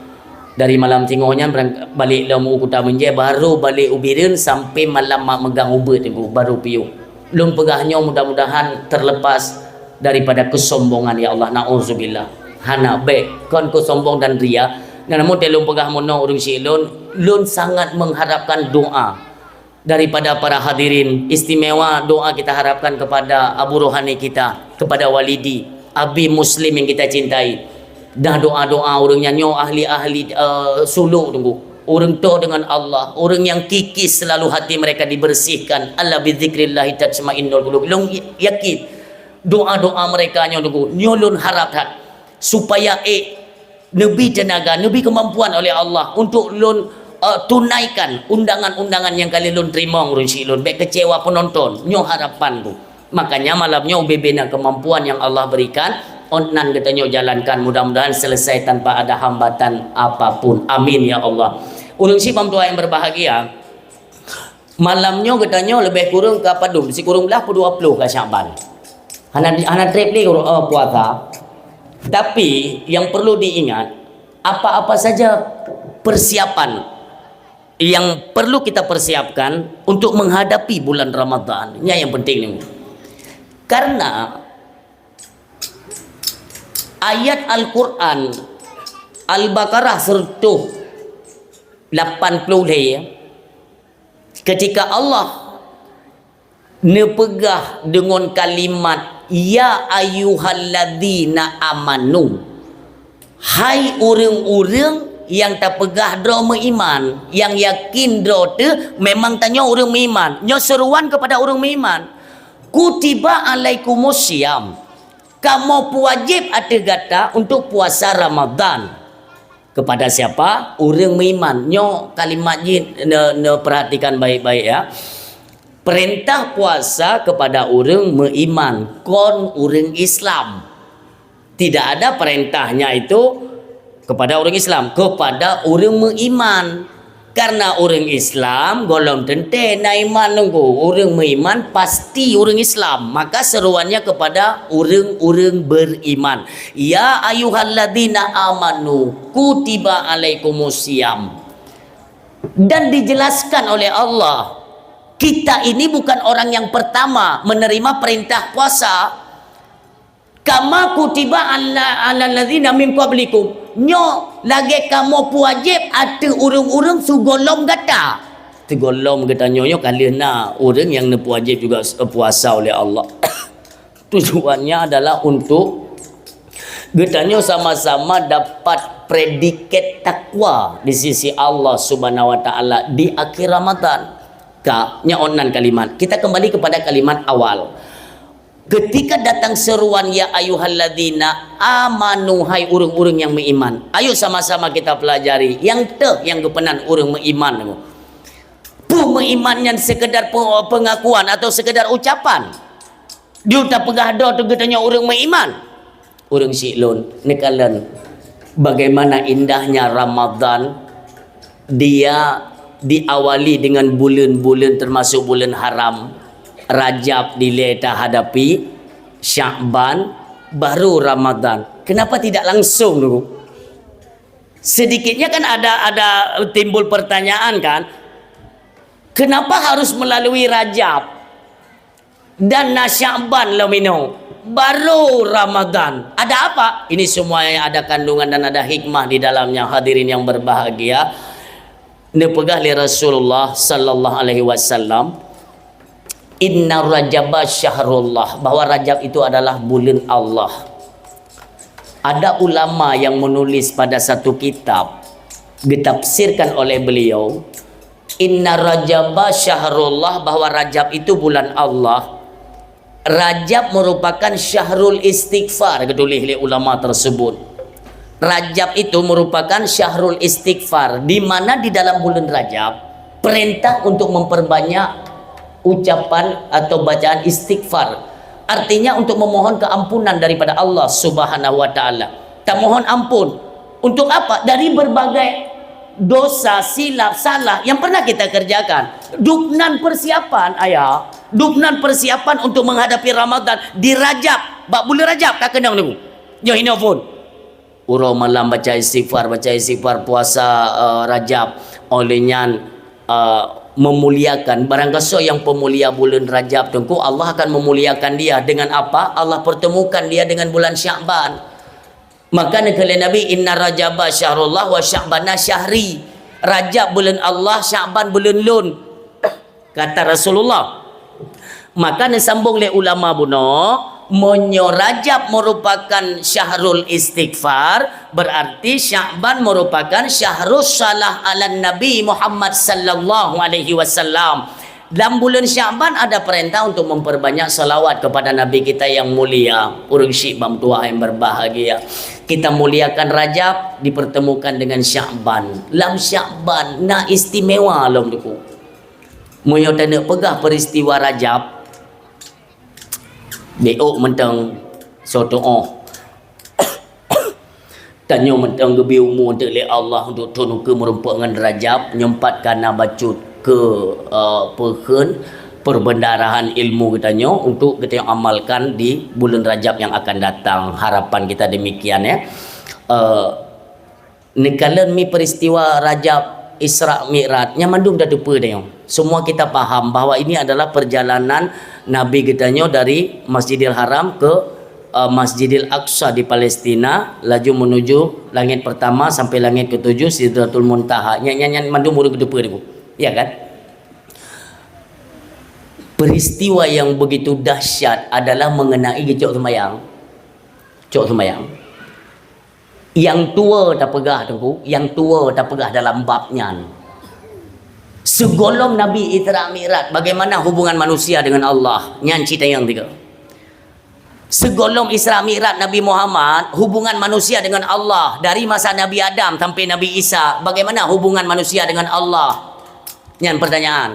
Dari Malam Singoh nyan berang-, balek lom u Kuta Meunjée, baru balek u Bireuen sampai malam mak meugang ubeut teungku, baru piôh. Lôn peugah nyoe mudah-mudahan terlepas daripada kesombongan, ya Allah, na'udzubillah. Hana bék, kon keu sombong dan ria. Nah, namun teu lôn peugah meunoe ureuëng syiek lôn, lôn sangat mengharapkan doa daripada para hadirin, istimewa doa kita harapkan kepada abu rohani kita, kepada Walidi, abi Muslim yang kita cintai. Dah doa-doa ureuëng nyan nyoe ahli-ahli, eh, suluk teungku. Ureuëng toh dengan Allah, ureuëng yang kikis selalu hati mereka dibersihkan. Ala bidzikrillahi tatmainnul qulub. Lôn yakin, Doa-doa mereka nyoe Teungku, nyoe lôn harap that supaya ék neubi teunaga, neubi keumampuan oleh Allah untuk lôn, eh, tunaikan undangan-undangan nyang ka lheueh lôn teurimong ureuëng syiek lôn, bék keucewa peunonton. Nyoe harapan Teungku. Makanya malam nyoe ubé-bé na keumampuan nyang Allah berikan, ôn nan geutanyoe jalankan, mudah-mudahan selesai tanpa ada hambatan apapun. Amin ya Allah. Ureuëng syiek ban meutuah nyang berbahagia, malam nyoe geutanyoe leubeh kureueng ka padum, sikureueng blah peuet dua ploh ka Syakban. Hana, hana treb lé, oh, puasa. Tapi yang perlu diingat, apa-apa saja persiapan yang perlu kita persiapkan untuk menghadapi bulan Ramadan, nyan nyang penting ni. Karena ayat Al-Quran Al-Baqarah seratus lapan puluh lhèe, ketika Allah neupeugah deungon kalimat, "Ya ayyuhalladzina amanu," hai ureuëng-ureuëng nyang tapeugah droe meuiman, nyang yakin droe teuh memang tanyoe ureuëng meuiman. Nyoe seruan kepada ureuëng meuiman. "Kutiba alaikumus siyam," kamoe peuwajéb ateueh gata untuk puasa Ramadan. Kepada siapa? Ureuëng meuiman. Nyoe kalimat jih ne-, neupeurhatikan baik-baik, ya. Perintah puasa kepada ureuëng meuiman, kon ureuëng Islam. Tidak ada perintahnya itu kepada ureuëng Islam, kepada ureuëng meuiman. Karena ureuëng Islam gohlom teuntèe na iman Teungku. Ureuëng meuiman pasti ureuëng Islam. Maka seruannya kepada ureuëng-ureuëng beriman. "Ya ayyuhalladzina amanu kutiba alaikumus siyam." Dan dijelaskan oleh Allah, kita ini bukan orang yang pertama menerima perintah puasa. "Kama kutiba ala, alal ladzina min qablikum." Nyoe lagèe kamoe peuwajéb ateueh ureuëng-ureuëng sigohlom gata. Sigohlom geutanyoe nyoe ka lheueh na ureuëng nyang neupeuwajéb juga s-, puasa oleh Allah. Tujuannya adalah untuk geutanyoe sama-sama dapat predikat takwa di sisi Allah Subhanahu wa Taala di akhir Ramadan. Ka, nyan ôn nan kalimat. Kita kembali kepada kalimat awal. Ketika datang seruan, "Ya ayyuhalladzina amanu," hai ureuëng-ureuëng nyang meuiman. Ayo sama-sama kita pelajari. Nyang teuh nyang geupeunan ureuëng meuiman. Peue meuiman nyan, sekedar pe-, pengakuan atau sekedar ucapan? Di utak peugah droe teuh geutanyoe ureuëng meuiman. Ureuëng syiek lôn, neukalon bagaimana indahnya Ramadan. Dia diawali dengan buleuen-buleuen, termasuk buleuen haram. Rajab dilèe tahadapi, Syakban, baru Ramadan. Kenapa tidak langsung dulu? Sedikitnya kan ada, ada timbul pertanyaan kan, kenapa harus melalui Rajab? Dan na Syakban lom inoe, baru Ramadan. Ada apa? Ini semuanya ada kandungan dan ada hikmah di dalamnya, hadirin yang berbahagia. Neupeugah lé Rasulullah sallallahu alaihi wasallam, "Inna Rajaba syahrullah," bahwa Rajab itu adalah buleuen Allah. Ada ulama yang menulis pada satu kitab, ditafsirkan oleh beliau, "Inna Rajaba syahrullah," bahwa Rajab itu bulan Allah. Rajab merupakan syahrul istighfar, geutuléh lé ulama tersebut. Rajab itu merupakan syahrul istighfar, di mana di dalam bulan Rajab perintah untuk memperbanyak ucapan atau bacaan istighfar. Artinya untuk memohon keampunan daripada Allah Subhanahu wa Taala. Tamohon ampun. Untuk apa? Dari berbagai dosa, silap, salah yang pernah kita kerjakan. Dubnan persiapan, ayah. Dubnan persiapan untuk menghadapi Ramadan di Rajab. Bak bulan Rajab ka keunong nyoe. Nyoe hinoe phon. Uroe malam baca istighfar, baca istighfar, puasa, eh, Rajab. Oleh nyan, eh, memuliakan. Barang gasoe nyang peumulia buleuen Rajab, Teungku, Allah akan memuliakan dia. Dengan apa? Allah pertemukan dia dengan bulan Syakban. Maka neukalon Nabi, "Inna Rajaba syahrullah wa Syakbana syahri." Rajab buleuen Allah, Syakban buleuen lôn. Kata Rasulullah. Maka neusambong lé ulama bunoe, meunyoe Rajab merupakan syahrul istighfar, berarti Syakban merupakan syahrus shalah ala Nabi Muhammad sallallahu alaihi wasallam. Dalam bulan Sya'ban ada perintah untuk memperbanyak salawat kepada Nabi kita yang mulia. Ureuëng syiek bang tuah yang berbahagia. Kita muliakan Rajab dipertemukan dengan Sya'ban. Lam Sya'ban na istimewa lom Teungku. Meunyoe taneuk peugah peristiwa Rajab, beok mantong soe tuoh. Tanyoe mantong geubri umu teuk lé Allah untuk thon ukeue meurumpok ngon Rajab, nyoe pat ka na bacut keu, eh, peukheun perbendaharahan ilmu geutanyoe untuk geutanyoe amalkan di bulan Rajab yang akan datang. Harapan kita demikian, ya. Eh, neukalon mi peristiwa Rajab Isra Mi'raj, nyan mandum tateupeue tanyoe. Semua kita paham bahwa ini adalah perjalanan Nabi geutanyoe dari Masjidil Haram ke, eh, Masjidil Aqsa di Palestina, laju menuju langit pertama sampai langit ketujuh, Sidratul Muntaha. Nyan, nyan, nyan mandum ureuëng geuteupeue Teungku. Ya kan? Peristiwa yang begitu dahsyat adalah mengenai geucok seumayang. Cok seumayang. Nyang tuwo tapeugah Teungku, nyang tuwo tapeugah dalam bab nyan. Sigohlom Nabi Isra Mi'raj, bagaimana hubungan manusia dengan Allah? Nyan cit nyang tiga. Sigohlom Isra Mi'raj Nabi Muhammad, hubungan manusia dengan Allah, dari masa Nabi Adam sampai Nabi Isa, bagaimana hubungan manusia dengan Allah? Nyan pertanyaan.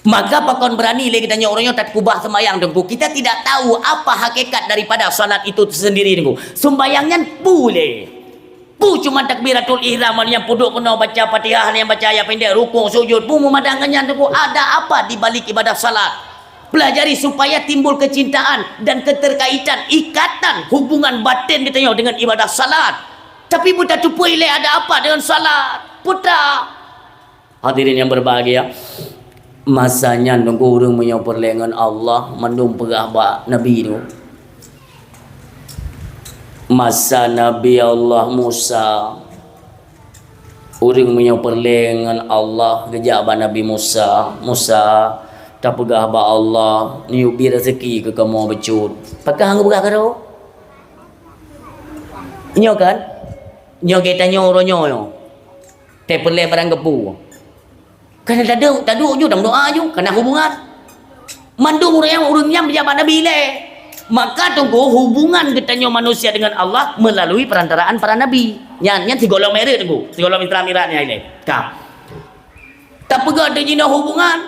Maka pakon berani lé geutanyoe uroe nyoe takeubah seumayang Teungku. Kita tidak tahu apa hakikat daripada salat itu sendiri Teungku. Sumbayang nyan peue lé? Peue cuma takbiratul ihram, nyang peuduek keunoe baca Fatihah, nyang baca ayat pendek, rukuk, sujud, peue meumadang ngon nyan Teungku. Ada apa di balik ibadah salat? Pelajari supaya timbul kecintaan dan keterkaitan, ikatan, hubungan batin geutanyoe dengan ibadah salat. Tapi beutateupeue lé ada apa dengan salat? Peue ta Hadirin yang berbahagia, masa nyan Teungku ureuëng meunyoe peureulée ngon Allah mandum peugah bak Nabi tu. Masa Nabi Allah Musa, ureuëng meunyoe peureulée ngon Allah geujak bak Nabi Musa, "Musa, tapeugah bak Allah, neuyue bi raseuki keu kamoe bacut." Pakah hana geupeugah keudroe? Nyoe kan? Nyoe geutanyoe uroe nyoe. Teupeulée barang geupeu. Kana taduek, taduek ju, tameudoa ju, kana hubungan. Mandum ureuëng nyang, ureuëng nyang beujak bak Nabi ilée. Maka Teungku, hubungan geutanyoe manusia dengan Allah melalui perantaraan para nabi. Nyan, nyan sigohlom Mi'raj Teungku, sigohlom Isra Mi'raj nyan ilée. Ka. Tapeugah deungon jinoe hubungan.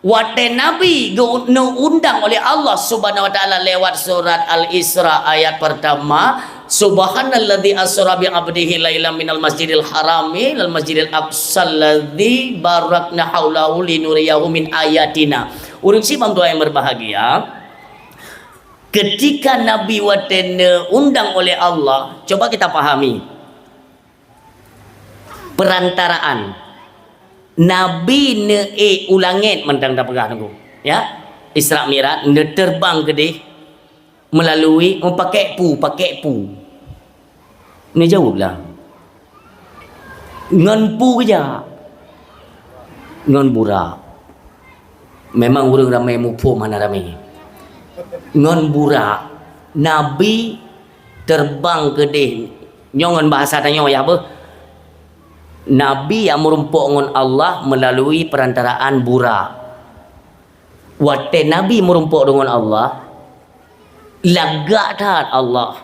Watée Nabi geu-, neuundang oleh Allah Subhanahu wa Taala lewat surat Al-Isra ayat pertama, "Subhanalladzi asra bi 'abdihi lailan minal masjidil harami ilal masjidil aqsal ladzi barakna haulahu linuriyahu min ayatina." Ureuëng sibang tuan yang berbahagia, ketika Nabi watée neuundang oleh Allah, coba kita pahami. Perantaraan. Nabi neuék u langét mantong tapeugah Teungku. Ya. Isra Mi'raj, neuteubang keudeh melalui, oh, pakèk peue, pakèk peue. Neujaweueb lah. Ngon peue geujak? Ngon burak. Memang ureuëng ramé muphom hana ramé. Ngon burak, Nabi teubang keudeh. Nyoe ngon bahasa tanyoe yah beuh. Nabi nyang meurumpok ngon Allah meulalu perantaraan burak. Watée Nabi meurumpok deungon Allah, lagak that Allah.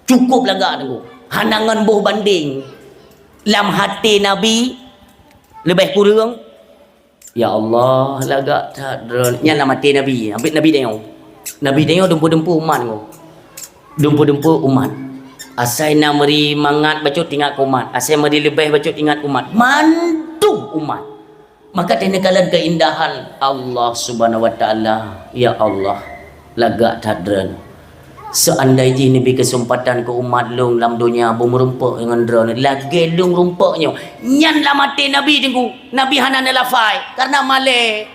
Cukup lagak Teungku. Hana ngon boh bandeng. Lam até Nabi leubeh kureueng, "Ya Allah, lagak that droe." Nyan lam até Nabi. Nabi, Nabi tanyoe. Nabi tanyoe dumpeue-dumpeue umat nyoe. Dumpeue-dumpeue umat. Asai na meuri mangat bacut ingat keu umat. Asai meuri leubeh bacut ingat keu umat. Mandum umat. Maka teuneuk kalon keuindahan Allah Subhanahu wa Taala. Ya Allah, lagak that droe. Seandai jih neubri keuseumpatan keu umat lôn lam donya beumeurumpok ngon droe lagée lôn rumpok nyoe. Nyan lam até Nabi Teungku. Nabi hana neulafai, kareuna malée.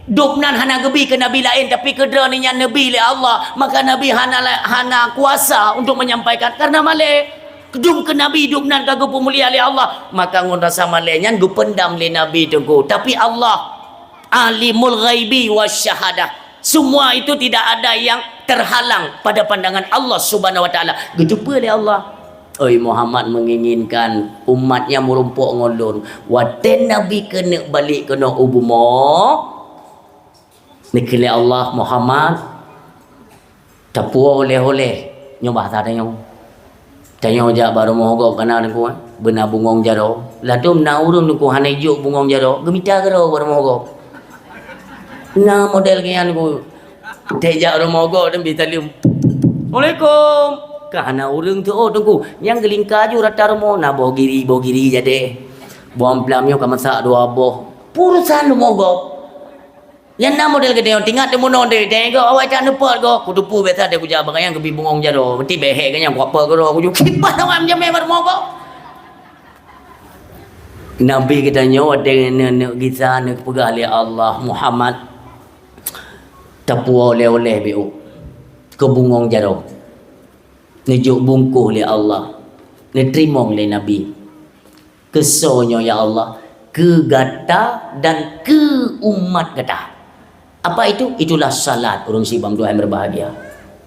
Dubnan hana geubi keu nabi laén, tapi keu droe nyan neubri lé Allah. Maka Nabi hana la-, hana kuasa untuk menyampaikan, kareuna malée. Dum keu Nabi dubnan ka geupeumulia lé Allah. Maka ngon rasa malée nyan geupeundam lé Nabi Teungku. Tapi Allah Alimul ghaibi wasyahadah. Semua itu tidak ada yang terhalang pada pandangan Allah Subhanahu wa Taala. Geuteupeue lé Allah. Oi Muhammad menginginkan umatnya meurumpok ngon lôn. Watée Nabi keuneuk balek keunoe u bumoe, neukheun lé Allah, "Muhammad, tapuwoe oleh-oleh." Nyoe bahasa tanyoe. Tanyoe jak bak rumoh gob kana Teungku, eh, beuna bungong jaroe. Ladôm na ureuëng Teungku hana jok bungong jaroe, geumita keudroe bak rumoh gob. Na model nyan Teungku. Teuh jak rumoh gob dan bi saleuem. "Assalamualaikum." Ka hana ureuëng teuôt Teungku. Nyang geulingka ju rata rumoh, na boh giri, boh giri jadeh. Boh amplam nyoe ka masak dua boh. Urusan rumoh gob. Nyan na model geutanyoe, tingat teumono deh, deh gob awai that neupot gob. Kuteupeu biasa deh kujak bak nyang geubi bungong jaroe. Meuti behek geuh nyang kuapa keudroe kuju kiban awai meujamé bak rumoh gob. Nabi geutanyoe watée neuk, neuk gisa, neuk peugah lé Allah, "Muhammad, tapuwoe oleh-oleh beu keu bungong jaroe." Neujok bungkôh lé Allah, neuteurimong lé Nabi. Keusoe nyoe, ya Allah, keu gata dan keu umat gata. Apa itu? Itulah salat, ureuëng sibang Tuhan yang berbahagia.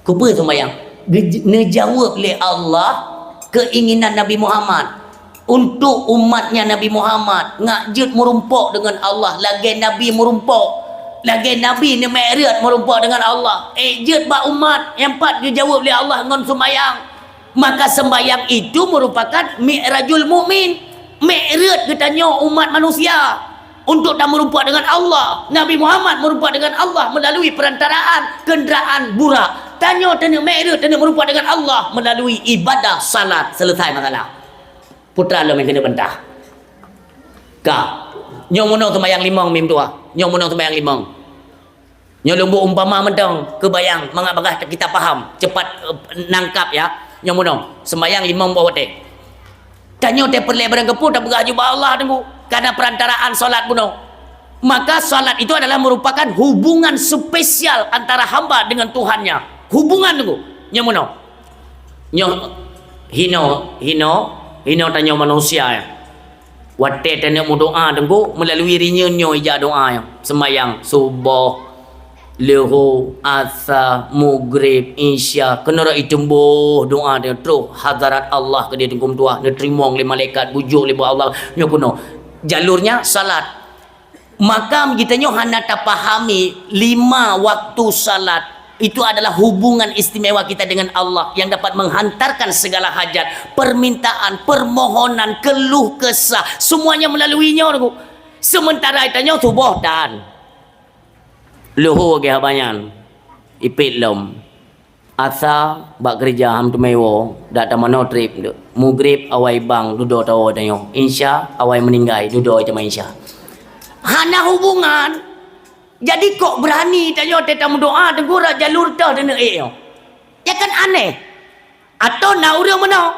Keupeue sumbayang? Gej-, neujaweueb lé Allah keinginan Nabi Muhammad. Untuk umatnya Nabi Muhammad, ngak jeuet meurumpok deungon Allah, lagée Nabi meurumpok. Lagée Nabi neumi'raj meurumpok deungon Allah. Ék jeuet bak umat nyang pat geujaweueb lé Allah ngon sumbayang. Maka sembahyang itu merupakan mi'rajul mukmin, mi'raj geutanyoe umat manusia untuk tameurumpok dengan Allah. Nabi Muhammad meurumpok dengan Allah melalui perantaraan kenderaan burak. Tanyoe taneuk mi'raj, taneuk meurumpok dengan Allah melalui ibadah salat. Selesai masalah. Putra lom nyang keuneuk bantah. Ka. Nyoe meunoe sembahyang limong mim tuha. Nyoe meunoe sembahyang limong. Nyoe lôn buet umpama mantong, keubayang mangat bagaih kita paham, cepat, eh, nangkap ya. Nyoe meunoe, sembahyang limong boh watée. Tanyoe teuh peureulée barang keupeue tapeugah jubah Allah Teungku, karena perantaraan salat bunoe. Maka salat itu adalah merupakan hubungan spesial antara hamba dengan Tuhannya. Hubungan Teungku. Nyoe meunoe. Nyoe hino, hino, hino tanyoe manusia ya. Watée taneuk meudoá Teungku, meulalu rinyeun nyoe ijak doá nyoe. Seumayang suboh, leuhô, asa, mugrib, isya, keunoe rot iteumbôh doá nyoe troh hadarat Allah keudeh Teungku meutuah, neuteurimong lé malaikat, bujôk lé buet Allah. Nyoe keunoe, jalurnya salat. Maka geutanyoe hana tapahami lima waktu salat. Itu adalah hubungan istimewa kita dengan Allah yang dapat menghantarkan segala hajat, permintaan, permohonan, keluh kesah, semuanya melalui nyoe, Teungku. Sementara tanyoe suboh tan. Leuhô geuh haba nyan. Ipét lom. Asa bak keureuja han teumé woe, dak tamanoe treb. Mugrib awai bang dudoe tawoe tanyoe. Isya awai meuninggai dudoe teuma isya. Hana hubungan. Jadi kok beurani tanyoe teuh tameudoá teungku rot jalur toh teuneuk ék nyoe? Ya kan aneh. Atau na ureuëng meunoe?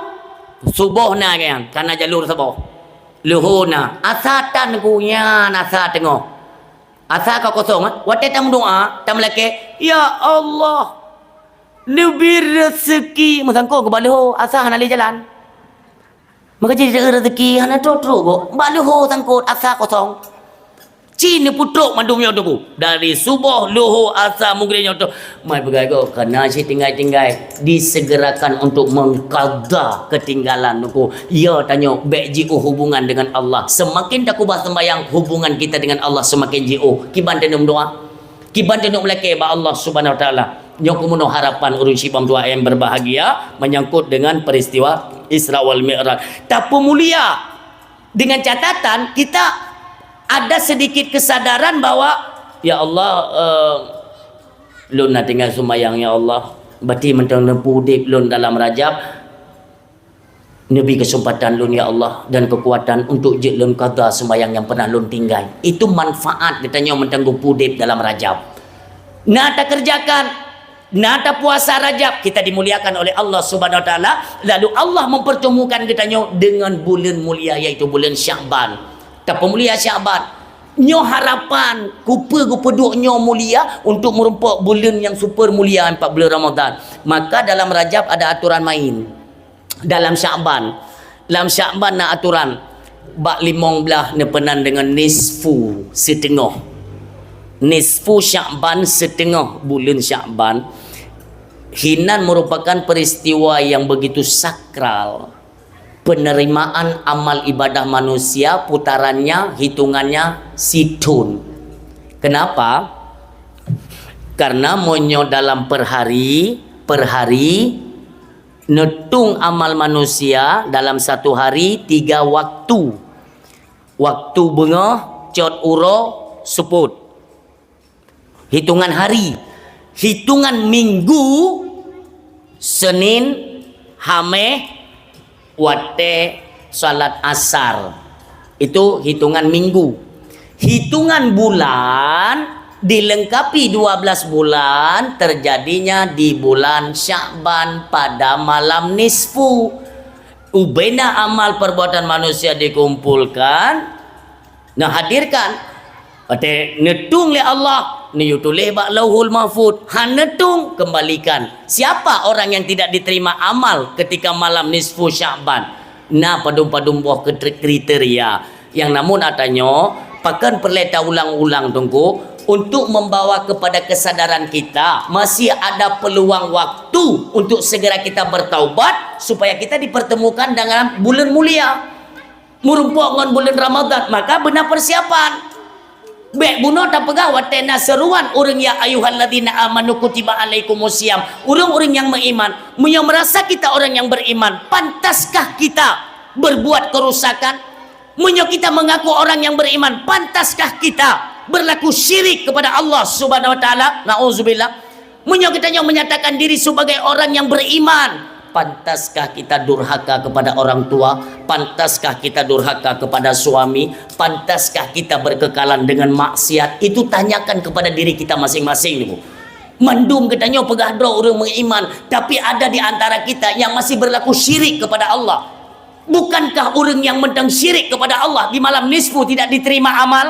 Suboh na nyan, kana jalur saboh. Leuhô na, asa tan ku nyan, asa teungoh. Asa ka kosong, eh? Watée tameudoá, tameulakée, "Ya Allah, neubri reuseuki." Meusangkot keu bak leuhô, asa hana lé jalan. Maka jadi reuseuki hana trok-trok gob. Bak leuhô sangkot, asa kosong. Ci neupeutrok mandum nyoe teungku. Dari suboh, leuhô, asa, mugrib nyoe teungku. Mai peugah gob, kana cit tinggai-tinggai. Disegerakan untuk mengqadha ketinggalan teungku. Ya tanyoe bék jiôh hubungan dengan Allah. Semakin takeubah sembahyang, hubungan kita dengan Allah semakin jiôh. Kiban tanyoe meudoá. Kiban tanyoe meulakée bak Allah Subhanahu Wa Taala. Nyoe keuh meunoe harapan ureuëng sibang dua M berbahagia menyangkut dengan peristiwa Isra wal Mi'raj. Tapeumulia dengan catatan kita ada sedikit kesadaran bahwa, "Ya Allah, eh, lôn na tinggai sumbayang, ya Allah. Berarti mantong neupeu udeb lôn dalam Rajab." Neubri keuseumpatan lôn, ya Allah, dan keukuatan untuk jeuet lôn qadha seumayang nyang pernah lôn tinggai. Itu manfaat geutanyoe mantong geupeu udeb dalam Rajab. Na takeureujakan, na tapuasa Rajab, kita dimuliakan oleh Allah Subhanahu Wa Taala, lalu Allah mempertemukan geutanyoe dengan buleuen mulia, yaitu buleuen Syakban. Tapeumulia Syakban. Nyoe harapan, kupeue geupeuduek nyoe mulia untuk meurumpok buleuen nyang super mulia, empat buleuen Ramadan. Maka dalam Rajab ada aturan main. Dalam Syakban. Lam Syakban na aturan. Bak limong blaih neupeunan deungon nisfu, siteungoh. Nisfu Syakban, siteungoh buleuen Syakban. Hinan merupakan peristiwa yang begitu sakral. penerimaan amal ibadah manusia putarannya, hitungannya sithon. Kenapa? Karena meunyoe dalam per hari, per hari, neutung amal manusia dalam satu hari tiga waktu. Waktu beungoh, cot uroe, seupôt. Hitungan hari. Hitungan minggu, Senin, Hameh, watée salat asar. Itu hitungan minggu. Hitungan bulan dilengkapi dua belas bulan terjadinya di bulan Sya'ban pada malam nisfu. Ubena amal perbuatan manusia dikumpulkan, nah, hadirkan. Watée neutung lé Allah, neuyue tuléh bak Lauhul Mahfuz. Han neutung, kembalikan. Siapa orang yang tidak diterima amal ketika malam nisfu Sya'ban? Na padum-padum boh kri-, kriteria. Yang namun atanyoe, pakon peureulée taulang-ulang Teungku, untuk membawa kepada kesadaran kita, masih ada peluang waktu untuk segera kita bertaubat, supaya kita dipertemukan dengan bulan mulia. Meurumpok ngon buleuen Ramadhan, maka beuna persiapan. Bék bunoe tapeugah watée na seuruan ureuëng, "Ya ayyuhalladzina amanu kutiba alaikumus siyam." Ureuëng-ureuëng nyang meuiman, meunyoe meurasa kita orang yang beriman, pantaskah kita berbuat kerusakan? Meunyoe kita mengaku orang yang beriman, pantaskah kita berlaku syirik kepada Allah Subhanahu wa Taala? Nauzubillah. Meunyoe geutanyoe menyatakan diri sebagai orang yang beriman, pantaskah kita durhaka kepada orang tua? Pantaskah kita durhaka kepada suami? Pantaskah kita berkekalan dengan maksiat? Itu tanyakan kepada diri kita masing-masing, Ibu. Mandum geutanyoe peugah droe ureuëng meuiman, tapi ada di antara kita yang masih berlaku syirik kepada Allah. Bukankah ureuëng yang mantong syirik kepada Allah di malam nisfu tidak diterima amal?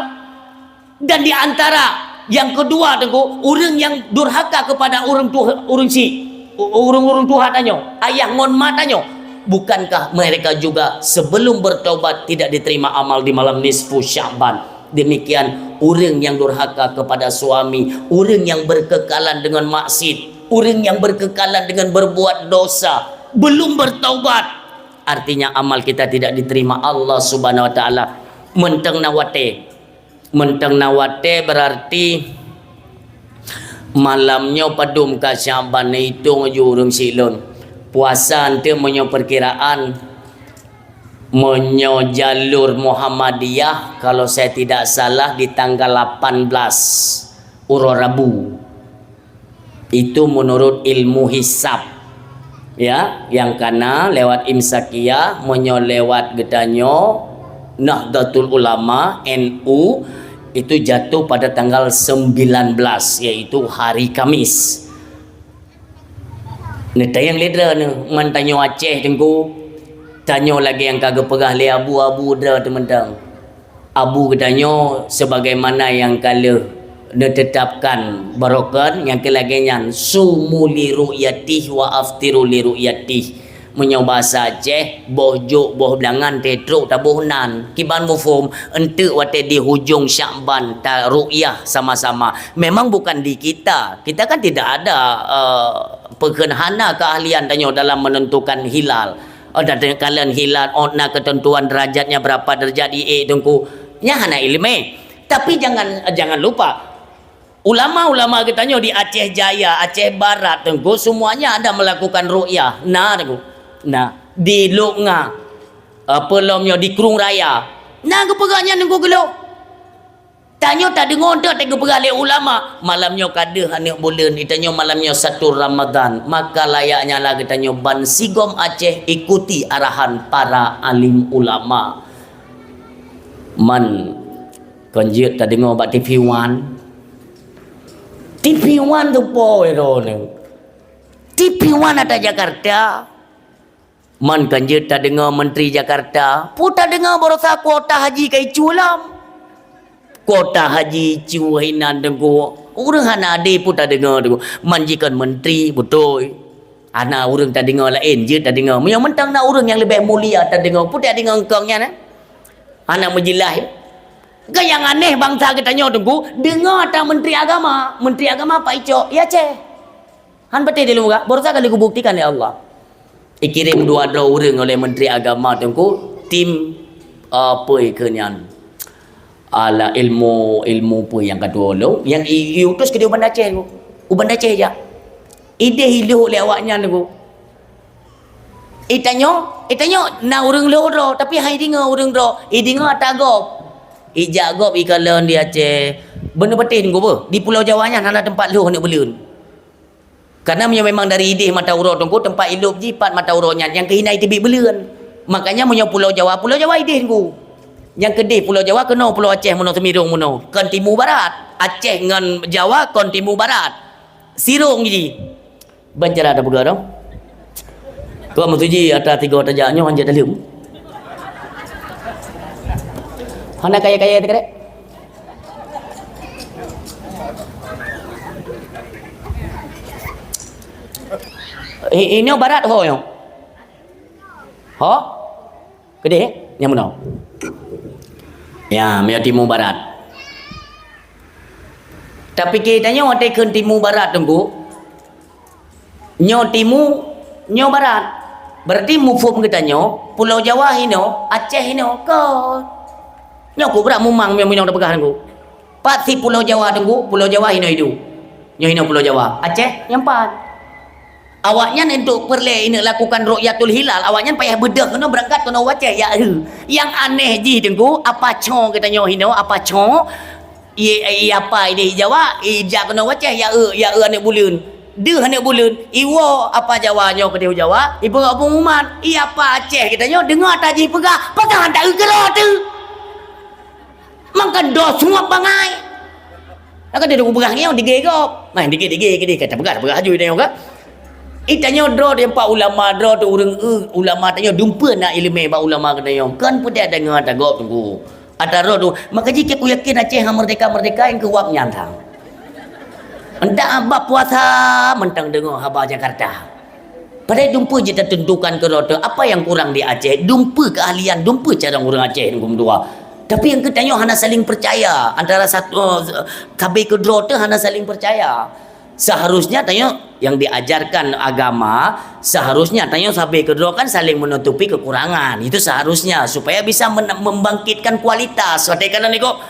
Dan di antara yang kedua, Teungku, ureuëng yang durhaka kepada ureuëng tuha, ureuëng si, ureuëng-ureuëng tuha tanyoe, ayah ngon ma tanyoe, bukankah mereka juga sebelum bertobat tidak diterima amal di malam nisfu Sya'ban? Demikian, ureuëng yang durhaka kepada suami, ureuëng yang berkekalan dengan maksiat, ureuëng yang berkekalan dengan berbuat dosa, belum bertaubat, artinya amal kita tidak diterima Allah Subhanahu wa Taala. Mantong na watée Mantong na watée, berarti malam nyoe padum ka Sya'ban, neutong ju ureuëng syiek lôn. Puasa eunteuk meunyoe peukiraan, meunyoe jalur Muhammadiyah, kalau saya tidak salah, di tanggal lapan belas, uroe Rabu. Itu menurut ilmu hisab. Ya, nyang kana lewat Imsakiyah, meunyoe lewat geutanyoe Nahdlatul Ulama, N U, itu jatuh pada tanggal sembilan belas, yaitu hari Kamis. Neutanyong lé droeneuh, man tanyoe Aceh Teungku, tanyoe lagée nyang ka geupeugah lé abu-abu droe teuh mantong. Abu geutanyoe sebagaimana nyang ka lheueh neutetapkan barokon nyang keu lagée nyan, "Sumu li ru'yatih wa aftiru li ru'yatih." Meunyoe bahasa Aceh, boh jok, boh blangan, teuh trok taboh nan. Kiban muphom, eunteuk watée di hujong Syakban ta ru'yah sama-sama. Memang bukan di kita. Kita kan tidak ada, eh, peukheun hana keahlian tanyoe dalam menentukan hilal. Oh, dan kalon hilal, oh, na ketentuan derajatnya berapa derajat, ié Teungku. Nyan hana iéleumé. Tapi jangan, jangan lupa, ulama-ulama geutanyoe di Aceh Jaya, Aceh Barat, Teungku, semuanya ada melakukan ruqyah. Na, Teungku. Na, di Lok Nga, apa lom nyoe, di Krueng Raya. Na geupeugah nyan, Teungku, geulok. Tanyoe tadeungoe deuh teupeugah lé ulama, malam nyoe ka deuh aneuk buleuen, tanyoe malam nyoe satu Ramadan, maka layaknya lah geutanyoe bansigom Aceh ikuti arahan para alim ulama. Man, kon jeuet tadeungoe bak T V One. T V One tu po ero ni. T V One ada Jakarta. Man, kan jeuet tadeungoe menteri Jakarta, peue tadeungoe barosa kuota haji ka icu lom. Kuota haji icu hinan Teungku. Ureuëng hana adé peue tadeungoe Teungku. Man jikon menteri beutôi. Hana ureuëng tadeungoe laén, jeuet tadeungoe. Meunyoe mantong na ureuëng nyang leubeh mulia tadeungoe, peue tadeungoe eungkong nyan, eh? Hana meujeulaih. Kan nyang aneh bansa geutanyoe Teungku, deungoe ata menteri agama. Menteri agama Pak Icok, ya ceh. Han patéh di lôn, barosa ka lheueh geubuktikan lé Allah. Ikirém dua droe ureuëng oleh Menteri Agama Teungku, tim, ah, peue keu nyan? Alah, ilmu, ilmu peue nyang ka tuwoe lôn, nyang i-, iutus keudéh u Banda Aceh Teungku. U Banda Aceh jak. Idéh ilhok lé awaknyan Teungku. Itanyoe, itanyoe na ureuëng lhok droe, tapi hai deungoe ureuëng droe, ideungoe ata gob. Ijak gob ikalon di Aceh. Beuneupatéh Teungku beuh, di Pulo Jawa nyan hana teumpat lhok aneuk buleuen. Karena meunyoe memang dari idéh mata uroe Teungku, teumpat ilop jih pat mata uroe nyan nyang keuhina iteubiet buleuen. Makanya meunyoe Pulo Jawa, Pulo Jawa idéh Teungku. Nyang keudéh Pulo Jawa keunoe Pulo Aceh meunoe Seumirong meunoe, kon timu barat. Aceh ngon Jawa kon timu barat. Sirong jih. Ban cara tapeugah dong. Kok meusuji ata tiga tajak nyoe hanjeuet daleuem. Hana kaya-kaya teukerek. I-, inoe barat ho nyoe. Ho? Keudéh, nyang meunoe. Ya, meunyoe timu barat. Tapi geutanyoe watée kheun timu barat Teungku, nyoe timu, nyoe barat. Berarti muphom geutanyoe, Pulo Jawa hinoe, Aceh hinoe, kon. Nyoe ku brat mumang meunyoe, meunyoe tapeugah Teungku. Pat si Pulo Jawa Teungku, Pulo Jawa hinoe idu. Nyoe hinoe Pulo Jawa. Aceh nyang pat. Awaknyan untuk peureulée ineuk lakukan ru'yatul hilal, awaknyan payah beudôh keunoe beurangkat keunoe u Aceh, ya, heu. Nyang aneh jih Teungku, apa cho geutanyoe hinoe, apa cho, i, i apa idéh Jawa, ijak keunoe u Aceh, ya, eu, ya, eu aneuk buleuen. Deuh aneuk buleuen, iwoe apa Jawa nyoe keudéh u Jawa, ipeugah pengumuman, i apa Aceh geutanyoe, deungoe ata jih peugah, peugah anta eu keudroe teuh. Mangkan doh suap bangai. Maka dia peugah ngieng dige gob. Main dige-dige ke dia kata peugah, peugah aju dia ka. Itanyoe droe di empat ulama, droe tu ureuëng, eh, ulama tanyoe dumpeue na ileumé bak ulama geutanyoe. Kan peudeh deungoe ata gob Teungku. Ata roh tu, maka jih ku yakin Aceh ha merdeka-merdeka nyang keuwab nyan thang. Entah abah puasa mentang deungoe haba Jakarta. Padahai dumpeue jih tatentukan keudroe teuh, apa nyang kurang di Aceh, dumpeue keahlian, dumpeue carông ureuëng Aceh Teungku meutuah. Tapi nyang keutanyoe hana saling percaya, antara satu, eh, sabe keudroe teuh hana saling percaya. Seharusnya tanyoe nyang diajarkan agama, seharusnya tanyoe sabe keudroe kan saling menutupi kekurangan. Itu seharusnya, supaya bisa men-, membangkitkan kualitas. Watée kana niko,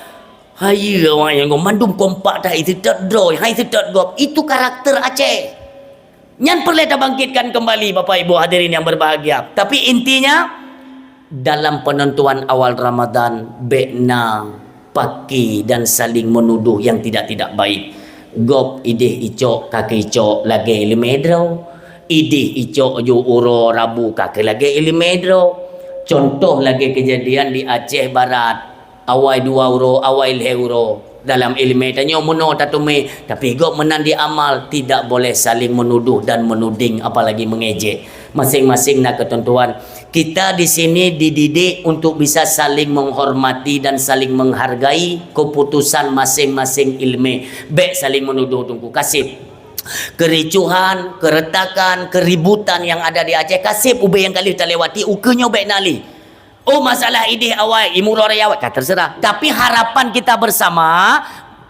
hai awak nyang mandum kompak dah itu tak droe, hai itu tak gob. Itu karakter Aceh. Nyan peureulée tabangkitkan kembali, Bapak Ibu hadirin yang berbahagia. Tapi intinya, dalam penentuan awal Ramadan, bék na paki dan saling menuduh yang tidak-tidak baik. Gob idéh icok, ka keu icok lagée ileumé droe. Idéh icok ju uroe Rabu, ka keu lagée ileumé droe. Contoh lagée kejadian di Aceh Barat. Awai dua uroe, awai lhée uroe. Dalam ileumé tanyoe meunoe tateumé, tapi gob meunan di amal, tidak boleh saling menuduh dan menuding, apalagi mengejek. Masing-masing na ketentuan. Kita di sini dididik untuk bisa saling menghormati dan saling menghargai keputusan masing-masing ileumé. Bék saling menuduh Teungku. Kaseb. Kericuhan, keretakan, keributan yang ada di Aceh, kaseb ubé nyang ka lheueh talewati, ukeue nyoe bék na lé. Oh, masalah idéh awai, imeuraya awai, ka terserah. Tapi harapan kita bersama,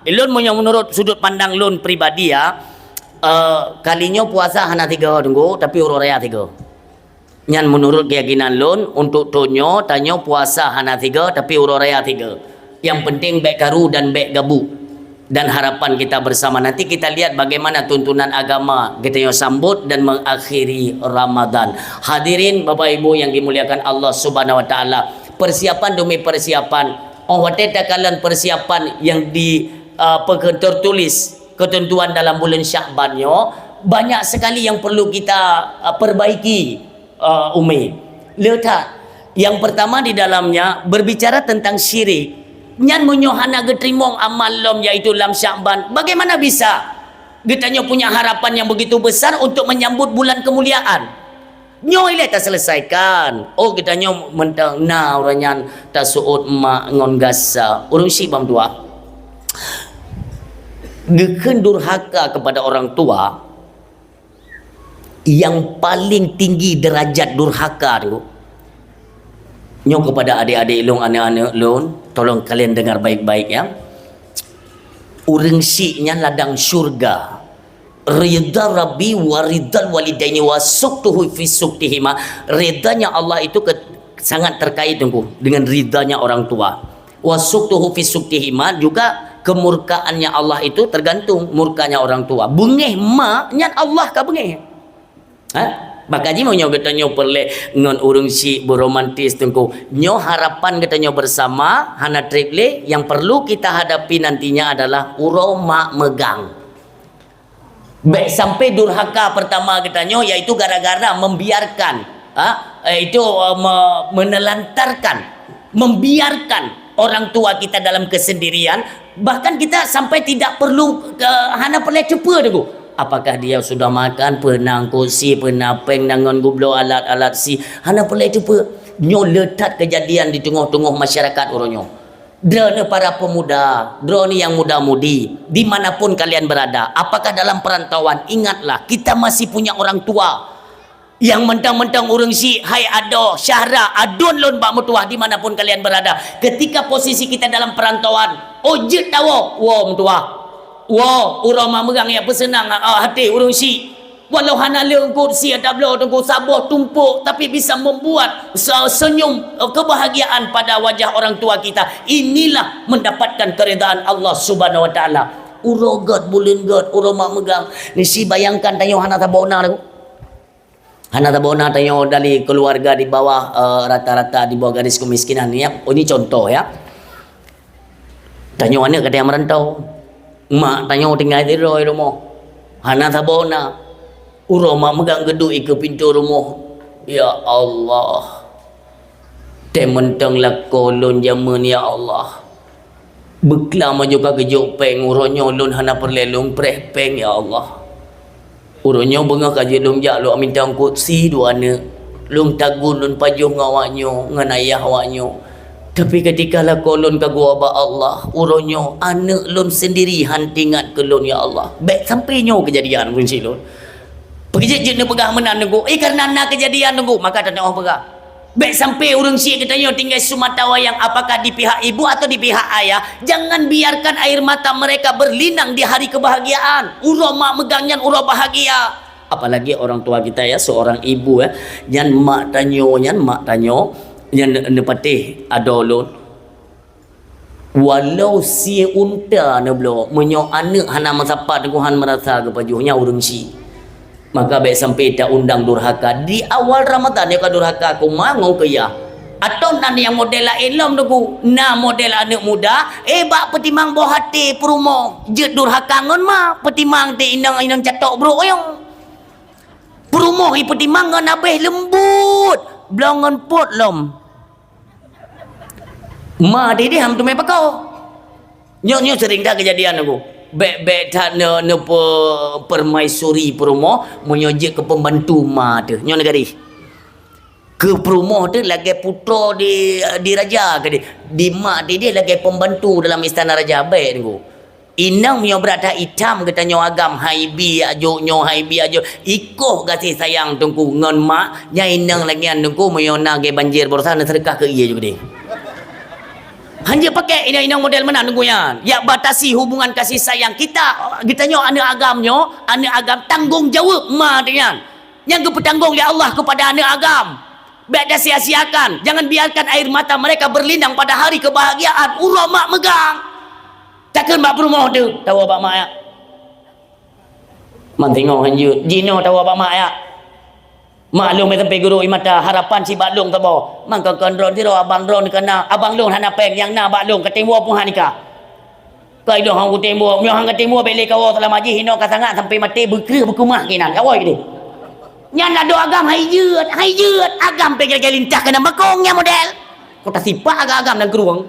lôn meunyoe menurut sudut pandang lôn pribadi ya, eh, kali nyoe puasa hana tiga Teungku, tapi uroe raya tiga. Nyan menurut keyakinan lôn, untuk thon nyoe, tanyoe puasa hana tiga, tapi uroe raya tiga. Yang penting bék karu dan bék gabuk. Dan harapan kita bersama. Nanti kita lihat bagaimana tuntunan agama geutanyoe sambot dan mengakhiri Ramadan. Hadirin Bapak Ibu yang dimuliakan Allah Subhanahu Wa Taala, persiapan demi persiapan. Oh, watée takalon persiapan yang di, uh, apa ke, tertulis ketentuan dalam bulan Syakban nyoe, banyak sekali yang perlu kita, uh, perbaiki. Uh, Umi. Le that. Yang pertama di dalamnya berbicara tentang syirik. Nyan meunyoe hana geuteurimong amal lom, yaitu lam Syakban, bagaimana bisa geutanyoe punya harapan yang begitu besar untuk menyambut bulan kemuliaan? Nyoe ilée taselesaikan. Oh, geutanyoe mantong na ureuëng nyan taseuôt mak ngon gasa. Ureuëng syiek bang tuah. Geukheun durhaka kepada orang tua, yang paling tinggi derajat durhaka tu, nyoe kepada adik-adik lôn, aneuk-aneuk lôn, tolong kalian dengar baik-baik, ya. Ureuëng syiek nyan ladang syurga. Ridha Rabbi wa ridhal walidaini wa sukhtuhu fi sukhtihima. Ridhanya Allah itu ke-, sangat terkait, Teungku, dengan ridhanya orang tua. Wa sukhtuhu fi sukhtihima, juga kemurkaannya Allah itu tergantung murkanya orang tua. Beungéh ma, nyan Allah ka beungéh. Ha? Maka jih meunyoe geutanyoe peureulée ngon ureuëng syiek beromantis, Teungku, nyoe harapan geutanyoe bersama hana treb lé. Yang perlu kita hadapi nantinya adalah uroe mak meugang. Bèk sampai durhaka pertama geutanyoe, yaitu gara-gara membiarkan, ha, eh, itu, eh, me-, menelantarkan, membiarkan orang tua kita dalam kesendirian, bahkan kita sampai tidak perlu, eh, hana peureulée ceupeu, Teungku. Apakah dia sudah makan, peue na eungkôt sie, peue na péng, na ngon geubloe alat-alat sie, hana peureulée ceupeu. Nyoe le that kejadian di teungoh-teungoh masyarakat uroe nyoe. Droeneuh para pemuda, droeneuh nyang muda-mudi, di mana pun kalian berada, apakah dalam perantauan, ingatlah, kita masih punya orang tua. Nyang mantong-mantong ureuëng syiek, hai adoe, Syahra, aduen lôn bak meutuwah di mana pun kalian berada. Ketika posisi kita dalam perantauan, oh, jeuet tawoe, woe meutuwah. Woe, uroe mak meugang jak peuseunang, ah, até ureuëng syiek. Walau hana le eungkôt sie tabloe, Teungku, saboh tumpôk, tapi bisa membuat se-, senyum, eh, kebahagiaan pada wajah orang tua kita. Inilah mendapatkan keridhaan Allah Subhanahu wa Taala. Uroe gét, buleuen gét, uroe mak meugang. Ni si bayangkan tanyoe hana saboh na, Teungku. Hana saboh na tanyoe dari keluarga di bawah, eh, rata-rata di bawah garis kemiskinan. Ya, ini contoh, ya. Tanyoe aneuëk ka teuh merantau. Mak tanyoe tinggai sidroe di rumoh. Hana saboh na. Uroe mak meugang geuduek ikeue pintoe rumoh. Ya Allah. Teuh mantong lakoe lôn jameun, ya Allah. Beuklam ajoe ka geujok péng, uroe nyoe lôn hana peureulée lôn preh péng, ya Allah. Uroe nyoe beungoh ka jeuet lôn jak lôn minta eungkôt sie dua aneuëk. Lôn tagun, lôn pajoh ngon awak nyoe, ngon ayah awak nyoe. Tapi ketika lakoe lôn ka geuwoe bak Allah, uroe nyoe aneuëk lôn sendiri han teuingat keu lôn, ya Allah. Bèk sampai nyoe keujadian ureuëng syiek lôn. Peue jeuet-jeuet neupeugah meunan, Teungku? Eh, karena na keujadian, Teungku, maka teuneuk peugah. Bèk sampai ureuëng syiek geutanyoe tinggai seumata wayang, apakah di pihak ibu atau di pihak ayah, jangan biarkan air mata mereka berlinang di hari kebahagiaan. Uroe mak meugang nyan uroe bahagia. Apalagi orang tua kita, ya, seorang ibu, ya. Nyan mak tanyoe, nyan mak tanyoe, nyan ne-, neupatéh adoe lôn. Walau sie unta neubloe, meunyoe aneuëk hana meusapat, Teungku, han meurasa geupajoh, nyan ureuëng syiek. Maka bèk sampai ta-undang durhaka. Di awal Ramadhan nyoe ka durhaka keu ma ngon keu yah. Atawa na nyang model laén lom, Teungku. Na model aneuëk muda, eh, bak peutimang boh até peurumoh. Jeuet durhaka ngon ma, peutimang teuh inong, inong catok brok nyoe. Peurumoh ipeutimang ngon abéh leumbot, bloe ngon pôt lom. Ma dideh han teumé pakoe. Nyoe, nyoe seuring that keujadian, Teungku. Bèk, bèk that ne-, neupeu-, permaisuri peurumoh, meunyoe jeuet keu pembantu ma teuh. Nyoe neugadih. Keu peurumoh teuh lagèe putroe di, di raja keudeh. Di ma dideh lagèe pembantu dalam istana raja. Bèk, Teungku. Inong meunyoe brat that itam geutanyoe agam, hai bi ajok nyoe, hai bi ajok. Ikoh gaséh sayang Teungku ngon mak, nyan inong lagèe nyan Teungku, meunyoe na lagèe banjir barosa, neuseudeukah keu ie ju keudeh. Hanjeuet pakèk inong-inong model meunan Teungku nyan. Jak batasi hubungan kasih sayang kita, geutanyoe aneuëk agam nyoe, aneuëk agam tanggong jaweueb ma teuh nyan. Nyang geupeutanggong lé Allah keupada aneuëk agam. Bèk tasia-siakan. Jangan biarkan air mata mereka berlinang pada hari kebahagiaan. Uroe mak meugang. Takheun bak peurumoh teuh, tawoe bak mak, ya. Man singoh hanjeuet, jinoe tawoe bak mak, ya. Mak lôn meusampé gurôh ie mata, harapan sibak lôn saboh. Man kon-kon droe sidroe, abang droe ka na, abang lôn hana péng, nyang na bak lôn, katem woe pun han ikah. Kai lôn han kutem woe, meunyoe han katem woe, bèk lé kawoe seulama jih, inoe ka sangat sampé maté, beukreueh beukeumah keunan, kawoe keudeh. Nyan ladôm agam hai jeuet, hai jeuet, agam pih lagèe lintah keunan bakong nyan model. Kota sipak agam-agam dan kerueng.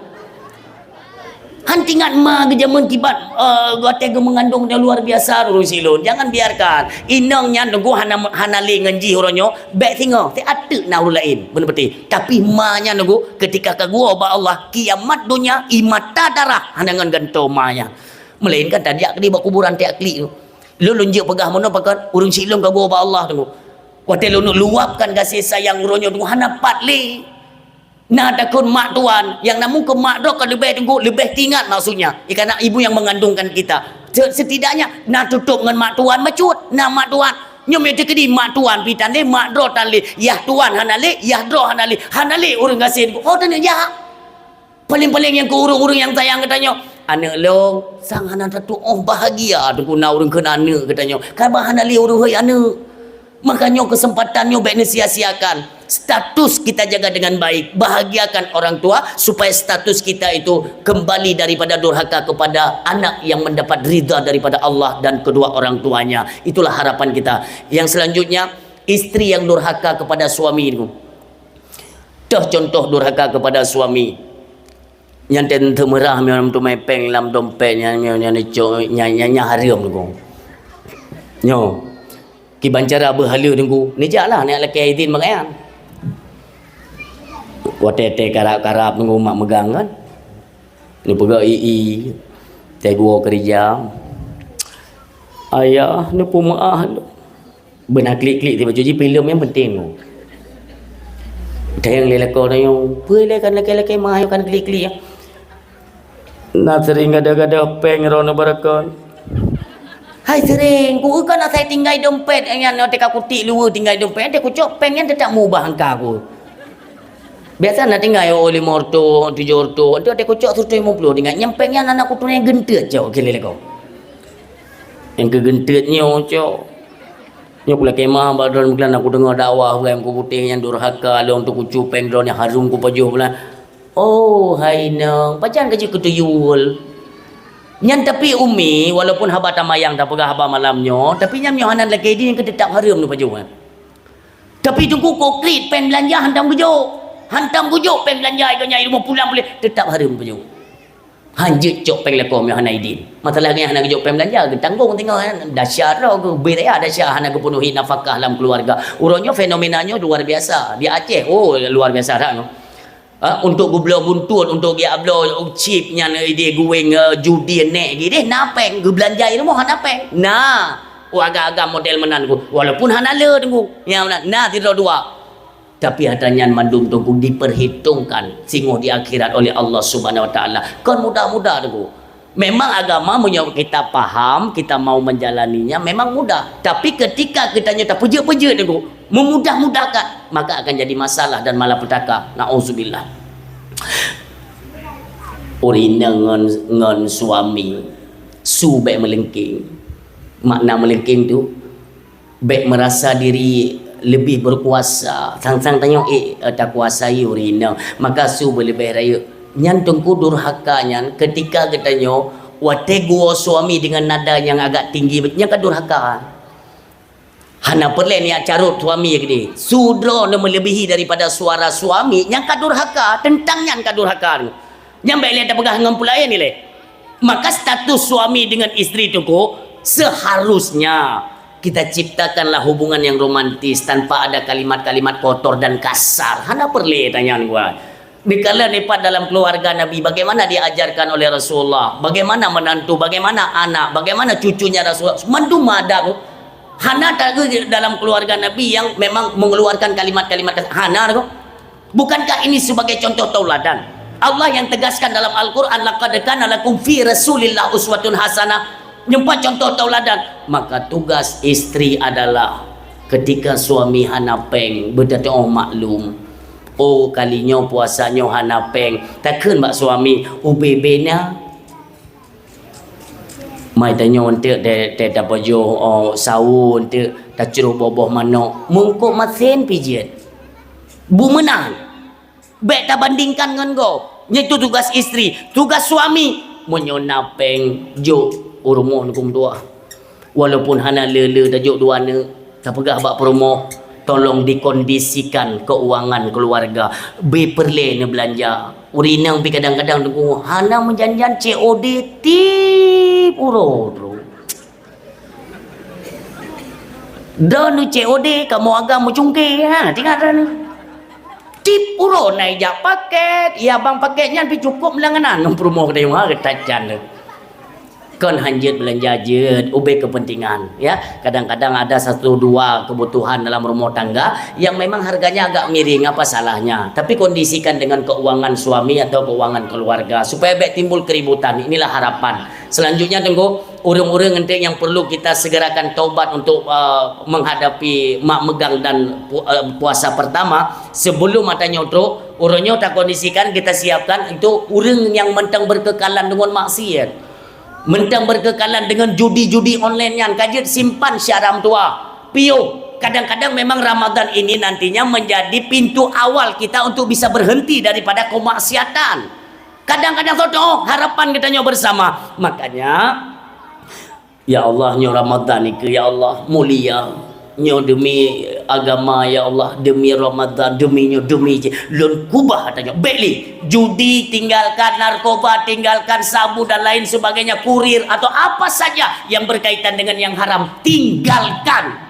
Han teuingat ma geujameun kiban, eh, watèe geumeungandong dan luar biasa ureueng silôn. Jangan biarkan. Inong nyan teungku hana, hana lé ngon jih uroe nyoe, bèk singoh, siat teuk na ureueng laén. Beuna peutéh. Tapi ma nyan teungku, keutika ka geuwoe bak Allah, kiamat donya, ie mata darah hana ngon gantoe ma nyan. Meulainkan tajak keudeh bak kuburan tajak klik tu. Lôn, lôn jeuet peugah meunoe pakon ureueng silôn ka geuwoe bak Allah teungku. Watèe lôn luwapkan gaséh sayang uroe nyoe teungku hana pat lé. Na takheun mak tuan, nyang na muphom mak droe ka leubeh teungku, leubeh teuingat maksudnya. Ié kana ibu nyang meungandongkan kita. Se-, setidaknya na tutôp ngon mak tuan bacut, na mak tuan. Nyoe meu teukeudi mak tuan pih tan lé, mak droe tan lé, yah tuan hana lé, yah droe hana lé, hana lé ureuëng gasien. Oh, teuneuk jak. Paléng-paléng nyang keu ureuëng-ureuëng nyang sayang geutanyoe, aneuëk lôn, sang hana tatuoh bahagia teungku na ureuëng kheun aneuëk geutanyoe. Ka bah hana lé ureuëng hôi aneuëk. Makanya kesempatan nyoe baik neusia-siakan. Status kita jaga dengan baik. Bahagiakan orang tua supaya status kita itu kembali daripada durhaka kepada anak yang mendapat ridha daripada Allah dan kedua orang tuanya. Itulah harapan kita. Yang selanjutnya, istri yang durhaka kepada suami itu. Toh contoh durhaka kepada suami. Nyan teumeurah meunyoe teumé péng lam dompet nyan, nyan, nyan, nyan, nyan, nyan hareuem teungku. Nyoe. Kiban cara beuhaleue teungku. Neujak lah, neujak lakée idin pakaian. Watée tée karab-karab teungku mak meugang kan. Neupeugah i-i. Tée geuwoe keurija. Ayah, neupeumeuáh lôn. Beuna klik-klik tiba cuci filem nyang penting tu. Tayang lé lakoe tanyoe, peue lé kan lakée-lakée mah ayo kan klik-klik ya. Na sering gada-gada péng droeneuh barakon. Hai sering, ku kan asai tinggai dompet nyan teuka kutik luwe tinggai dompet, teuka kucok péng nyan teutap mubah angka ku. Biasa na tinggai oh lima ratus, tujuh ratus, tu teuka kucok seratus lima puluh tinggai. Nyang péng nyan anak kutu nyang geunteuet cok keu lé lakoe. Nyang keu geunteuet nyoe cok. Nyoe pula kemah bak droeneuh meukeulayan aku deungoe dakwah ureuëng ku putéh nyang durhaka lôn teukucu péng droeneuh nyang hareuem kupajoh bulan. Oh hai inong, pajan ka jeuet keu tuyul. Nyan tapi umi, walaupun haba tamayang tapeugah haba malam nyoe, tapi nyan nyoe hana lakée idin keu teutap hareuem neupajoh. Tapi teungku kok klik péng beulanja hantam geujok. Hantam geujok péng beulanja igoe nyang i rumoh pulang puléh teutap hareuem pajoh. Hanjeuet cok péng lakoe meunyoe hana idin. Masalah nyan hana geujok péng beulanja, geutanggong singoh nyan. Dahsyat droe geuh, bit raya dahsyat hana geupeunuhi nafakah lam keuluwarga. Uroe nyoe fenomena nyoe luar biasa. Di Aceh, oh, luar biasa that nyoe. Ha, untuk geubloe buntut, untuk geubloe chip nyan, eh, di guweng, eh, judi nek gideh, na péng. Geubeulanja i rumoh hana péng. Na, oh, agam-agam model meunan ku. Walaupun hana le teungku. Nyang na, na sidroe dua. Tapi atra nyan mandum teungku diperhitungkan singoh di akhirat oleh Allah Subhanahu Wa Taala. Kon mudah-mudah teungku. Memang agama meunyoe kita paham, kita mau menjalaninya memang mudah. Tapi ketika kita nyoe tapeujeuet-peujeuet teungku, memudah-mudahkan, maka akan jadi masalah dan malapetaka. Nauzubillah. Ureuëng inong ngon, ngon suami, su bék meulengking. Makna meulengking tu, bék meurasa diri leubeh beukuasa, sang-sang tanyoe ék, eh, takuasai ureuëng inong, maka su beuleubeh rayeuk. Nyan teungku durhaka nyan keutika geutanyoe watée geuwoe suami deungon nada nyang agak tinggi, nyan ka durhaka. Hana peureulée neujak carôt suami keudeh. Su droeneuh meuleubihi daripada suara suami, nyan ka durhaka, teuntang nyan ka durhaka. Nyan bék lé tapeugah ngon peulaén ilée. Maka status suami dengan istri teungku, seharusnya kita ciptakanlah hubungan yang romantis tanpa ada kalimat-kalimat kotor dan kasar. Hana peureulée tanyan gua. Dikala nipat dalam keluarga Nabi, bagaimana diajarkan oleh Rasulullah, bagaimana menantu, bagaimana anak, bagaimana cucunya Rasulullah, mandum ada tu. Hana tahu dalam keluarga Nabi yang memang mengeluarkan kalimat-kalimat kasar. Hana tu. Bukankah ini sebagai contoh tauladan? Allah yang tegaskan dalam Al-Quran, "Laqad kana lakum fi Rasulillah uswatun hasanah." Nyumpah contoh tauladan. Maka tugas istri adalah ketika suami hana péng, beuteutoh maklum. Oh, kali nyoe puasa nyoe hana péng. Takheun bak suami, "Ubé bena." Mai tanyoe eunteuk teuh, teuh tapajoh, oh, sawo eunteuk, tacroh boh-boh manok, mungkok masen pijeuet. Bumeunan. Bék tabandingkan ngon gob. Nyan itu tugas istri, tugas suami. Meunyoe na péng, jok u rumoh neukum tuah. Walaupun hana le-le tajok dua aneuk, tapeugah bak peurumoh, tolong dikondisikan keuangan keuluwarga. Beu peureulée neubeulanja. Ureuëng inong pih kadang-kadang teungku hana meujan-jan C O D tiep uroe. Droeneuh C O D kamoe agam meucungké, ha, teuingat droeneuh. Tiep uroe na ijak paket, ya bang paket nyan pih cukup meulanganan ngon peurumoh geutanyoe, ha, geutanyoe. Kon hanjeuet beulanja jeuet, ubé keupeuntengan, ya. Kadang-kadang ada satu dua kebutuhan dalam rumah tangga yang memang harganya agak miring, apa salahnya? Tapi kondisikan dengan keuangan suami atau keuangan keluarga supaya bék timbul keributan. Inilah harapan. Selanjutnya teungku, Ureuëng-ureuëng enteuk nyang perlu kita segerakan taubat untuk, uh, menghadapi mak megang dan pu-, uh, puasa pertama, sebelum ata nyoe trok, uroe nyoe takondisikan kita siapkan untuk ureuëng nyang mantong berkekalan dengan maksiat. Mantong berkekalan dengan judi-judi online nyan, ka jeuet simpan syara meutuah. Piôh, kadang-kadang memang Ramadan ini nantinya menjadi pintu awal kita untuk bisa berhenti daripada kemaksiatan. Kadang-kadang soe tahu harapan geutanyoe bersama. Makanya, ya Allah, nyoe Ramadan nikeue, ya Allah, mulia. Nyoe demi agama, ya Allah, demi Ramadan, demi nyoe, demi jih. Lôn keubah ata nyoe. Bék lé, judi tinggalkan, narkoba tinggalkan, sabu dan lain sebagainya, kurir atau apa saja yang berkaitan dengan yang haram, tinggalkan.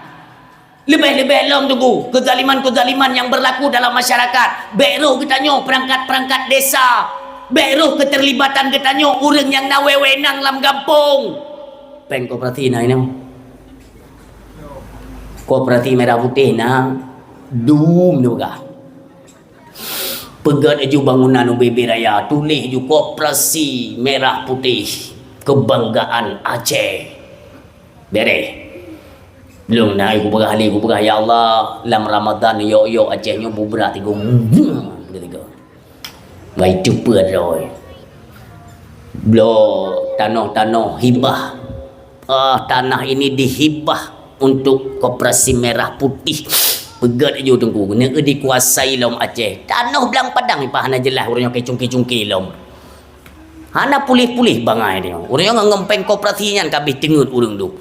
Leubeh-leubeh lom teungku, kezaliman-kezaliman nyang berlaku dalam masyarakat. Bék roh geutanyoe peurangkat-peurangkat desa. Bék roh keuterlibatan geutanyoe ureuëng nyang na wewenang lam gampông. Péng koperasi na inong. Koperasi merah putih na, dum neupeugah. Peugét aju bangunan U B B Raya, tuléh aju Koperasi Merah Putih, Kebanggaan Aceh. Bereh. Lôn na kupeugah lé, kupeugah, "Ya Allah, lam Ramadan yok-yok Aceh nyoe bubra tiga." Tiga. Ngai teupeu droe. Bloe tanoh-tanoh hibah. Ah, tanah ini dihibah untuk Koperasi Merah Putih. Peugét aju teungku, neu dikuasai lom Aceh. Tanoh Blang Padang ipah hana jeulaih, ureuëng nyoe kecungki-cungki lom. Hana puléh-puléh bangai nyoe. Ureuëng nyoe ngon péng koperasi nyan ka abéh teungeut ureuëng tu.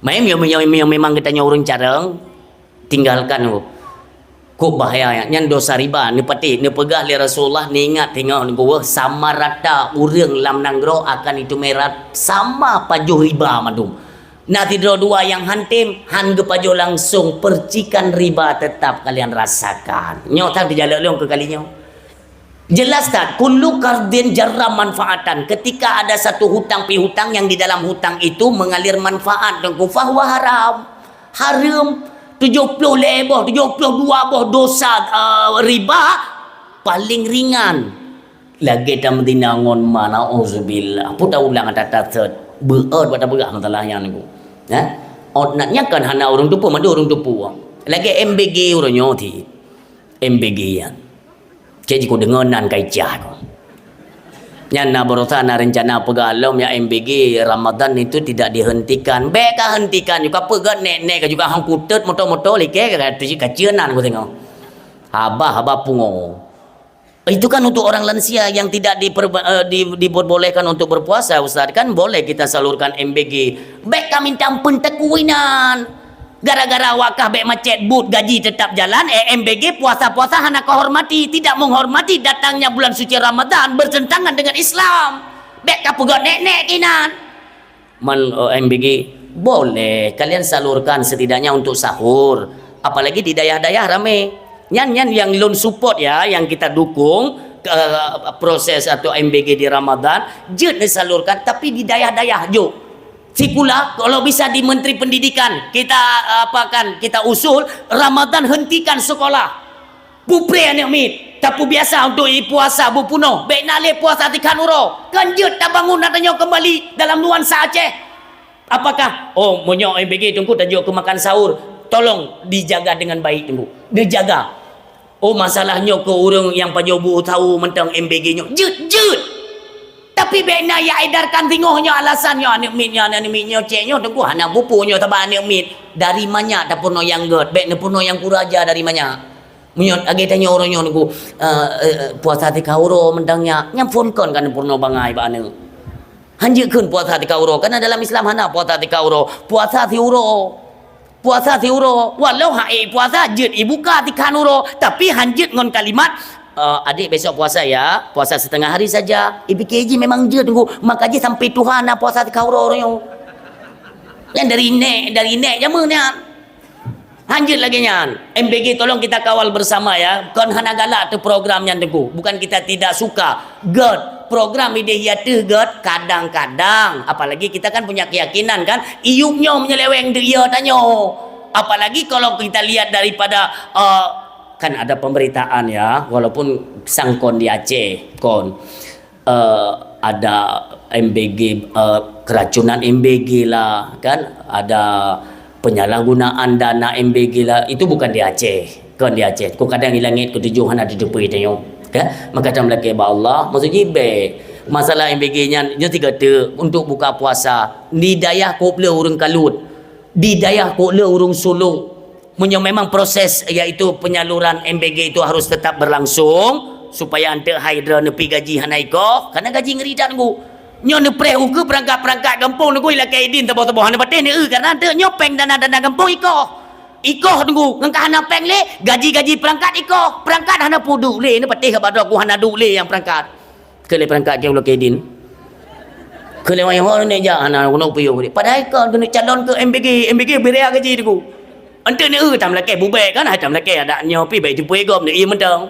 Mai, miyom, miyom, miyom memang geutanyoe ureuëng carông, tinggalkan tu. Kok bahaya nyan, nyan dosa riba. Neupatéh, neupeugah lé Rasulullah, neuingat teungoh neuguweuh, sama rata ureuëng lam nanggroe akan itu meurat sama pajoh riba mandum. Na sidroe dua nyang han tem, han geupajoh langsung, percikan riba tetap kalian rasakan. Nyoe tan teujalok lôn keu kali nyoe. Jelas tak? Kullu qardin jarra manfaatan. Ketika ada satu hutang piutang yang di dalam hutang itu mengalir manfaat, dan fahuwa haram. Haram. Tujuh puluh lhèe boh, tujuh puluh dua boh dosa, eh, riba paling ringan. Lagèe tameuzina ngon ma, nauzubillah. Peue taulang ata-ata sot. Beuet bak tapeugah masalah nyan, Teungku. Ha? Ot nyan kan hana ureueng teupeu, mandum ureueng teupeu. Lagèe M B G uroe nyoe ti. M B G nyan. Cit jikeu deungon nan ka icah ko. Nyan na baroesa na reuncana peugah lom, ya M B G, Ramadan itu tidak dihentikan. Bèk ka hentikan, juga peugah nèk-nèk ka juga hong kutet moto-moto like ka, ka ceunan ku tengok. Haba, haba pungo. Itu kan untuk orang lansia yang tidak diper-, eh, di-, diperbolehkan untuk berpuasa, Ustaz. Kan boleh kita salurkan M B G. Bèk ka minta ampun teuk inan. Gara-gara wakah bèk macet, but gaji tetap jalan, eh, M B G puasa-puasa hana kau hormati, tidak menghormati datangnya bulan suci Ramadan, bertentangan dengan Islam. Bèk ka peugah nèk-nèk inan. Man, eh, M B G, boleh kalian salurkan setidaknya untuk sahur. Apalagi di dayah-dayah ramé. Nyan, nyan yang lôn support ya, yang kita dukung, eh, proses atau M B G di Ramadan, jeuet neusalurkan, tapi di dayah-dayah jok. Sikula, kalau bisa di Menteri Pendidikan, kita, eh, apa kan, kita usul, Ramadan hentikan sekolah. Beupreh aneuk miet, tapeubiasa untuk i puasa beupeunoh, bèk na lé puasa tikhan uroe. Kan jeuet tabangun ata nyoe keumbali dalam nuansa Aceh. Apakah, oh, meunyoe M B G Teungku tajok keu makan sahur, tolong dijaga dengan baik Teungku. Dijaga. Oh, masalah nyoe keu ureueng nyang pajoh bu sahur mantong M B G nyoe. Jeuet, jeuet. Tapi bèk na ya edarkan singoh nyoe alasan nyoe aneuk miet nyoe, aneuk miet nyoe cek nyoe Teungku hana bupu nyoe sabab aneuk miet. Dari manyak tapeurunoe nyang gèt, bèk neupeurunoe nyang kuraja dari manyak. Meunyoe lagèe tanyoe uroe nyoe Teungku, eh, eh, puasa tikhan uroe mantong nyak, nyan phon kon ka neupeurunoe bangai bak aneuk. Han jeuet kheun puasa tikhan uroe, karena dalam Islam hana puasa tikhan uroe. Puasa siuroe. Puasa siuroe. Walau hak ék puasa jeuet ibuka tikhan uroe, tapi han jeuet ngon kalimat, eh, "Adik besok puasa ya, puasa setengah hari saja." Ipike jih memang jeuet Teungku, maka jih sampai tuha na puasa tikhan uroe nyoe. Nyan dari nèk, dari nèk jameun nyan. Han jeuet lagèe nyan. M B G tolong kita kawal bersama ya. Kon hana galak teuh program nyan Teungku. Bukan kita tidak suka. Gèt, program idéh ya teuh gèt kadang-kadang. Apalagi kita kan punya keyakinan kan. Iyup nyoe menyeleweng deuh ya tanyoe. Apalagi kalau kita lihat daripada, eh, kan ada pemberitaan ya. Walaupun sang kon di Aceh, kon. Eh, ada M B G, eh, keracunan M B G lah, kan? Ada penyalahgunaan dana M B G lah. Itu bukan di Aceh. Kon di Aceh. Ku kadang di langit ketujuh hana diteupui tanyoe. Kan? Maka tam lakée bak Allah, maksud jih bèk. Masalah M B G nyan, nyoe tiga teuk untuk buka puasa. Di dayah kop le ureuëng kalut. Di dayah kop le ureuëng sulok. Meunyoe memang proses, iaitu penyaluran M B G itu harus tetap berlangsung, supaya eunteuk hai droe neupi gaji hana ikoh, karena gaji ngeri that nunggu. Nyoe neupreh ukeue perangkat-perangkat gampông nunggu ilakée idin teuboh-teuboh hana patéh neu, karena eunteuk nyoe péng dana-dana gampông ikoh. Ikoh nunggu, ngon ka hana péng lé, gaji-gaji perangkat ikoh. Perangkat hana peuduek lé, neupatéh ka bak droe ku hana duek lé nyang perangkat. Keu lé perangkat keu ulôn keudin. Keu lé wayang ho neujak hana guna piôh. Padahai kon keuneuk calon keu M B G, M B G bri raya gaji teungku. Eunteuk neu tam lakée bubek kan, hai tam lakée adak nyoe pi baik jumpa gop neu ie mantong.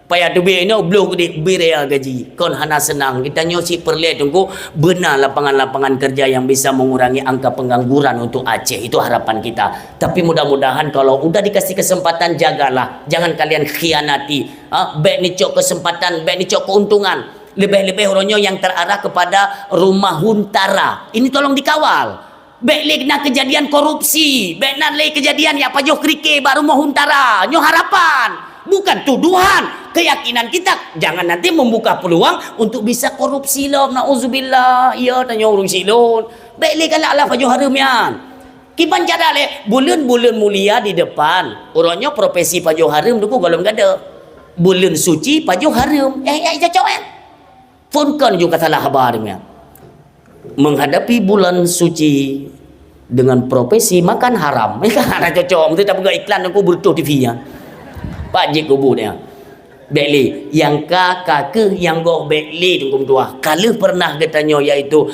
Payah teubiet nyoe bloh geudik bri raya gaji. Kon hana seunang. Kita nyoe si peureulée teungku beuna lapangan-lapangan kerja yang bisa mengurangi angka pengangguran untuk Aceh. Itu harapan kita. Tapi mudah-mudahan kalau udah dikasih kesempatan, jagalah. Jangan kalian khianati. Ha, bèk neucok kesempatan, bèk neucok keuntungan. Leubeh-leubeh uroe nyoe nyang terarah kepada rumah huntara. Ini tolong dikawal. Bèk lé na kejadian korupsi, bèk na lé kejadian nyang pajoh krike bak rumah huntara. Nyoe harapan, bukan tuduhan. Keyakinan kita, jangan nanti membuka peluang untuk bisa korupsi lom. Nauzubillah. Ya, tanyoe ureuëng silon. Bèk lé galak lah pajoh hareuem nyan. Kiban cara lé, buleuen-buleuen mulia di depan. Uroe nyoe profesi pajoh hareuem teungku goh lom gadôh. Buleuen suci pajoh hareuem. Eh, eh, cocok kan? Phon kon ju ka salah haba deungon. Menghadapi bulan suci dengan profesi makan haram. Hana cocok. Mesti tak peugah iklan aku berutuh T V nya. Pak jik kubur dia. Bèk lé, nyang ka, ka keuh nyang goh bèk lé teungku meutuah. Ka lheueh pernah geutanyoe, yaitu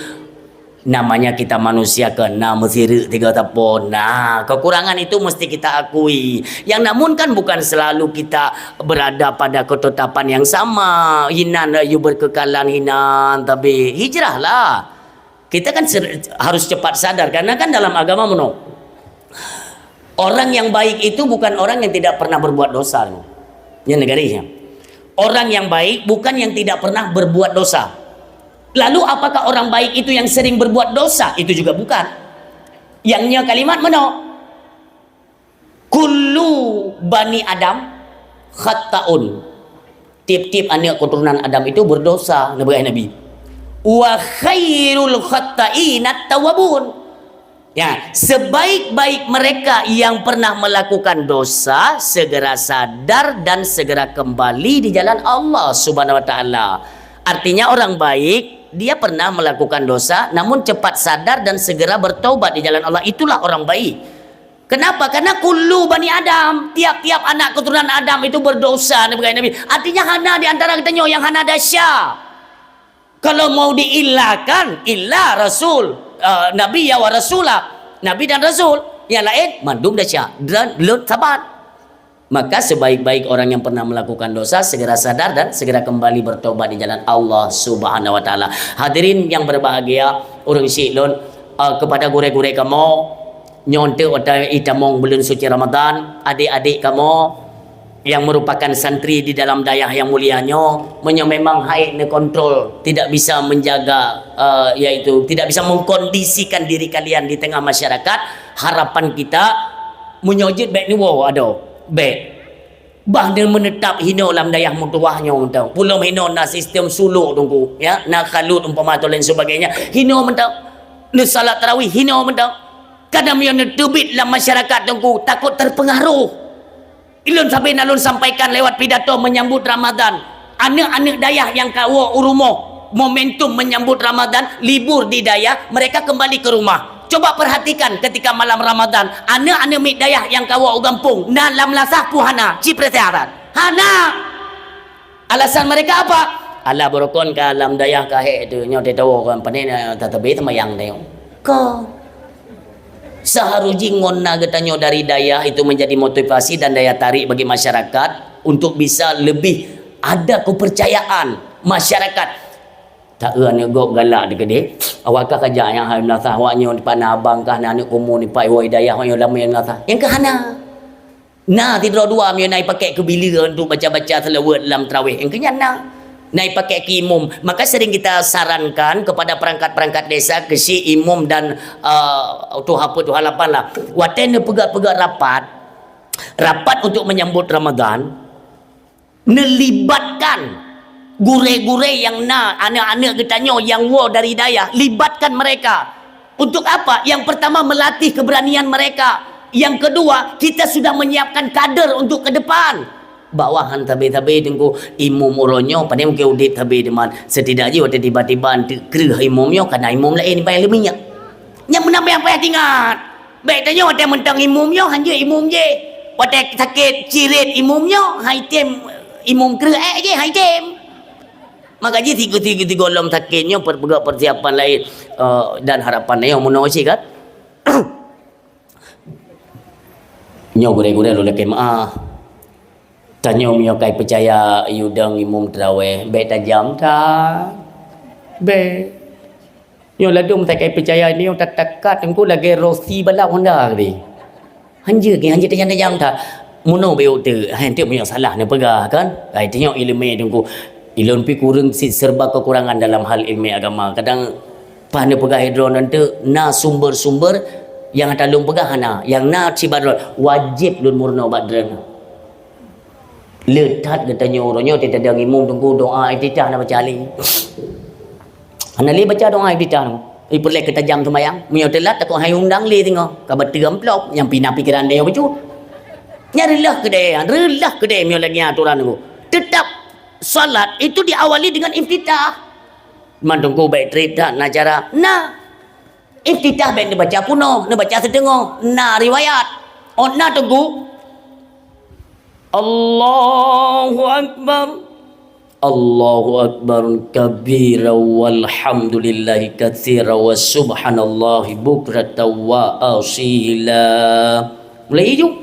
namanya kita manusia kan, na meusireuk tiga tapon. Nah, kekurangan itu mesti kita akui. Yang namun kan bukan selalu kita berada pada ketetapan yang sama. Hinan ayu berkekalan hinan, tapi hijrahlah. Kita kan ser-, harus cepat sadar karena kan dalam agama meunoe. Orang yang baik itu bukan orang yang tidak pernah berbuat dosa. Nyan garéh nyan. Orang yang baik bukan yang tidak pernah berbuat dosa. Lalu apakah orang baik itu yang sering berbuat dosa? Itu juga bukan. Yang nya kalimat meunoe. Kullu bani Adam khatta'un. Tiep-tiep aneuk keturunan Adam itu berdosa, neupeugah Nabi. Wa khairul khatta'inat tawwabun. Ya, sebaik-baik mereka yang pernah melakukan dosa, segera sadar dan segera kembali di jalan Allah Subhanahu wa Ta'ala. Artinya orang baik, dia pernah melakukan dosa, namun cepat sadar dan segera bertaubat di jalan Allah. Itulah orang baik. Kenapa? Karena kullu bani Adam, tiap-tiap anak keturunan Adam itu berdosa, neupeugah Nabi. Artinya hana di antara geutanyoe nyang hana desya. Kalau mau diillakan, illa rasul, eh, nabi ya wa rasula. Nabi dan rasul, yang lain mandum desya dan lut sabat. Maka sebaik-baik orang yang pernah melakukan dosa segera sadar dan segera kembali bertobat di jalan Allah Subhanahu wa Ta'ala. Hadirin yang berbahagia, ureuëng syik lôn, eh, kepada gurée-gurée kamoe, nyoe teuk watée itamong buleuen suci Ramadan, adik-adik kamoe yang merupakan santri di dalam dayah yang mulia nyoe, meunyoe memang hai neukontrol, tidak bisa menjaga, eh, yaitu tidak bisa mengkondisikan diri kalian di tengah masyarakat, harapan kita, meunyoe jeuet bèk neuwoe adoe, bèk. Bah neumeunetap hinoe lam dayah meutuwah nyoe mantong. Pulom hinoe na sistem sulok teungku, ya, na khalut umpama atau lain sebagainya. Hinoe mantong. Neusalat tarawih hinoe mantong. Kadang meunyoe neuteubiet lam masyarakat teungku, takot terpengaruh. Ilôn sabe na lôn sampaikan lewat pidato menyambut Ramadan. Aneuk-aneuk dayah nyang ka woe u rumoh, momentum menyambut Ramadan, libur di dayah, mereka kembali ke rumah. Coba perhatikan ketika malam Ramadan, aneuk-aneuk miet dayah nyang ka woe u gampông, na lam lasah peue hana, ci peurasaan. Hana! Alasan mereka apa? Alah beurukon ka lam dayah ka hék teuh, nyoe teuh tawoe kon pané na tatabe teumayang teuh. Ka. Seharusnya ngon na geutanyoe dari dayah itu menjadi motivasi dan daya tarik bagi masyarakat untuk bisa lebih ada kepercayaan masyarakat. Tak eu aneuk gob galak teuh keudeh. Awak kah kajak nyang hai meunasah awak nyoe di pana abang kah na aneuk kumu ni pai woe dayah awak nyoe lam meunasah. Nyang keu hana. Na sidroe dua meunyoe na ipakèk keu bileue untuk baca-baca seulaweuet lam traweh. Nyang keu nyan na. Na ipakai keu imum. Maka sering kita sarankan kepada perangkat-perangkat desa, keu si imum dan, eh, tuha peuet, tuha lapan lah. Watèe neupeugah-peugah rapat, rapat untuk menyambut Ramadan, neulibatkan gurèe-gurèe nyang na, aneuk-aneuk geutanyoe nyang woe dari dayah, libatkan mereka. Untuk apa? Yang pertama, melatih keberanian mereka. Yang kedua, kita sudah menyiapkan kader untuk ke depan. Bak wah han sabe-sabe Teungku, imum uroe nyoe, pane mungken udép sabe teuma. Setidak jih watèe tiba-tiba eunteuk kreueh imum nyoe, ka na imum laén nyang payah leuminyak. Nyang meunan nyang payah teuingat. Bèk tanyoe watèe mantong imum nyoe, han jeuet imum jih. Watèe sakét cirit imum nyoe, han item imum kreueh ék jih, han item. Maka jih sigoe-sigoe lom sakét nyoe per-, peugah persiapan laén, eh, dan harapan nyoe meunoe cit kan. Nyoe gurèe-gurèe lôn lakèe meu'ah. Tanyoe meunyoe kai peucaya yue dong imum teurawèh, bèk tajam that. Bèk. Nyoe ladôm tai kai peucaya nyoe that-that ka Teungku lagèe rosi balap Honda tadi. Han jeuet, han jeuet tajam-tajam that. Meunoe bèk teuk, hai teuk meunyoe salah neupeugah kan. Hai tanyoe ileumèe Teungku. Ilôn pih kureueng cit serba kekurangan dalam hal ileumèe agama. Kadang paih neupeugah lé droeneuh eunteuk na sumber-sumber nyang ata lôn peugah hana, nyang na cit bak droeneuh, wajéb lôn meurunoe bak droeneuh. Le that geutanyoe uroe nyoe teuh tadong imum Teungku doa iftitah na baca lé. Hana lé baca doa iftitah nyoe. Ipeureulèe keu tajam seumayang. Meunyoe teulat takot hai undang lé singoh. Ka bateu amplop nyang pih na pikeran tanyoe bacut. Nyan reuloh keudéh, reuloh keudéh meunyoe lagèe nyan atoran Teungku. Tetap salat itu diawali dengan iftitah. Man Teungku bèk trép that na cara. Na. Iftitah bèk neubaca peunoh, neubaca siteungoh. Na riwayat. Oh, na Teungku. Allahu Akbar. Allahu Akbar kabira walhamdulillahi katsira wa subhanallahi bukratan wa asila. Mulai ju.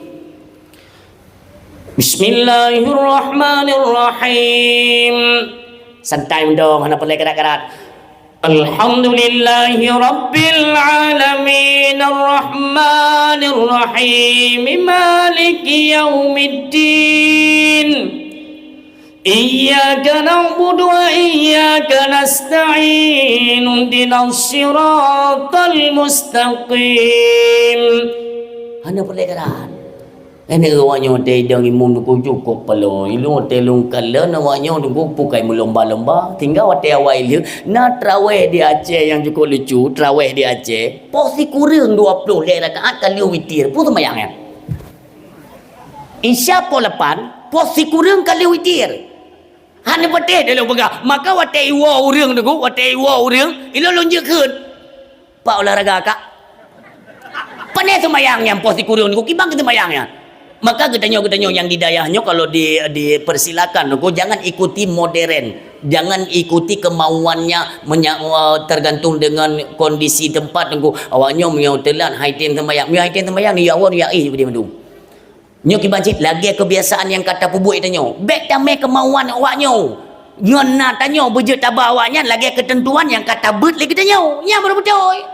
Bismillahirrahmanirrahim. Santai mantong, hana peureulèe karat-karat. Alhamdulillahi rabbil alamin, arrahmanir rahim, maliki yaumiddin. Iyyaka na'budu wa iyyaka nasta'in, ihdinas siratal mustaqim. Hana peureulèe karat. Nyan awak nyoe watèe idong imum Teungku cukôp paloe. Ilôn watèe lôn kalon awak nyoe Teungku bukai meulomba-lomba. Tinggai watèe awai lheueh na trawèh di Aceh nyang cukôp lucu, trawèh di Aceh. Poh sikureueng dua ploh lhèe rakaat ka lheueh witir. Peue seumayang nyan? Isya poh lapan, poh sikureueng ka lheueh witir. Hana patéh lôn peugah. Maka watèe iwoe ureueng Teungku, watèe iwoe ureueng, ilôn lôn jeuet kheun. Pak olahraga kak. Pane seumayang nyan poh sikureueng Teungku, kiban keu seumayang nyan. Maka geutanyoe-geutanyoe nyang di dayah nyoe kalau di, dipersilakan Teungku, jangan ikuti modern. Jangan ikuti kemauannya menya-, eh, tergantung dengan kondisi tempat Teungku. Awak nyoe meunyoe teulat hai tem seumayang, meunyoe hai tem seumayang, ya Allah, ya eh, budi mandum. Nyoe kiban cit lagèe keubiasaan nyang ka tapeubuet tanyoe. Bèk tamè keumauan awak nyoe. Ngon na tanyoe beujeuet taba awak nyan lagèe keuteuntuan nyang ka tabeuet lé geutanyoe. Nyan baru beutôi.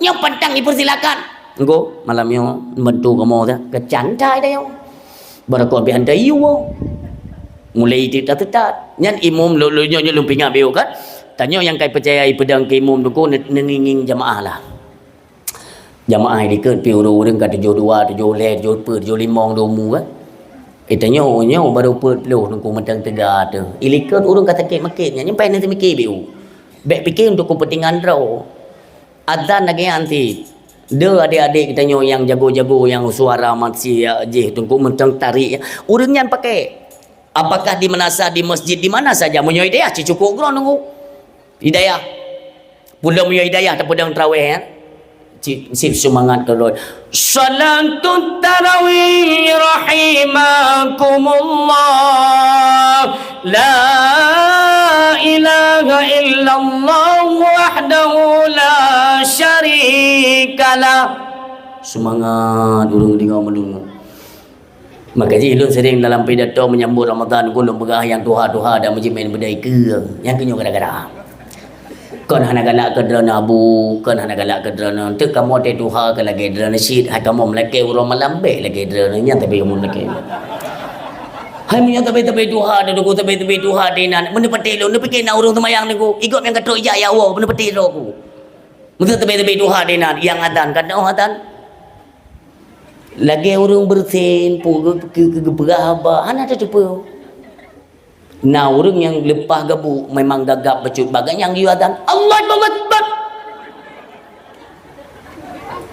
Nyoe pantang dipersilakan. Engko malam nyoe bantu kamoe dah. Keucantai tanyoe. Barakot pih hantai yue. Mulai teutat-teutat. Nyan imum lo, lo, nyoe, nyoe lôn peuingat beu kan. Tanyoe nyang kai peucaya ipeudong keu imum Teungku ne-, neungieng-ngieng jamaah lah. Jamaah ilikot pih ureueng-ureueng ka tujoh dua, tujoh lhèe, tujoh peuet, tujoh limong di umu kan. Eh, tanyoe nyoe baru peuet ploh Teungku mantong teuga teuh. Ilikot ureueng ka sakét makét nyan, nyan payah neuseumiké beu. Bèk piké untuk keupeuntengan droe. Azan lagèe nyan cit. Deuh adék-adék geutanyoe nyang jago-jago, nyang suara masih, ya, jih Teungku mantong tarék. Ureueng nyan paké. Apakah di mana sa-, di masjid di mana saja, meunyoe di dayah cit cukôp keudroe Teungku. Di dayah. Peue lom meunyoe di dayah tapeudong trawèh, ya. Cit, cit seumangat keudroe. Salatut tarawih rahimakumullah. La ilaha illallah wahdahu la syarikalah. Seumangat ureueng deungoe meunurut. Maka jih lôn sering dalam pidato menyambut Ramadan, ulôn peugah nyang tuha-tuha dan meujimeun beudai keue. Nyang keuh nyoe gara-gara. Kon hana galak keu droeneuh abu, kon hana galak keu droeneuh. Teuk kamoe teuh tuha ka lagèe droeneuh cit, hai kamoe meulakèe uroe malam bèk lagèe droeneuh nyan, tapi kamoe meulakèe. Hai meunyoe teubiet-teubiet tuha, teuduku teubiet-teubiet tuha dinan, meuneupeuteh lôn, neupike na ureuëng seumayang neugô, i gob nyang ka trok ijak ya Allah, meuneupeuteh droe ku. Meuseu teubiet-teubiet tuha dinan, nyang azan, ka teuh azan. Lagée ureuëng beureusin, pu-, geu-, geu-, geupeugah haba, hana tateupeue. Na ureuëng nyang leupah gabuk, memang gagap bacut bagai nyang geuyue azan, "Allahu Akbar!"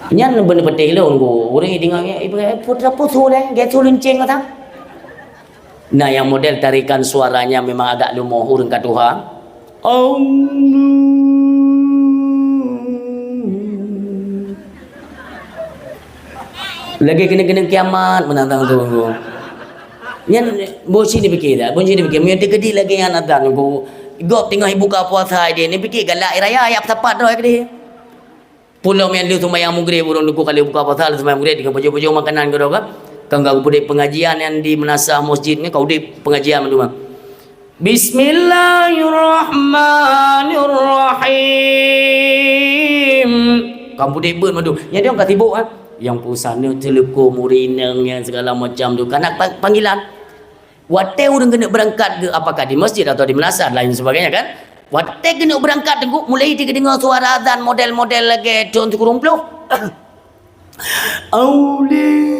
Nyan beuneupeuteh lôn ku, ureuëng deungoe, "Eh, putra pusu lé, gét su leunceng kata." Nah, nyang model tarikan suaranya memang agak lumoh ureuëng ka tuha. Om. Lagée keuneuk-keuneuk kiamat meunantang tu. Nyan boh si dipike dah, boh si dipike. Meunyoe teukeudi lagée nyan atan ku, gob teungoh ibuka puasa dia ni pike galak raya ayat sapat droe keudeh. Pulo meunan lheueh seumayang Maghrib, ureuëng duku kali buka puasa, lheueh seumayang Maghrib, deungon pajoh-pajoh makanan keudroe ka. Kan ka geupeudeh pengajian nyang di meunasah mosjid nyan, ka udeb pengajian mandum. Bismillahirrahmanirrahim. Ka udeb beuet mandum. Nyan dia ka sibuk, ha. Nyang pusana teuleuko murineng nyang segala macam tu. Karena pa-, panggilan. Watée ureuëng keuneuk beurangkat geuh, apakah di masjid atau di meunasah, lain sebagainya kan? Watée keuneuk beurangkat teungku, mulai jiteudeungoe suara azan model-model lagée thon sikureueng ploh. Auli.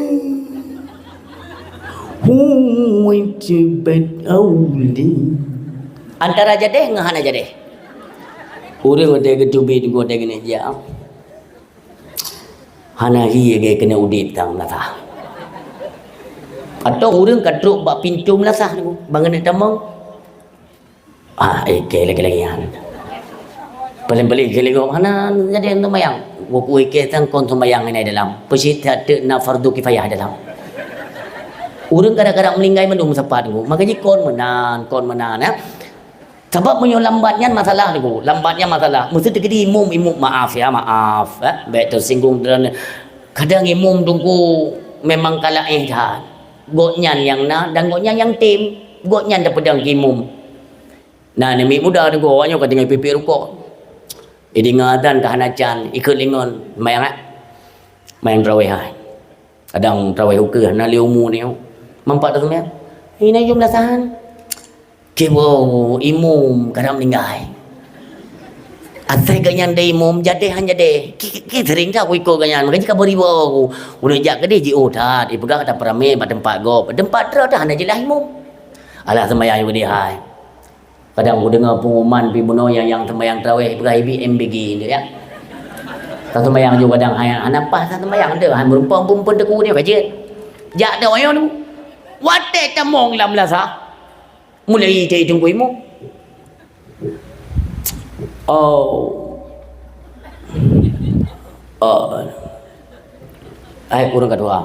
Hui, cebat auli. Antara jadeh ngon hana jadeh. Ureuëng watée geuteubiet teungku watée keuneuk jak. Hana hi lagée keuneuk udeb tang meunasah. Atau ureuëng ka trok bak pintoe meunasah tu, ban keuneuk tamong. Ah, eh, keu lagée-lagée nyan. Paléng-paléng keu lagée hana jadi seumayang. Waktu ikée tang kon seumayang inai dalam. Peusit teuk na fardu kifayah dalam. Ureuëng kadang-kadang meuninggai mandum sapat tu. Maka jih kon meunan, kon meunan, ya. Sabab meunyoe lambat nyan masalah teungku, lambat nyan masalah. Meusti teukeudi imum, imum, maaf ya, maaf, eh, bék teusinggung dan kadang imum teungku memang ka laén that. Gobnyan nyang na dan gobnyan nyang tem. Gobnyan tapeudong keu imum. Nah, namiet muda teungku, awaknyoe ka tinggai pipék rukok. Ideungoe azan ka hana can, ikot lingon, mayang, eh. Mayang tarawih hai. Kadang tarawih ukeue hana lé umu ni. Mampak taseumayang. Ina jom lasahan. Kibo imum kadang meuninggai. Asai gobnyan deh imum, jadeh han jadeh. Ki, ki, ki sering dah ku ikot gobnyan. Maka jika beri bawa aku. Udah jak kedeh ji oh that. Ipeugah kata peramé bak tempat gob. Tempat trok dah hana jeulaih imum. Alah seumayang ibu deh hai. Kadang kudeungoe pengumuman pi bunoe nyang, nyang seumayang tarawih peugah ibi M B G nyoe ya. Ka seumayang ju kadang hai hana paih ka seumayang deh, hai meurumpok pun pun teku nyoe ka jeuet. Jak deh oyong tu. Watée tamong lam meunasah. Mulai teuh teungku imum. Oh. Oh. Hai ureuëng ka tuha.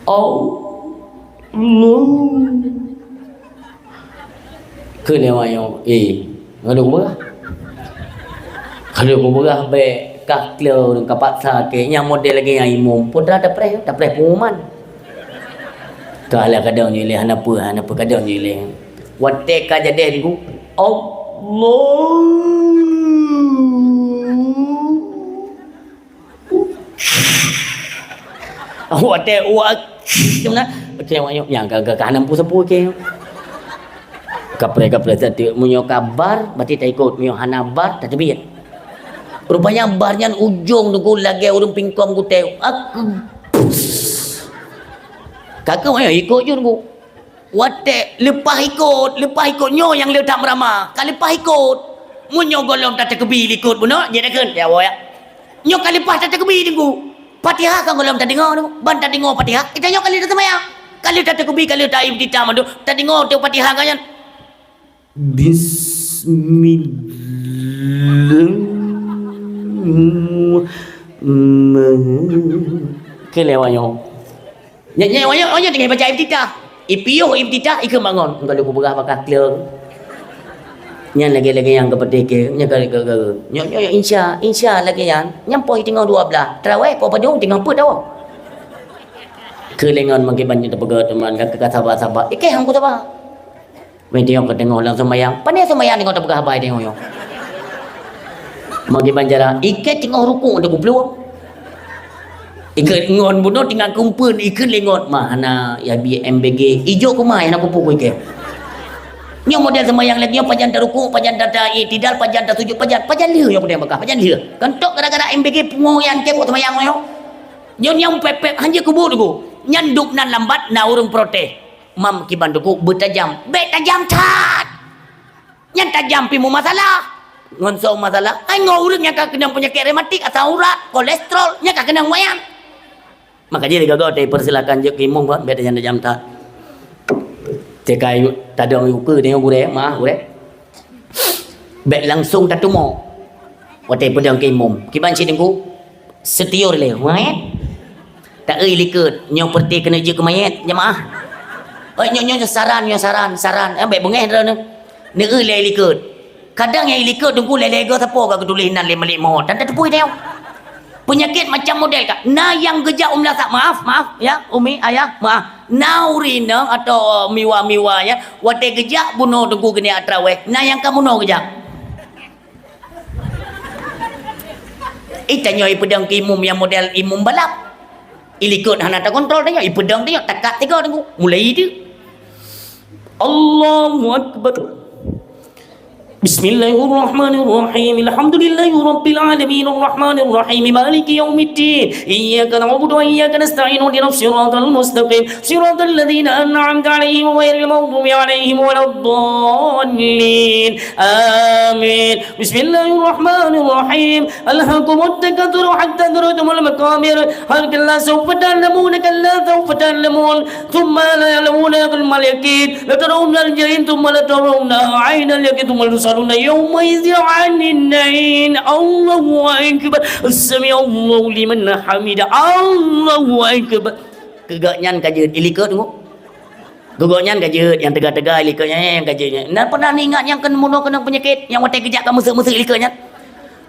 Allah. Keu lewat nyoe, eh, ngon kubeurah. Kalau kubeurah bék kah kleu ka paksa keu nyang model lagée nyang imum, putra tapreh, tapreh pengumuman. Ka lah kadang nyoe lé hana peue, hana peue kadang nyoe lé. Watée ka jadeh teungku, Allah. Watée uak, macam na? Macam awak nyoe, nyang ka, ka, ka hana meusapeue keu. Kapreh-kapreh sateuk, meunyoe ka bar, berarti taikot. Meunyoe hana bar, tateubiet. Rupanya bar nyan ujong teungku lagée ureuëng pingkom gutée. Ak-, ka keuh, ikot ju teungku. Watée leupah ikot, leupah ikot nyoe nyang le that meurama. Ka leupah ikot. Meunyoe gohlom tateukeubie likot bunoe, jeuet takheun, ya Allah ya. Nyoe ka leupah tateukeubie teungku. Fatihah ka gohlom tadeungoe tu, ban tadeungoe Fatihah. Ita nyoe ka le taseumayang. Ka le tateukeubie, ka le ta-iftitah mandum. Tadeungoe tu Fatihah ka nyan. Bismillah. Keu lewat nyoe. Nyan, nyan, awak nyoe, awak nyoe teungoh baca iftitah. Ipiôh iftitah, ikheun bangon. Enggak lé kupeugah bak kah kleueng. Nyan lagée-lagée nyang geupeudeh keu, nyan ka, ka, ka, nyoe, nyoe, insya, insya lagée nyan. Nyan poh teungoh dua blah. Tarawih poh padum teungoh peuet tawoe. Keu lé ngon meukiban nyoe teupeugah teuma, ka, ka sabar-sabar. Ikeh han kusaba. Meuteungoh ka teungoh lam seumayang. Pane seumayang teungoh tapeugah haba teungoh nyoe. Meukiban cara, ikeh teungoh rukuk teungoh peulueng. Ikheun ngon bunoe tinggai kumpeuen, ikheun lé ngon, "Ma hana ya bi M B G, ijok keumah na kupu kuikeu." Nyoe model seumayang lagèe nyoe, pajan tarukuk, pajan ta, ta, i'tidal, pajan tasujud, pajan, pajan lheueh nyoe kudang bakah, pajan lheueh. Kan tok gara-gara M B G pungo nyan cebok seumayang nyoe. Nyoe nyang pep-pep hanjeuet kubu teungku. Nyan dub nan lambat na ureueng protes. Mam kiban teungku beutajam. Bèk tajam that. Nyan tajam pih meumasalah. Ngon soe masalah? Hai ngon ureueng nyang ka keunong peunyakét rematik, asam urat, kolesterol, nyan ka keunong wayang. Maka jih lé gogo teupeursilakan jeuet keu imum kon, bèk tajam-tajam that. Teuka tadong ukeue tanyoe gurèe, meu'ah gurèe. Bèk langsong tatumo. Watèe peudong keu imum. Kiban cit teungku. Seutior lé, wéet. Ta-eu likot, nyoe peureuté keuneuk jeuet keu manyét, jeumaáh. Oi, nyoe, nyoe saran, nyoe saran, saran. Eh, bèk beungéh droeneuh. Neu-eu lé likot. Kadang nyang likot teungku lé-lé goe sapo ka geutuléh nan lé malik mawöt. Dan tateupeue tanyoe. Peunyakét macam model ka. Na nyang geujak u meulasak, maaf, maaf, ya, umi, ayah, maaf. Na ureueng inong atau miwa-miwa, ya, watèe geujak bunoe teungku keuneuk traweh, na nyang ka bunoe geujak. Eh, tanyoe ipeudong keu imum nyang model imum balap. Ilikot hana takontrol tanyoe, ipeudong tanyoe, takat tiga teungku. Mulai itu. Allahu Akbar. Bismillahirrahmanirrahim. Alhamdulillahirabbil alamin. Arrahmanirrahim. Maliki yaumiddin. Iyyaka na'budu wa iyyaka nasta'in. Ihdinas siratal mustaqim. Siratal ladzina an'amta 'alaihim ghairil maghdubi 'alaihim waladdallin. Amin. Bismillahirrahmanirrahim. Alhakumut takatsur hatta zurtumul maqabir. Hal kalla sawfa ta'lamun, kalla sawfa ta'lamun. Tsumma la ya'lamuna ilmal yaqin. La tarawunnal jahim, tsumma la tarawunnahu 'ainal yaqin, tsumma la tus'alunna yawma idzin 'anin na'im. Allahu akbar. Sami'allahu liman hamidah. Allahu akbar. Keu gobnyan ka jeuet, ilikot teungku. Keu gobnyan ka jeuet, nyang teuga-teuga ilikot nyan, nyang ka jeuet nyan. Na pernah neuingat nyang keuneuk bunoe keunong peunyakét, nyang watèe geujak ka meuseuk-meuseuk ilikot nyan?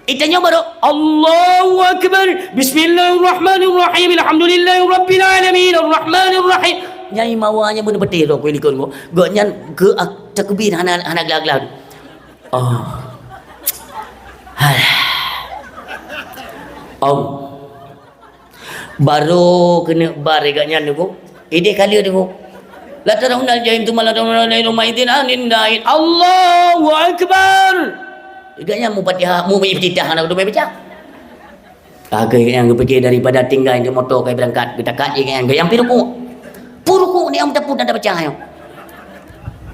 Itanyoe baru, Allahu Akbar, Bismillahirrahmanirrahim, Alhamdulillahirabbil alamin, Arrahmanirrahim. Nyai mawa nyan beuneuh beuteh lom keu ilikot teungku. Gobnyan keu ak-, takbir hana, hana glah-glah. Oh. Hai. Oh. Barô keuneuk bar gobnyan teungku. Idéh ka lheueh teungku. La tarawunnal jahim tsumma la tarawunnahu 'ainal yaqin tsumma la tus'alunna yawma idzin 'anin na'im. Allahu Akbar. Gobnyan mufatihah, mu iftitah hana geuteumé baca. Ka gobnyan geupike daripada tinggai di moto ka beurangkat, geutakat jih gobnyan, gobnyan pih rukuk. Pih rukuk ni nyang teupeu tanda baca nyoe.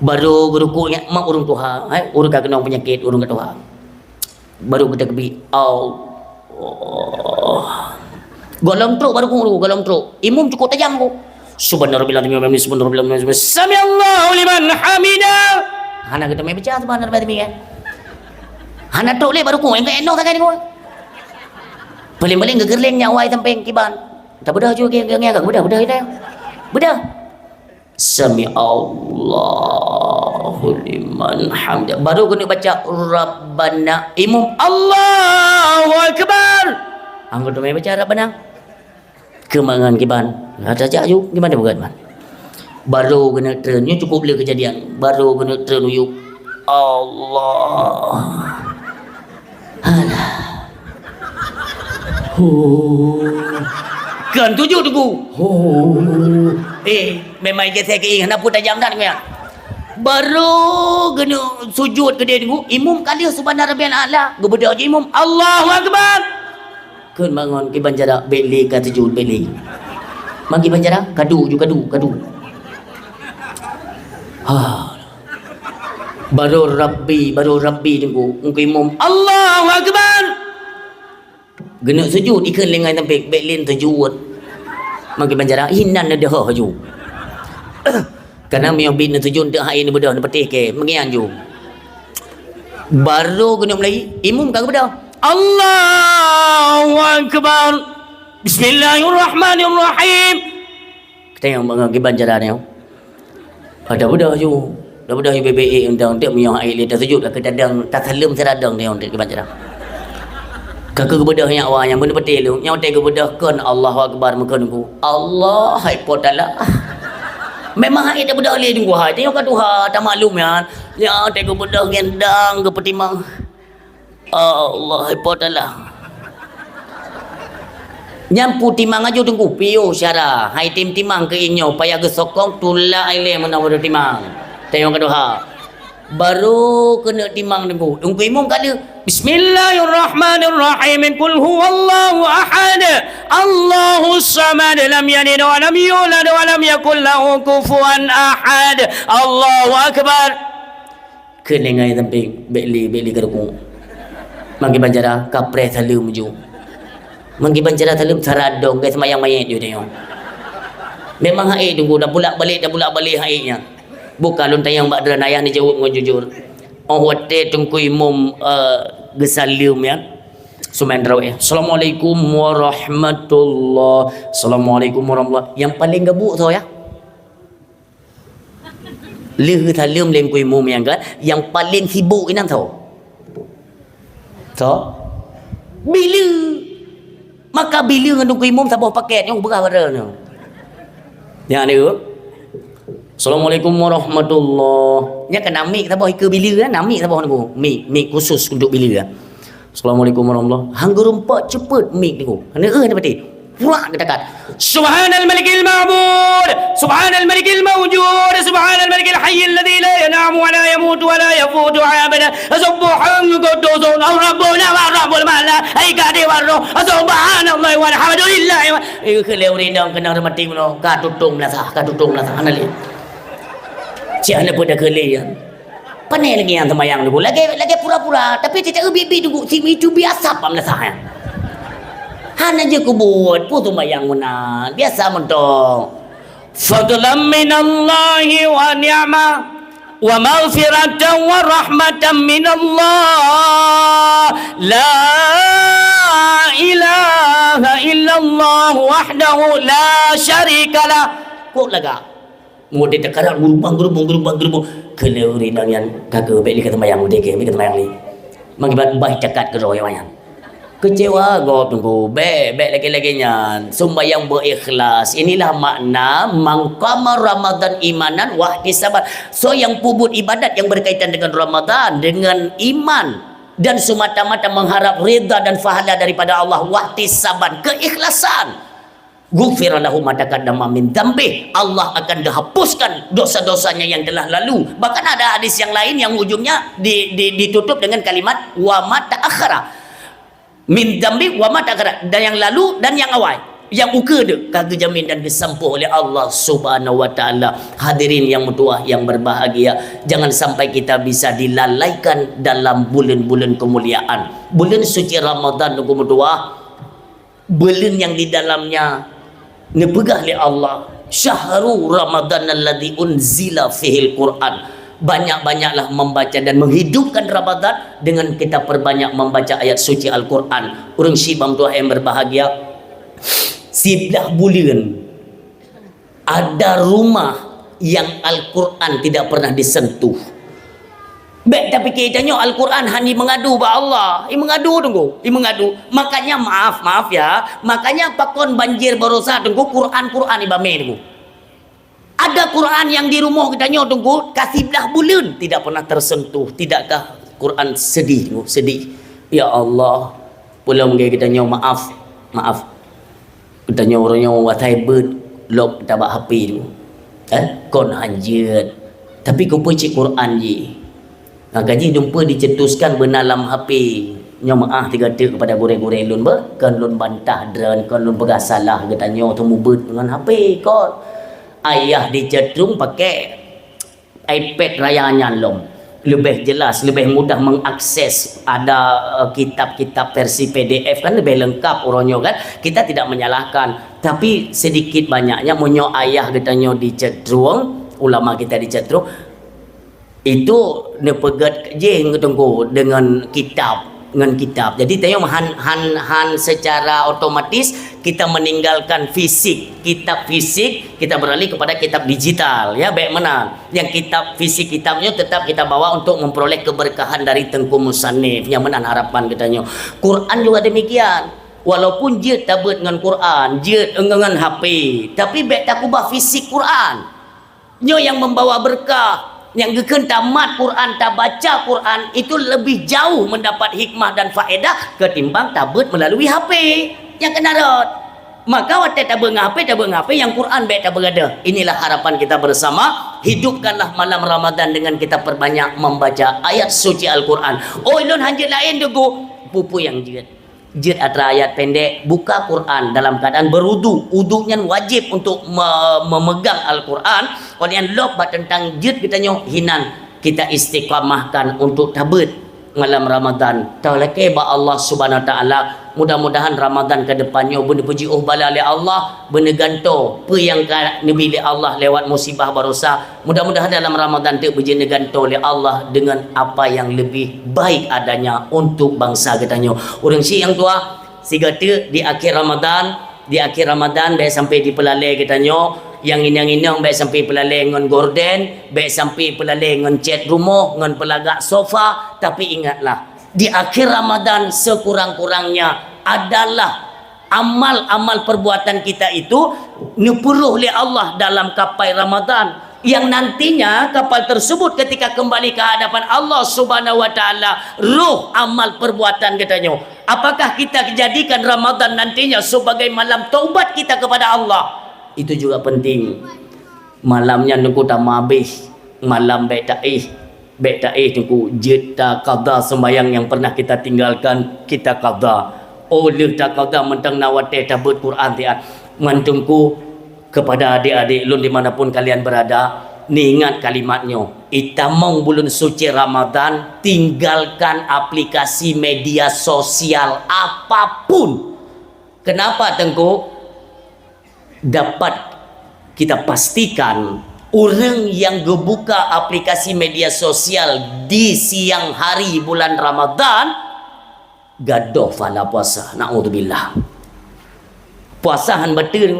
Barô geurukuk nyan mak ureueng tuha, hai, ureueng ka keunong peunyakét, ureueng ka tuha. Baru geutakbir, Allah. Gohlom trok baru guru, gohlom trok. Imum cukup tajam ku. Subhana rabbil azim, subhana rabbil azim, sami'allahu liman hamidah. Hana geuteumé baca subhana rabbil azim, kan? Hana trok lé baru ku, engkau eno sagai ku. Paling-paling geugeurleng nyak wai sampéng kiban. Tabeudah ju, ngiang, ngiang, ngiang, beudah, beudah, beudah. Beudah. Sami'allahu liman hamidah. Baru keuneuk baca Rabbana. Imum, Allahu Akbar. Anggô teumé baca Rabbana. Keumangan kiban. Nah, tajak ju, gimana bukan, man? Baru keuneuk treun. Nyoe cukup le keujadian. Baru keuneuk treun uyup. Allah. Alah. Huh. Kan tuju teungku. Huh. Eh, memang geusek keuieng, hana peue tajam that nyan. Baru keuneuk sujud keudeh teungku, imum ka lheueh subhana rabbiyal a'la, geubeudôh jih imum, Allahu Akbar. Kheun bangon kiban cara, bèk lé ka sujud, bèk lé. Man kiban cara, kadu ju, kadu, kadu. Ha. Baru Rabbi, baru Rabbi teungku. Engkau imum, Allahu Akbar. Geuneuk sujud, ikheun lé ngon tampék, bèk lé neusujud. Man kiban cara, inan neudeuh ju. Kana meunyoe bit neusujud, neuteuh hai neubeudôh, neupatéh kèe, meungian ju. Baru geuneuk mulai, imum ka geubeudôh. Allahu Akbar. Bismillahirrahmanirrahim. Teuh nyang bangai kiban cara nyoe. Ada beudôh ju. Ada beudôh ju bèk-bèk, eh, undang tiep meunyoe hai lé tasujud, ka tadang tasaleuem siradong nyoe kiban cara. Ka keuh geubeudôh nyak wa nyang beuneupatéh lôn. Nyoe watèe geubeudôh kon Allahu Akbar meukeunong ku. Allah, hai Po Taala. Memang hai tabeudôh lé teungku hai. Teuh nyoe ka tuha, tamaklum nyan. Nyoe watèe geubeudôh ngon dang geupeutimang. Allah, hai Po Taala. Nyan peutimang aju Teungku, piôh syara. Hai tem timang keu inyoe, payah geusokong, tulak ilée meunan baru timang. Tayong ka doha. Baru keuneuk timang Teungku. Teungku Imum ka lheueh, "Bismillahirrahmanirrahim. Qul huwallahu ahad. Allahus samad. Lam yalid wa lam yulad wa lam yakul lahu kufuwan ahad. Allahu akbar." Keuneuk ngai sampéng, bék lé, bék lé ka rukuk. Mangki bancara, kapreh saleuem ju. Mangki bancara saleuem, saradong, gai seumayang manyét ju tanyoe. Memang hak ék Teungku, dah bulak-balik, dah bulak-balik hak ék nyan. Buka lôn tanyong bak droeneuh, ayah neujaweueb ngon jujur. Óh watée Teungku Imum, eh, geusaleuem nyan, seumayang tarawih, "Assalamualaikum warahmatullah. Assalamualaikum warahmatullah." Nyang paleng gabuk soe, ya? Lheueh saleuem lé Teungku Imum nyan kan, nyang paleng sibok inan soe? Soe? Bileu. Maka bileu ngon Teungku Imum saboh paket, nyoe beurah barang nyoe. Nyan dia. "Assalamualaikum warahmatullah." Nyan kan na mik saboh ikeue bileu kan, na mik saboh Teungku. Mik, mik khusus untuk bileu kan. "Assalamualaikum warahmatullah." Hang geureumpok ceupet mik Teungku. Hana eu hana pati. Purak geutakat. "Subhanal malikil ma'bud, subhanal malikil maujud, subhanal malikil hayyil ladzi la yanamu wa la yamutu wa la yafutu abada. Subhan quddusun rabbuna wa rabbul mala, ai kadi warroh. Subhanallah walhamdulillah." Eh, keu lé ureueng inong keunong reumatik meunoe, ka tutong meulasah, ka tutong meulasah, hana lé. Cit hana peue dakeuh lé nyan. Pane lagée nyang seumayang Teungku, lagée, lagée pura-pura, tapi cit ubit-ubit Teungku, si itu biasa pam dah sah nyan. Hana jeuet kubuet, peue seumayang meunan, biasa mantong. "Fadlan minallahi wa ni'mah, wa maghfiratan wa rahmatan minallah, la ilaha illallah wahdahu la syarikalah." Kok lagak? Mudeh teukarat gurubang-gurubong, gurubang-gurubong. Keu lé ureueng inong nyan ka keu bék lé ka seumayang, mudeh keu bék ka seumayang lé. Mangibat bah cakat keudroe awaknyan. Keucewa gob Teungku, bék, bék lagée-lagée nyan. Seumayang beu ikhlas. Inilah makna, "Man qama Ramadan imanan wahtisaban." Soe nyang peubuet ibadat nyang berkaitan dengan Ramadan dengan iman dan semata-mata mengharap rida dan pahala daripada Allah, wahtisaban, keikhlasan. "Ghufira lahu ma taqaddama min dzambih." Allah akan dihapuskan dosa-dosanya yang telah lalu. Bahkan ada hadis yang lain yang ujungnya di, di, ditutup dengan kalimat, "Wa ma ta'akhkhara." Min dzambih wa ma ta'akhkhara. Dan yang lalu dan yang awai. Yang ukeue deuh ka geujamin dan geusampoe oleh Allah Subhanahu wa Ta'ala. Hadirin yang meutuwah, yang berbahagia, jangan sampai kita bisa dilalaikan dalam buleuen-buleuen kemuliaan. Buleuen suci Ramadan, Teungku meutuwah, buleuen nyang di dalamnya neupeugah lé Allah, "Syahru Ramadan alladzi unzila fihil Qur'an." Banyak-banyaklah membaca dan menghidupkan Ramadan dengan kita perbanyak membaca ayat suci Al-Qur'an. Ureueng syiek bang tuah yang berbahagia, siblah buleuen ada rumah yang Al-Quran tidak pernah disentuh. Bék tapike tanyoe Al-Quran hana mengadu bak Allah. I mengadu Teungku, i mengadu. Makanya maaf, maaf ya. Makanya pakon banjir barosa Teungku, Quran, Quran i bame Teungku. Ada Quran yang di rumoh geutanyoe Teungku, ka siblah buleuen tidak pernah tersentuh. Tidakkah Quran sedih Teungku? Sedih. Ya Allah, peulom lagée geutanyoe maaf, maaf. Geutanyoe uroe nyoe watée beuet lom tabak H P tu. Eh, kon hanjeuet. Tapi keupeue cit Quran jih? Nah, ka jih dumpeue dicetuskan beuna lam H P. Nyoe meu'ah tiga teuk kepada gurée-gurée lôn beuh, kon lôn bantah droen, kon lôn peugah salah geutanyoe teumubeuet ngon H P kon. Ayah dicetrung pakai iPad raya nyan lom, leubeh jelas, leubeh mudah mengakses. Ada, eh, kitab-kitab versi P D F kan leubeh lengkap uroe nyoe kan. Kita tidak menyalahkan, tapi sedikit banyaknya meunyoe ayah geutanyoe dicetrung, ulama kita dicetrung, itu neupeugét jih Teungku dengan kitab. Ngon kitab. Jadi, tanyoe han, han, han secara otomatis kita meninggalkan fisik, kitab fisik, kita beralih kepada kitab digital, ya, bék meunan. Nyang kitab fisik kitab nyoe tetap kita bawa untuk memperoleh keberkahan dari Teungku Musannif. Nyang meunan harapan geutanyoe. Quran juga demikian. Walaupun jeuet tabeuet ngon Quran, jeuet ngon, ngon H P, tapi bék takubah fisik Quran. Nyoe nyang membawa berkah. Nyang geukheun tamat Quran, tabaca Quran, itu lebih jauh mendapat hikmah dan faedah ketimbang tabeuet melalui H P. Nyang keunan rot. Maka watèe tabeuet ngon H P, tabeuet ngon H P, nyang Quran bèk tabeurada. Inilah harapan kita bersama. Hidupkanlah malam Ramadan dengan kita perbanyak membaca ayat suci Al-Quran. Oh, ulôn hanjeuet laén, Teungku. Peue-peue nyang jeuet. Jeuet atra ayat pendek, buka Quran dalam keadaan berudu. Udu nyan wajib untuk me-, memegang Al-Quran. Óh lheueh nyan lom bak teuntang jeuet geutanyoe hinan kita istiqamahkan untuk tabeuet malam Ramadan. Talakèe bak Allah Subhanahu Wa Taala, mudah-mudahan Ramadan ke depan nyoe beuneuh peujiôh bala lé Allah, beuneuh gantoe peue nyang ka neubi lé Allah lewat musibah barosa. Mudah-mudahan dalam Ramadan teuk beujeuet neugantoe lé Allah dengan apa yang lebih baik adanya untuk bangsa geutanyoe. Ureueng syik nyang tuha, sigoe teuk di akhir Ramadan, di akhir Ramadan bèk sampai jipeulalè geutanyoe, nyang inong-inong bèk sampai peulalè ngon gorden, bèk sampai peulalè ngon cèt rumoh, ngon peulagak sofa, tapi ingatlah, di akhir Ramadan sekurang-kurangnya adalah amal-amal perbuatan kita itu neupeurôh lé Allah dalam kapai Ramadan, yang nantinya kapal tersebut ketika kembali ke hadapan Allah Subhanahu wa Taala, roh amal perbuatan geutanyoe, apakah kita jadikan Ramadan nantinya sebagai malam taubat kita kepada Allah? Itu juga penting. Malam nyan Teungku tamah abéh, malam bèk taéh. Bèk taéh Teungku, jeuet taqadha sembahyang yang pernah kita tinggalkan, kita qadha. Óh lheueh taqadha mantong na watèe tabeuet Quran siat. Ngon Teungku, kepada adik-adik lôn di mana pun kalian berada, neuingat kalimat nyoe. Itamong buleuen suci Ramadan, tinggalkan aplikasi media sosial apapun. Kenapa, Teungku? Dapat kita pastikan, ureueng nyang geubuka aplikasi media sosial di siang hari bulan Ramadan, gadôh pahala puasa. Naudzubillah. Puasa han bateue.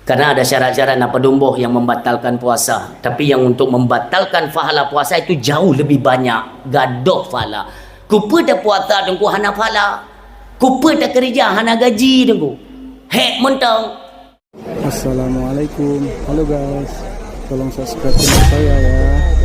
Karena ada syarat-syarat na padum boh yang membatalkan puasa. Tapi yang untuk membatalkan pahala puasa itu jauh lebih banyak. Gadôh pahala. Keupeue tapuasa Teungku hana pahala? Keupeue takeureuja hana gaji Teungku? Hék mantong. Assalamualaikum. Halo guys. Tolong subscribe channel saya ya.